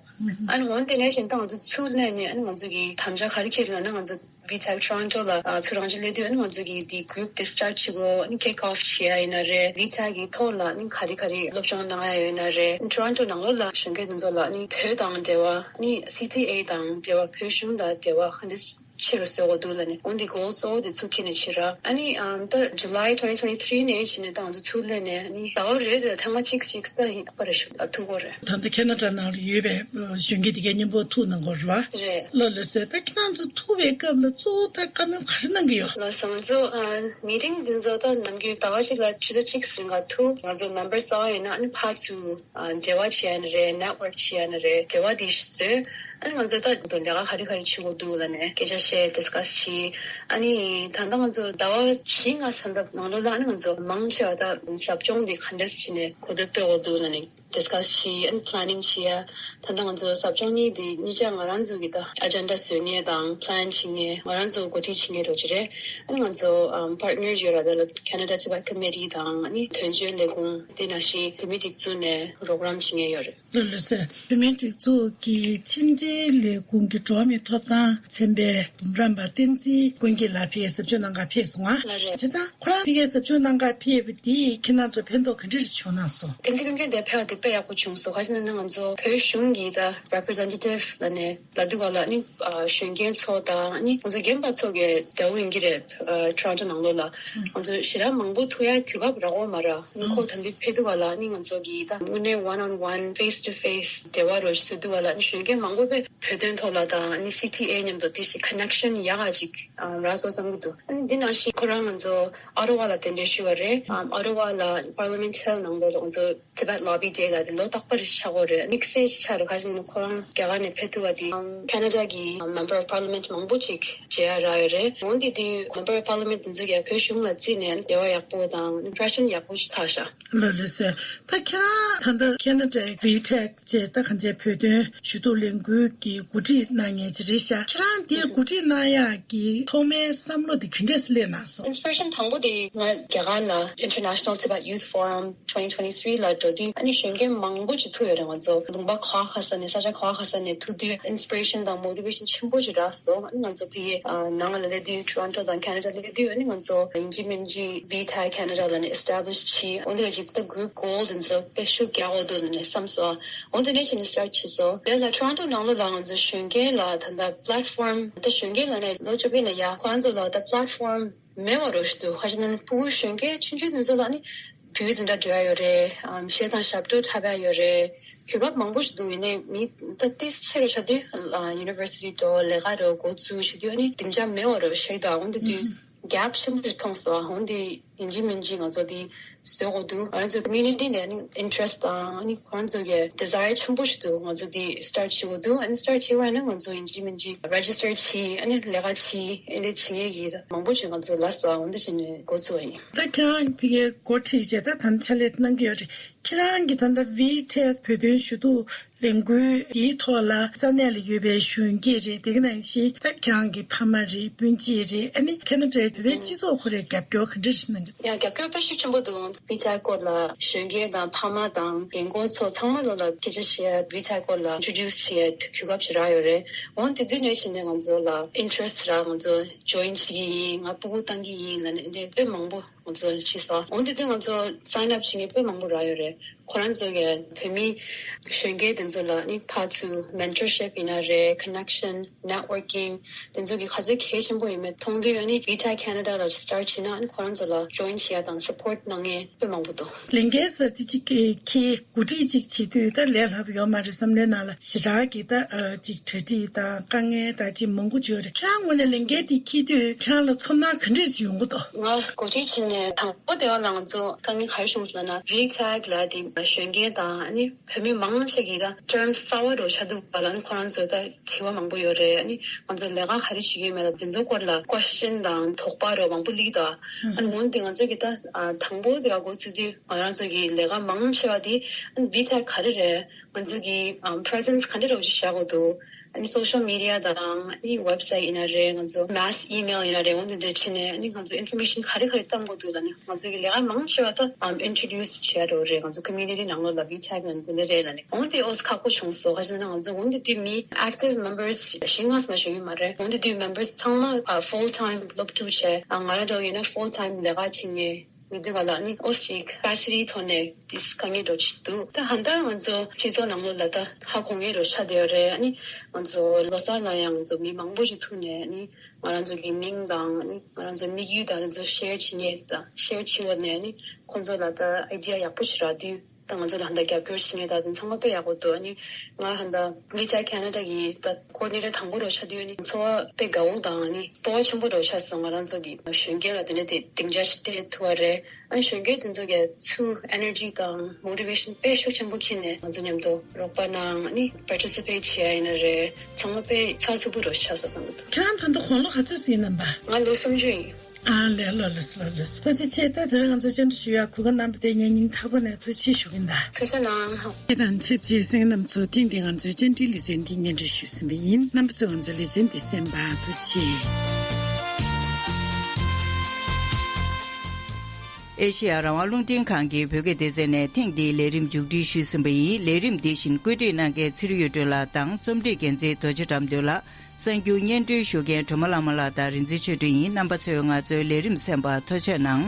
ཨ་ནི་འོ་དེ་ནས་བཞིན་ད་ང་ཚོ་ཚུར་སླེབས་ནས་ཨ་ནི་ང་ཚོ་གི་དམ་བཅའ་ག་རེ་འཁྱེར་ལབ་ན། ང་ཚོ་ཝི་ཊེག་ཊོ་རོན་ཊོ་ལ་ཨ་ཚུར་རང་འཇགས་སླེབས་དུས་ཨ་ནི་ང་ཚོ་གི་དེ་གུ་རུབ་དེ་སི་ཊར་བྱེད་དགོས། ཨ་ནི་ཀིག་ཨོཕ་བྱེད་ཡ་ཡིན་ན་རེད། ཝི་ཊེག་གི་ཐོག་ལ་ཨ་ནི་ག་རེ་ག་རེ་སློབ་སྦྱོང་གནང་ཡ་ཡོད་ན་རེད། ཊོ་རོན་ཊོ་ནང་ལོགས་ལ་གཞོན་སྐྱེས་དེ་ཚོ་ལ་ཨ་ནི་བོད་དང་འབྲེལ་བ། ཨ་ནི་སི་ཊི་ཨེ་དང་འབྲེལ་བ། བོད་གཞུང་དང་འབྲེལ་བ་ག་འདྲས་ཆེ་རུ་བཟོ་དགོས་འདུག་ལབ་ནས། འོ་འདི་གོལ་གཙོ་བོ་དེ་ཚུར་འཁྱེར་ནས་ཕྱིར་ར། ཨ་ནི་ཨམ་ད་July twenty twenty-three ནས་བྱས་ནས་ད་ང་ཚོ་ཚུར་སླེབས་ནས་ཨ་ནི་ཟླ་བ་རེ་རེ་ཐེངས་མ་གཅིག་གཅིག་ཙམ་ཡིན་པ་རེ་ཞུ་ཐུབ་ཀྱི་རེད། ད་ལྟ་ཁེ་ན་ཌ་ནང་ལ་ཡོད་པའི་གཞོན་སྐྱེས་དེ་གའི་མཉམ་པོ་ཐུག་གནང་དགོས་རེད་པ། རེད། ལགས་ལགས་སོ། ད་ཁྱེད་རང་ཚོ་ཐུག་པའི་སྐབས་ལ་གཙོ་བོ་ད་བཀའ་མོལ་ག་རེ་གནང་གི་ཡོད། ལགས་སོ། ང་ཚོ་ཨ་མི་ཊིང་འདི་ཚོ་ད་ནམ་རྒྱུན་ཟླ་བ་གཅིག་ལ་ཆུ་ཚོད་གཅིག་རིང་ག་ཐུག་ང་ཚོ་མེམ་བར་གསར་པ་ཡིན་ན་ཨ་ནི་ཕར་ཚུར་ཨ་འབྲེལ་བ་བྱེད་ཡ་ན་རེད། ནེཊ་ཝོརྐ་བྱེད་ཡ་ན་རེད། འབྲེལ་བ་འདི་བཟོས། ཨ་ནི་ང་ཚོ་ད་དུ་ལས་ཀ་ག་རེ་ག་རེ་བྱེད་དགོས་འདུག་ལབ་ནས་སྐད་ཆ་བཤད། ཌིས་ཀ་སི་བྱས། ཨ་ནི་ད་ལྟ་ང་ཚོ་ཟླ་བ་བཞི་ལྔ་ས་འདབ་ནང་ལོགས་ལ་ཨ་ནི་ང་ཚོ་མང་ཆེ་བ་ད་ཟབ་སྦྱོང་འདི་ག་འདྲས་བྱས་ནས་གོ་བསྡུར་སྤེལ་དགོས་འདུག་ལབ་ནས་ཌིས་ཀ་སི་བྱས། ཨ་ནི་པི་ལེ་ནིང་བྱས་ཡ། ད་ལྟ་ང་ཚོ་ཟབ་སྦྱོང་གཉིས་འདི་གཉིས་ཆ་ང་རང་ཚོ་གི་ད་ཨ་ཇེན་ཌ་བཟོ་མཁན་དང་པི་ལེན་བྱེད་མཁན། ང་རང་ཚོ་འགོ་ཁྲིད་བྱེད་མཁན་རོགས་ཅིག་རེད། ཨ་ནི་ང་ཚོ་ཨམ་པར་ཊི་ནར་ཡོད་ར། ད་ལ་Canada Tibet Committee དང་ཨ་ནི་དོན་གཅོད་ལས་ཁུངས། དེ་ནང་བཞིན་བོད་མིའི་སྒྲིག་འཛུགས་ནས་རོགས་རམ་བྱེད་མཁན་ཡོད་རེད། ལགས་ལགས་སོ། བོད་མིའི་སྒྲིག་འཛུགས་ཀྱི་ཕྱི་འབྲེལ་ལས་ཁུངས་ཀྱི་འགྲོ་བ་མིའི་ཐོབ་ཐང་ཚན་པའི་འབུམ་རམས་པ་བསྟན་འཛིན་ཀུན་རྒྱལ་ལགས་ཕ་གིར་ཟབ་སྦྱོང་གནང་གར་ཕེབས་སོང་ང་། ལགས་རེད། བྱས་ཙང་ཁོ་རང་ཕ་གིར་ཟབ་སྦྱོང་གནང་གར་ཕེབས་པ་འདིས་ཁྱེད་རང་ཚོ་ཕན་ཐོགས་ག་འདྲ་ཞིག་བྱུང་གནང་སོང་། བསྟན་འཛིན་ཀུན་རྒྱལ་འདིར་ཕེབས་པ་འདི་དཔེ་ཡག་པོ་བྱུང་སོང་། ག་རེ་ཟེར་ན་ང་ཚོ་བོད་གཞུང་གི་ད་རེ་པི་རི་ཛེན་ཊེ་ཊིབ་ལབ་ནས་ལབ་དུས་ག་ལ་ནི་ཨ་གཞོན་སྐྱེས་ཚོ་དང་ནི་ང་ཚོ་རྒན་པ་ཚོ་གི་འབྲེལ་བ་ཡིན་གྱི་རེད། ཨ་ཊོ་རོན་ཊོ་ནང་ལོགས་ལ་ང་ཚོ་ཞེ་དྲག་མང་པོ་ཐུག་ཡ་གོ་སྐབས་རག་གི་མ་རེད། ནི་ཁོ་ད་འདི་ཕེབས་དུས་ག་ལ་ནི་ང་ཚོ་གི་ད་དངོས་གནས་one on one, face to face འབྲེལ་བ་རོ་ཞིག་བཟོ་དུས་ག་ལ་ནི་གཞོན་སྐྱེས་མང་པོ་དཔེ་བོད་དོན་ཐོག་ལ་དང་ནི་སི་ཊི་ཨེ་མཉམ་དུ་དེ་ཞིག་ཀོ་ནེག་ཤན་ཡག་ག་ཅིག་ཨ་རག་སོང་བསམ་གྱི་འདུག་ཨ་ནི་འདི་ནང་བཞིན་ཁོ་རང་ང་ཚོ་ཨ་ཊ་ཝ་ལ་གདན་འདྲེན་ཞུས་པ་རེད། ཨ་ཨ་ཊ་ཝ་ལ་Parliament Hill ནང་ལོགས་ལ་ང་ཚོ་Tibet Lobby Day ལ་དེ་ལོ་རྟག་པར་ཆགས་ཀྱི་ཡོད་རེད། དམིགས་བསལ་ཆགས་རེད། ག་རེ་ཟེར་ན་ཁོ་རང་རྒྱ་གར་ནས་ཕེབས་དུས་ག་དེ་ཁེ་ན་ཌ་གི་Member of Parliament མང་པོ་ཅིག་མཇལ་ཡ་རག་ཡོད་རེད། འོན་ཏེ་དེ་Member of Parliament དེ་ཚོ་ཡ་བོད་གཞུང་ལ་བརྩིས་ནས་འབྲེལ་བ་ཡག་པོ་དང་ཨིམ་པི་རེ་ཤན་ཡག་པོ་ཞིག་ཐོབ་ཤག་ལགས་ལགས་སོ། ད་ཁྱེད་རང་ད་ལྟ་ཁེ་ན་ཌའི་ཝི་ཊེག་ཅེས་ད་གང་ཅེ་བོད་དོན་ཞུ་གཏུག་ལས་འགུལ་གྱི་འགོ་ཁྲིད་གནང་མཁན་ཅིག་རེད་ཤག་ཁྱེད་རང་འདིར་འགོ་ཁྲིད་གནང་ཡག་གི་ཐོག་མའི་བསམ་བློ་དེ་ག་འདྲས་སླེབས་གནང་སོང་། ཨིན་སི་པི་རེ་ཤན་དང་པོ་དེ་ང་རྒྱ་གར་ལ་International Tibet Youth Forum twenty twenty-three ལ་འགྲོ། ཡོད་དུས་ཨ་ནི་གཞོན་སྐྱེས་མང་པོ་ཅིག་ཐུག་ཡོད་རེད། ང་ཚོ་ལུང་པ་ཁག་ཁ་ས་ནས་ས་ཆ་ཁག་ཁ་ས་ནས་ཐུག་དུས་inspiration་དང་motivation་ཆེན་པོ་ཅིག་རག་སོང་། ཨ་ནི་ང་ཚོ་ཕ་གི་ཨ་ནང་ལ་སླེབས་དུས་Toronto་དང་Canada་སླེབས་དུས་ཨ་ནི་ང་ཚོ་ཡིན་གཅིག་མིན་གཅིག་V-Tech Canada་ལ་ནས་establish་བྱས། འོ་འདི་ལ་ཅིག་ད་group goal་དེ་ཚོ་དཔེ་ཤུགས་རྒྱག་དགོས་འདུག་ལ་ནས་བསམ་སོང་། འོ་འདི་ནས་ཕྱིན་ནས་start་བྱས་སོང་། དེ་ལ་Toronto་ནང་ལོགས་ལ་ང་ཚོ་གཞོན་སྐྱེས་ལ་ད་ལྟ་platform་ད་གཞོན་སྐྱེས་ལ་ནས་ལོ་བཅོ་བརྒྱད་ནས་ཡར་ཁོ་རང་ཚོ་ལ་ད་platform་མེད་པ་རོ་ཞིག་འདུག་ཁ་ཅིག་ན་ཕྲུ་གུ་གཞོན་སྐྱེས་ཆུང་ཆུང་དེ་ཚོ་ལ་ནི་བོད་ཡིག་འཛིན་གྲྭ་འགྲོ་ཡ་ཡོད་རེད། ཨམ་གཞས་དང་ཞབས་བྲོ་འཁྲབ་ཡ་ཡོད་རེད། གོ་སྐབས་མང་པོ་ཞིག་འདུག་ཡིན་ནའི་མི་ད་ཏིས་ཆེ་རུ་ཆགས་དུས་ཨ་university་འགྲོ་ལས་ཀ་རུ་འགོ་བཙུགས་བྱེད་དུས་ཨ་ནི་སྡིངས་ཆ་མེད་པ་རོ་ཞིག་དང་འོན་ཏེ་དུས་gap་ཆེན་པོ་ཞིག་མཐོང་སོང་། འོན་ཏེ་ཡིན་གཅིག་མིན་གཅིག་ང་ཚོ་དེ་བཟོ་དགོས་འདུག་ང་ཚོ་community་ནས་ཨ་ནི་interest་དང་ཨ་ནི་ཁོ་རང་ཚོ་གི་desire་ཆེན་པོ་ཞིག་འདུག་ང་ཚོ་དེ་start་བྱེད་དགོས་འདུག་ཨ་ནི་start་བྱེད་པ་ཡིན་ན་ང་ཚོ་ཡིན་གཅིག་མིན་གཅིག་register་བྱེད་ཨ་ནི་ལས་ཀ་བྱེད་ཨ་ནི་བྱེད་མཁན་གྱི་མང་པོ་ཅིག་ང་ཚོ་ལབ་སོང་། འོ་འདི་བྱས་ནས་འགོ་བཙུགས་པ་ཡིན། ད་ཁྱེད་རང་ཕ་གིའི་འགོ་ཁྲིད་བྱས་ད་ད་ཕྱག་ལས་གནང་གི་ཡོད་རེད། ཁྱེད་རང་གིས་ད་ལྟ་V-Tech་བོད་དོན་ཞུ་གཏུག་ལས་འགུལ་དེའི་ཐོག་ལ་ས་གནས་ལ་ཡོད་པའི་གཞོན་སྐྱེས་རེད། དེ་ག་ནང་བཞིན་ད་ཁྱེད་རང་གི་ཕ་མ་རེད། སྤུན་མཆེད་རེད། ཨ་ནི་ཁེ་ན་ཌའི་བོད་པའི་སྤྱི་ཚོགས་ཁོ་རའི་རྒྱབ་སྐྱོར་ག་འདྲ་ཞིག་གནང་གི་འདུག་ཡང་རྒྱབ་སྐྱོར་དཔེ་ཤུགས་ཆེན་པོ་འདུག་ང་ཚོ་V-Tech་སྐོར་ལ་གཞོན་སྐྱེས་དང་ཕ་མ་དང་རྒན་རྒོན་ཚོ་ཚང་མ་ལོ་ལ་སྐད་ཆ་བཤད་ཡ་V-Tech་སྐོར་ལ་introduce་བྱེད་ཡ་གོ་སྐབས་ཤིག་རག་ཡོད་རེད། འོན་ཏེ་འདི་ནས་བྱས་ནས་ང་ཚོ་ལ་interest་རག་ང་ཚོ་join་བྱེད་ཀྱི་ཡིན། ང་སྤུ་གུ་བཏང་གི་ཡིན་ལབ་ནས་འདི་དཔེ་མང་པོ་ང་ཚོ་ལ་བྱས་སོང་། འོན་ཏེ་དུས་ང་ཚོ་sign up་བྱེད་མཁན་དཔེ་མང་པོ་རག་ཡོད་རེད། ཁོ་རང་ཚོ་གི་བོད་མི་གཞོན་སྐྱེས་དེ་ཚོ་ལ་ནི་ཕར་ཚུར་mentorship་ཡིན་ན་རེད། connection networking་དེ་ཚོ་གི་ག་ཚོད་གལ་ཆེན་པོ་ཡིན་མེད་མཐོང་དུས་ཨ་ནི་V-Tech Canada་ལ་start་བྱེད་ན་ཨ་ནི་ཁོ་རང་ཚོ་ལ་join་བྱེད་ཡ་དང་support་གནང་མཁན་དཔེ་མང་པོ་འདུག་ལས་འགན་གསར་དེ་གཅིག་གི་འགོ་ཁྲིད་གཅིག་བྱེད་དུས་ད་ལས་སླ་པོ་ཡོད་མ་རེད། བསམ་བློའི་ནང་ལ་ཞེ་དྲག་གི་ད་གཅིག་གྲ་སྒྲིག་དང་དཀའ་ངལ་དང་གཅིག་མང་པོ་ཅིག་ཡོད་རེད། ཁྱེད་རང་ངོས་ནས་ལས་འགན་དེ་འཁྱེར་དུས་ཁྱེད་རང་ལ་ཚོར་སྣང་ག་འདྲས་ཅིག་ཡོང་གི་འདུག་ང་འགོ་ཁྲིད་བྱས་ནས་དང་པོ་དེ་བ་ལ་ང་ཚོ་དཀའ་ངལ་ག་རེ་བྱུང་སོང་ལབ་ན་V-Tech་ལ་དེ་གཞོན་སྐྱེས་དང་ཨ་ནི་བོད་མི་མང་ཆེ་གིས་ད་terms་གསར་བ་རུ་ཆགས་འདུག་པ་ལ་ནི་ཁོ་རང་ཚོས་ད་དྲི་བ་མང་པོ་ཡོད་རེད། ཨ་ནི་ང་ཚོ་ལས་ཀ་ག་རེ་བྱེད་ཀྱི་ཡོད་མེད་ལ་དེ་ཚོ་སྐོར་ལ་question་དང་དོགས་པ་རུ་མང་པོ་སླེབས་འདུག་ཨ་ནི་འོན་ཏེ་ང་ཚོ་གི་ད་དང་པོ་དེ་ག་འགོ་ཚུགས་དུས་ང་རང་ཚོ་གི་ལས་ཀ་མང་ཆེ་བ་དེ་ཨ་ནི་V-Tech་ག་རེ་རེད། ང་ཚོ་གི་presence་ག་འདྲ་རུ་བཞག་དགོས་འདུག་ཨ་ནི་social media་དང་ཨ་ནི་website་ཡིན་ན་རེད། ང་ཚོ་mass email་ཡིན་ན་རེད། འོ་འདི་འདྲ་བྱས་ནས་ཨ་ནི་ང་ཚོ་information་ག་རེ་ག་རེ་བཏང་དགོས་འདུག་ལབ་ནས་ང་ཚོ་གི་ལས་ཀ་མང་ཆེ་བ་ད་ཨམ་introduce་བྱེད་ཡ་རོ་རེད། ང་ཚོ་community་ནང་ལོགས་ལ་V-Tech་ནང་འདི་འདྲ་རེད་ལབ་ནས། འོ་འདི་ཨོ་ཁག་པོ་བྱུང་སོང་། ག་ཅི་ན་ང་ཚོ་འོ་འདི་དུས་མི་active members་ཞིག་ང་སང་ཞུ་གི་མ་རེད། འོ་འདི་དུས་members་ཚང་མ་full time་སློབ་ཕྲུག་བྱས་ང་རང་འདྲ་བོ་ཡིན་ན་full time་ལས་ཀ་བྱེད་མཁན། ཡིན་དུས་ག་ལ་ནི་ཨོ་ཞིག་capacity་ཐོག་ནས་དེ་དཀའ་ངལ་འགྲོ་གི་འདུག་ད་ཧ་ད་ང་ཚོ་སྤྱི་ཚོགས་ནང་ལོགས་ལ་ད་ཧ་གོ་མཁན་རུ་ཆགས་བསྡད་ཡོད་རེད། ཨ་ནི་ང་ཚོ་ལོ་གསར་ལ་ཡང་ང་ཚོ་མི་མང་པོ་ཞིག་ཐུག་ནས་ཨ་ནི་ང་རང་ཚོ་གི་མིང་དང་ཨ་ནི་ང་རང་ཚོ་དམིགས་ཡུལ་དང་དེ་ཚོ་share་བྱེད་མཁན་དང་share་བྱེད་པ་ནས་ཨ་ནི་ཁོང་ཚོ་ལ་ད་idea་ཡག་པོ་ཞིག་རག་དུས་ད་ང་ཚོ་ལ་ཧ་ད་རྒྱབ་སྐྱོར་བྱེད་མཁན་ད་དེ་ཚང་མ་དཔེ་ཡག་པོ་འདུག་ཨ་ནི་ང་ཧ་ད་V-Tech Canada་གི་ད་coordinator་དང་པོ་རུ་ཆགས་དུས་ཨ་ནི་ཚོར་བ་དཔེ་དགའ་བོ་དང་ཨ་ནི་སྤོབས་པ་ཆེན་པོ་རུ་ཆགས་སོང་། ང་རང་ཚོ་གི་གཞོན་སྐྱེས་ལ་དེ་འདྲ་དེ་སྡིངས་ཆ་ཞིག་སྤྲད་ཐུབ་པ་རེད། ཨ་ནི་གཞོན་སྐྱེས་དེ་ཚོ་གི་ཚུར་energy་དང་motivation་དཔེ་ཤུགས་ཆེན་པོ་ཁྱེར་ནས་ང་ཚོ་མཉམ་དུ་རོགས་པ་གནང་། ཨ་ནི་participate་བྱེད་ཡ་ཡིན་ན་རེད། ཚང་མ་དཔེ་ཚགས་ཚུད་པོ་རུ་ཆགས་སོང་བསམ་གྱི་འདུག་ཁྱེད་རང་ད་ལྟ་དགུང་ལོ་ག་ཚོད་ཟིན་ཡིན་ནམ་པ། ང་ལོ་སུམ་ཅུ་ཡིན། ཨ་ལས། ལགས་ལགས་སོ། ལགས་ལགས་སོ། ཐུགས་རྗེ་ཆེ། ད་དེ་རིང་ང་ཚོ་བཅར་འདྲི་ཞུ་ཡ་གོ་སྐབས་གནང་བ་དེ་ངས་སྙིང་ཐག་པ་ནས་ཐུགས་རྗེ་ཆེ་ཞུ་གི་ཡིན་ད། ཐུགས་རྗེ་གནང་། དེ་དང་ཆབས་ཅིག་གསན་མཁན་རྣམ་ཚོ་ཐེངས་འདིའི་ང་ཚོའི་བཅར་འདྲིའི་ལེ་ཚན་འདི་སྙན་སྒྲོན་ཞུས་ཟིན་པ་ཡིན། རྣམ་པ་ཚོས་ང་ཚོའི་ལེ་ཚན་འདི་གསན་པར་ཐུགས་རྗེ་ཆེ། ཨེ་ཤེ་ཡ་རང་དབང་རླུང་འཕྲིན་ཁང་གི་བོད་སྐད་སྡེ་ཚན་ནས་ཐེངས་འདིའི་ལས་རིམ་མཇུག་སྒྲིལ་ཞུས་ཟིན་པ་ཡིན། ལས་རིམ་འདི་བཞིན་བཀོད་སྒྲིག་གནང་མཁན་ཚེ་རིང་གཡུ་སྒྲོན་ལགས་དང་རྩོམ་སྒྲིག་འགན་འཛིན་རྡོ་རྗེ་དགྲ་འདུལ་ལགས། གསར་འགྱུར་སྙན་སྒྲོན་ཞུ་མཁན་སྒྲོལ་མ་ལྷ་མོ་ལགས་དང་རིག་འཛིན་ཆོས་སྒྲོན་ཡིན། རྣམ་པ་ཚོས་ང་ཚོའི་ལས་རིམ་གསན་པར་ཐུགས་རྗེ་གནང་།